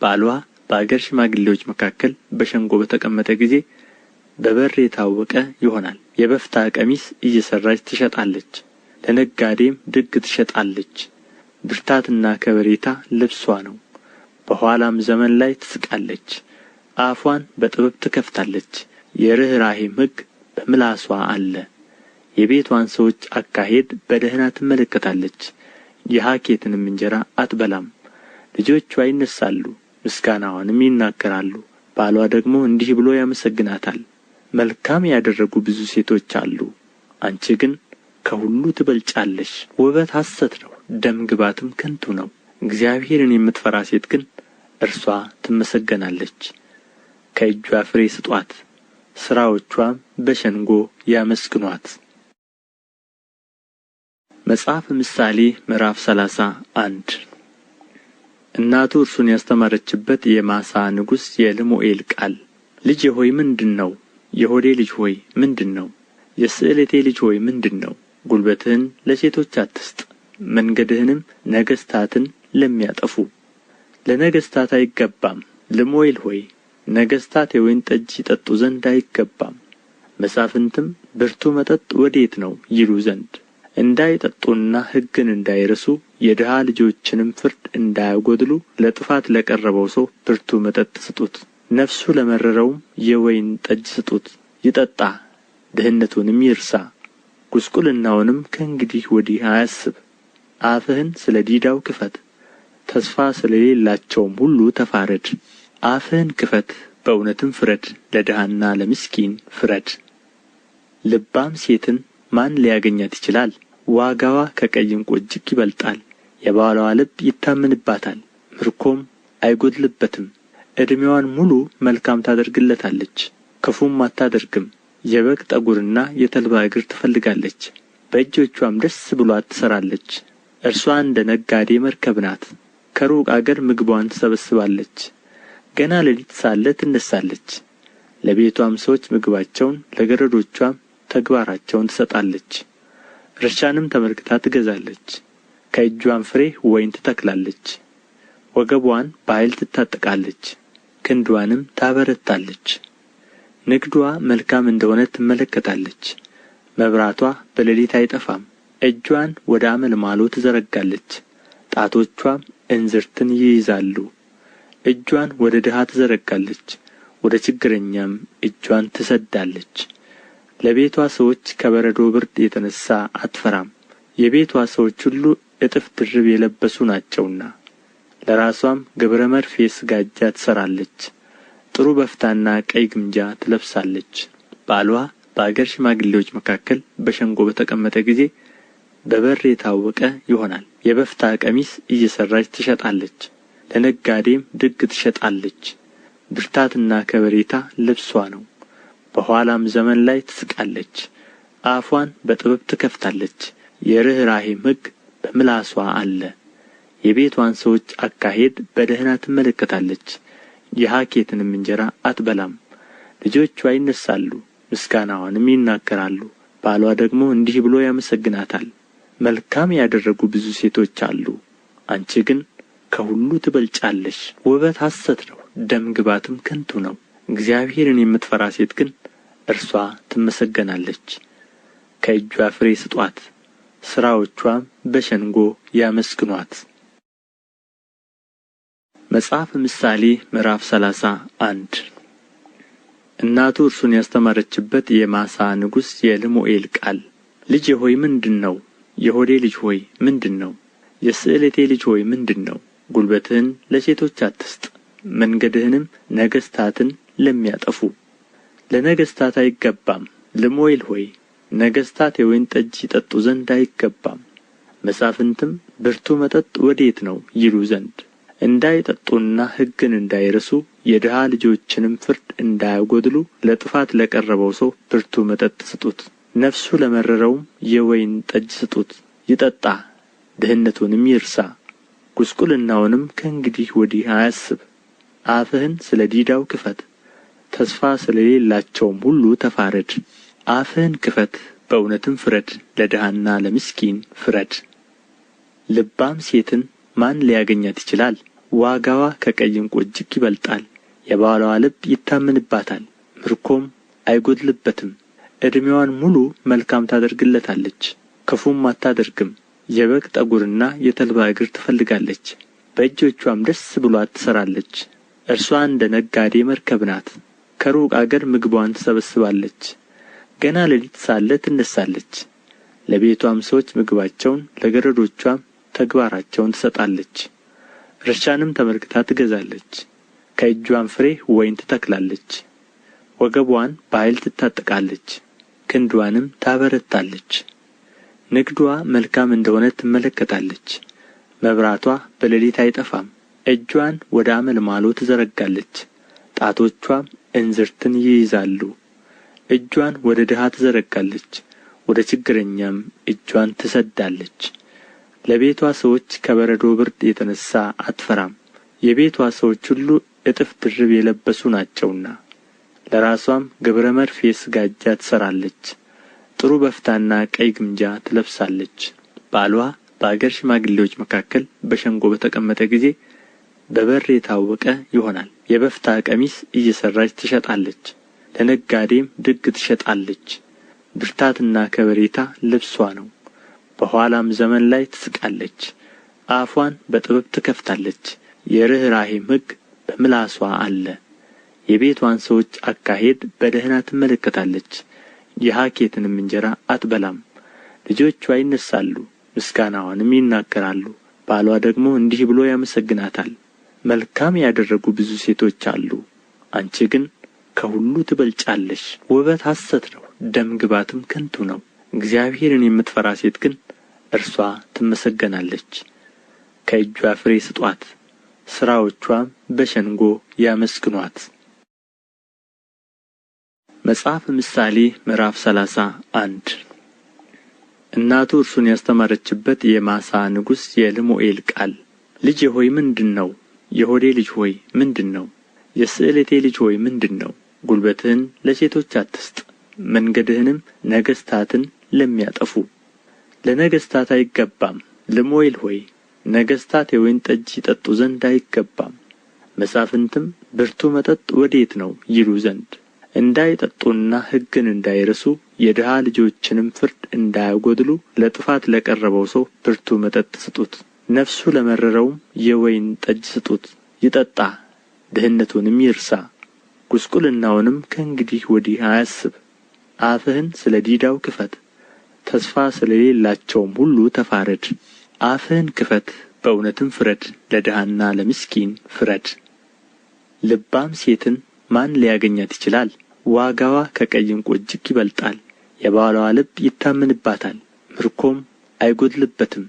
ባልዋ በአገር ሽማግሌዎች መካከል በሸንጎ በተቀመጠ ጊዜ በበር የታወቀ ይሆናል። የበፍታ ቀሚስ እየሠራች ትሸጣለች፣ ለነጋዴም ድግ ትሸጣለች። ብርታትና ከበሬታ ልብስዋ ነው፣ በኋላም ዘመን ላይ ትስቃለች። አፍዋን በጥበብ ትከፍታለች፣ የርኅራኄም ሕግ በምላስዋ አለ። የቤትዋን ሰዎች አካሄድ በደኅና ትመለከታለች፣ የሀኬትንም እንጀራ አትበላም። ልጆችዋ ይነሣሉ፣ ምስጋናዋንም ይናገራሉ። ባልዋ ደግሞ እንዲህ ብሎ ያመሰግናታል፣ መልካም ያደረጉ ብዙ ሴቶች አሉ፣ አንቺ ግን ከሁሉ ትበልጫለሽ። ውበት ሐሰት ነው፣ ደም ግባትም ከንቱ ነው። እግዚአብሔርን የምትፈራ ሴት ግን እርስዋ ትመሰገናለች። ከእጅዋ ፍሬ ስጡአት፣ ሥራዎችዋም በሸንጎ ያመስግኑአት። መጽሐፈ ምሳሌ ምዕራፍ 31። እናቱ እርሱን ያስተማረችበት የማሣ ንጉሥ የልሙኤል ቃል። ልጄ ሆይ ምንድር ነው? የሆዴ ልጅ ሆይ ምንድር ነው? የስእለቴ ልጅ ሆይ ምንድር ነው? ጉልበትህን ለሴቶች አትስጥ፣ መንገድህንም ነገሥታትን ለሚያጠፉ። ለነገሥታት አይገባም። ልሙኤል ሆይ ነገሥታት የወይን ጠጅ ይጠጡ ዘንድ አይገባም፣ መሳፍንትም ብርቱ መጠጥ ወዴት ነው ይሉ ዘንድ እንዳይጠጡና ሕግን እንዳይረሱ የድሀ ልጆችንም ፍርድ እንዳያጐድሉ ለጥፋት ለቀረበው ሰው ብርቱ መጠጥ ስጡት፣ ነፍሱ ለመረረውም የወይን ጠጅ ስጡት። ይጠጣ፣ ድህነቱንም ይርሳ፣ ጕስቍልናውንም ከእንግዲህ ወዲህ አያስብ። አፍህን ስለ ዲዳው ክፈት፣ ተስፋ ስለሌላቸውም ሁሉ ተፋረድ። አፍህን ክፈት፣ በእውነትም ፍረድ፣ ለድሀና ለምስኪን ፍረድ። ልባም ሴትን ማን ሊያገኛት ይችላል? ዋጋዋ ከቀይ ዕንቍ እጅግ ይበልጣል። የባልዋ ልብ ይታመንባታል፣ ምርኮም አይጐድልበትም። ዕድሜዋን ሙሉ መልካም ታደርግለታለች፣ ክፉም አታደርግም። የበግ ጠጕርና የተልባ እግር ትፈልጋለች፣ በእጆችዋም ደስ ብሎአት ትሠራለች። እርስዋ እንደ ነጋዴ መርከብ ናት፣ ከሩቅ አገር ምግብዋን ትሰበስባለች። ገና ሌሊት ሳለ ትነሣለች፣ ለቤትዋም ሰዎች ምግባቸውን ለገረዶችዋም ተግባራቸውን ትሰጣለች። እርሻንም ተመልክታ ትገዛለች፣ ከእጅዋም ፍሬ ወይን ትተክላለች። ወገብዋን በኃይል ትታጠቃለች፣ ክንድዋንም ታበረታለች። ንግድዋ መልካም እንደ ሆነ ትመለከታለች፣ መብራትዋ በሌሊት አይጠፋም። እጅዋን ወደ አመልማሎ ትዘረጋለች፣ ጣቶችዋም እንዝርትን ይይዛሉ። እጅዋን ወደ ድሀ ትዘረጋለች፣ ወደ ችግረኛም እጅዋን ትሰድዳለች። ለቤትዋ ሰዎች ከበረዶ ብርድ የተነሣ አትፈራም፣ የቤትዋ ሰዎች ሁሉ እጥፍ ድርብ የለበሱ ናቸውና። ለራስዋም ግብረ መርፌ ስጋጃ ትሠራለች፣ ጥሩ በፍታና ቀይ ግምጃ ትለብሳለች። ባልዋ በአገር ሽማግሌዎች መካከል በሸንጎ በተቀመጠ ጊዜ በበር የታወቀ ይሆናል። የበፍታ ቀሚስ እየሠራች ትሸጣለች፣ ለነጋዴም ድግ ትሸጣለች። ብርታትና ከበሬታ ልብስዋ ነው፣ በኋላም ዘመን ላይ ትስቃለች። አፍዋን በጥበብ ትከፍታለች፣ የርኅራኄም ሕግ በምላስዋ አለ። የቤትዋን ሰዎች አካሄድ በደኅና ትመለከታለች፣ የሀኬትንም እንጀራ አትበላም። ልጆችዋ ይነሣሉ፣ ምስጋናዋንም ይናገራሉ። ባልዋ ደግሞ እንዲህ ብሎ ያመሰግናታል፦ መልካም ያደረጉ ብዙ ሴቶች አሉ፣ አንቺ ግን ከሁሉ ትበልጫለሽ። ውበት ሐሰት ነው፣ ደም ግባትም ከንቱ ነው። እግዚአብሔርን የምትፈራ ሴት ግን እርስዋ ትመሰገናለች። ከእጅዋ ፍሬ ስጡአት፣ ሥራዎችዋም በሸንጎ ያመስግኑአት። መጽሐፈ ምሳሌ ምዕራፍ 31። እናቱ እርሱን ያስተማረችበት የማሣ ንጉሥ የልሙኤል ቃል። ልጄ ሆይ ምንድር ነው? የሆዴ ልጅ ሆይ ምንድር ነው? የስእለቴ ልጅ ሆይ ምንድር ነው? ጉልበትህን ለሴቶች አትስጥ፣ መንገድህንም ነገሥታትን ለሚያጠፉ። ለነገሥታት አይገባም። ልሙኤል ሆይ ነገሥታት የወይን ጠጅ ይጠጡ ዘንድ አይገባም፣ መሳፍንትም ብርቱ መጠጥ ወዴት ነው ይሉ ዘንድ። እንዳይጠጡና ሕግን እንዳይረሱ የድሀ ልጆችንም ፍርድ እንዳያጐድሉ ለጥፋት ለቀረበው ሰው ብርቱ መጠጥ ስጡት፣ ነፍሱ ለመረረውም የወይን ጠጅ ስጡት። ይጠጣ፣ ድህነቱንም ይርሳ፣ ጕስቍልናውንም ከእንግዲህ ወዲህ አያስብ። አፍህን ስለ ዲዳው ክፈት፣ ተስፋ ስለሌላቸውም ሁሉ ተፋረድ። አፍህን ክፈት፣ በእውነትም ፍረድ፣ ለድሀና ለምስኪን ፍረድ። ልባም ሴትን ማን ሊያገኛት ይችላል? ዋጋዋ ከቀይ ዕንቍ እጅግ ይበልጣል። የባልዋ ልብ ይታመንባታል፣ ምርኮም አይጐድልበትም። ዕድሜዋን ሙሉ መልካም ታደርግለታለች፣ ክፉም አታደርግም። የበግ ጠጕርና የተልባ እግር ትፈልጋለች፣ በእጆችዋም ደስ ብሎአት ትሠራለች። እርስዋ እንደ ነጋዴ መርከብ ናት፣ ከሩቅ አገር ምግብዋን ትሰበስባለች። ገና ሌሊት ሳለ ትነሣለች፣ ለቤትዋም ሰዎች ምግባቸውን ለገረዶችዋም ተግባራቸውን ትሰጣለች። እርሻንም ተመልክታ ትገዛለች፣ ከእጅዋም ፍሬ ወይን ትተክላለች። ወገብዋን በኃይል ትታጠቃለች፣ ክንድዋንም ታበረታለች። ንግድዋ መልካም እንደ ሆነ ትመለከታለች፣ መብራትዋ በሌሊት አይጠፋም። እጅዋን ወደ አመልማሎ ትዘረጋለች፣ ጣቶችዋም እንዝርትን ይይዛሉ። እጅዋን ወደ ድሀ ትዘረጋለች፣ ወደ ችግረኛም እጅዋን ትሰድዳለች። ለቤትዋ ሰዎች ከበረዶ ብርድ የተነሣ አትፈራም፣ የቤትዋ ሰዎች ሁሉ እጥፍ ድርብ የለበሱ ናቸውና። ለራስዋም ግብረ መርፌ ስጋጃ ትሠራለች፣ ጥሩ በፍታና ቀይ ግምጃ ትለብሳለች። ባልዋ በአገር ሽማግሌዎች መካከል በሸንጎ በተቀመጠ ጊዜ በበር የታወቀ ይሆናል። የበፍታ ቀሚስ እየሠራች ትሸጣለች፣ ለነጋዴም ድግ ትሸጣለች። ብርታትና ከበሬታ ልብስዋ ነው፣ በኋላም ዘመን ላይ ትስቃለች። አፍዋን በጥበብ ትከፍታለች፣ የርኅራኄም ሕግ በምላስዋ አለ። የቤትዋን ሰዎች አካሄድ በደኅና ትመለከታለች፣ የሀኬትንም እንጀራ አትበላም። ልጆችዋ ይነሣሉ፣ ምስጋናዋንም ይናገራሉ። ባልዋ ደግሞ እንዲህ ብሎ ያመሰግናታል፦ መልካም ያደረጉ ብዙ ሴቶች አሉ፣ አንቺ ግን ከሁሉ ትበልጫለሽ። ውበት ሐሰት ነው፣ ደም ግባትም ከንቱ ነው። እግዚአብሔርን የምትፈራ ሴት ግን እርስዋ ትመሰገናለች። ከእጅዋ ፍሬ ስጡአት፣ ሥራዎችዋም በሸንጎ ያመስግኑአት። መጽሐፈ ምሳሌ ምዕራፍ 31። እናቱ እርሱን ያስተማረችበት የማሣ ንጉሥ የልሙኤል ቃል። ልጄ ሆይ ምንድር ነው? የሆዴ ልጅ ሆይ ምንድር ነው? የስእለቴ ልጅ ሆይ ምንድር ነው? ጉልበትህን ለሴቶች አትስጥ፣ መንገድህንም ነገሥታትን ለሚያጠፉ። ለነገሥታት አይገባም። ልሙኤል ሆይ ነገሥታት የወይን ጠጅ ይጠጡ ዘንድ አይገባም፣ መሳፍንትም ብርቱ መጠጥ ወዴት ነው ይሉ ዘንድ። እንዳይጠጡና ሕግን እንዳይረሱ የድሀ ልጆችንም ፍርድ እንዳያጎድሉ ለጥፋት ለቀረበው ሰው ብርቱ መጠጥ ስጡት፣ ነፍሱ ለመረረውም የወይን ጠጅ ስጡት። ይጠጣ፣ ድህነቱንም ይርሳ፣ ጕስቍልናውንም ከእንግዲህ ወዲህ አያስብ። አፍህን ስለ ዲዳው ክፈት፣ ተስፋ ስለሌላቸውም ሁሉ ተፋረድ። አፍህን ክፈት፣ በእውነትም ፍረድ፣ ለድሀና ለምስኪን ፍረድ። ልባም ሴትን ማን ሊያገኛት ይችላል? ዋጋዋ ከቀይ ዕንቍ እጅግ ይበልጣል። የባልዋ ልብ ይታመንባታል፣ ምርኮም አይጐድልበትም።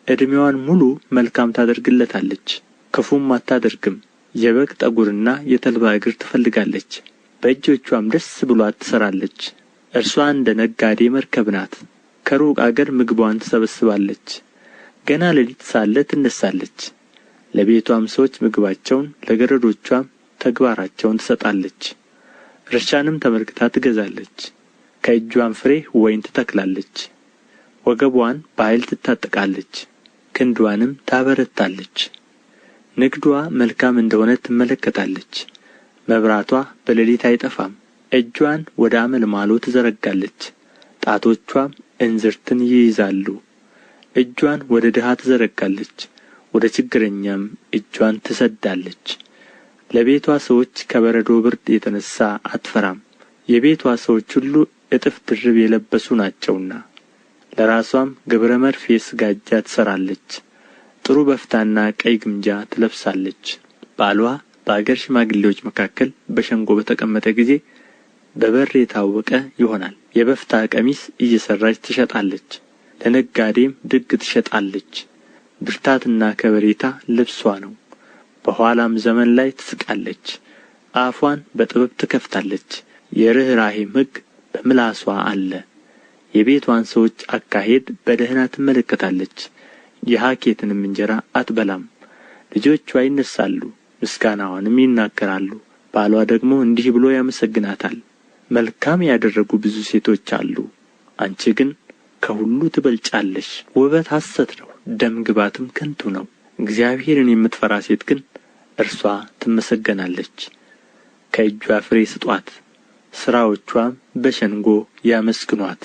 ዕድሜዋን ሙሉ መልካም ታደርግለታለች፣ ክፉም አታደርግም። የበግ ጠጕርና የተልባ እግር ትፈልጋለች፣ በእጆችዋም ደስ ብሎአት ትሠራለች። እርስዋ እንደ ነጋዴ መርከብ ናት፣ ከሩቅ አገር ምግብዋን ትሰበስባለች። ገና ሌሊት ሳለ ትነሣለች፣ ለቤትዋም ሰዎች ምግባቸውን ለገረዶችዋም ተግባራቸውን ትሰጣለች። እርሻንም ተመልክታ ትገዛለች፣ ከእጅዋም ፍሬ ወይን ትተክላለች። ወገብዋን በኃይል ትታጠቃለች፣ ክንድዋንም ታበረታለች። ንግድዋ መልካም እንደ ሆነ ትመለከታለች፣ መብራትዋ በሌሊት አይጠፋም። እጅዋን ወደ አመልማሎ ትዘረጋለች፣ ጣቶችዋም እንዝርትን ይይዛሉ። እጅዋን ወደ ድሀ ትዘረጋለች፣ ወደ ችግረኛም እጅዋን ትሰድዳለች። ለቤትዋ ሰዎች ከበረዶ ብርድ የተነሣ አትፈራም፣ የቤትዋ ሰዎች ሁሉ እጥፍ ድርብ የለበሱ ናቸውና። ለራስዋም ግብረ መርፌ ስጋጃ ትሠራለች፣ ጥሩ በፍታና ቀይ ግምጃ ትለብሳለች። ባልዋ በአገር ሽማግሌዎች መካከል በሸንጎ በተቀመጠ ጊዜ በበር የታወቀ ይሆናል። የበፍታ ቀሚስ እየሠራች ትሸጣለች፣ ለነጋዴም ድግ ትሸጣለች። ብርታትና ከበሬታ ልብስዋ ነው፣ በኋላም ዘመን ላይ ትስቃለች። አፍዋን በጥበብ ትከፍታለች፣ የርኅራኄም ሕግ በምላስዋ አለ። የቤትዋን ሰዎች አካሄድ በደኅና ትመለከታለች፣ የሀኬትንም እንጀራ አትበላም። ልጆችዋ ይነሣሉ፣ ምስጋናዋንም ይናገራሉ። ባልዋ ደግሞ እንዲህ ብሎ ያመሰግናታል፦ መልካም ያደረጉ ብዙ ሴቶች አሉ፣ አንቺ ግን ከሁሉ ትበልጫለሽ። ውበት ሐሰት ነው፣ ደም ግባትም ከንቱ ነው። እግዚአብሔርን የምትፈራ ሴት ግን እርስዋ ትመሰገናለች። ከእጅዋ ፍሬ ስጡአት፣ ሥራዎችዋም በሸንጎ ያመስግኑአት።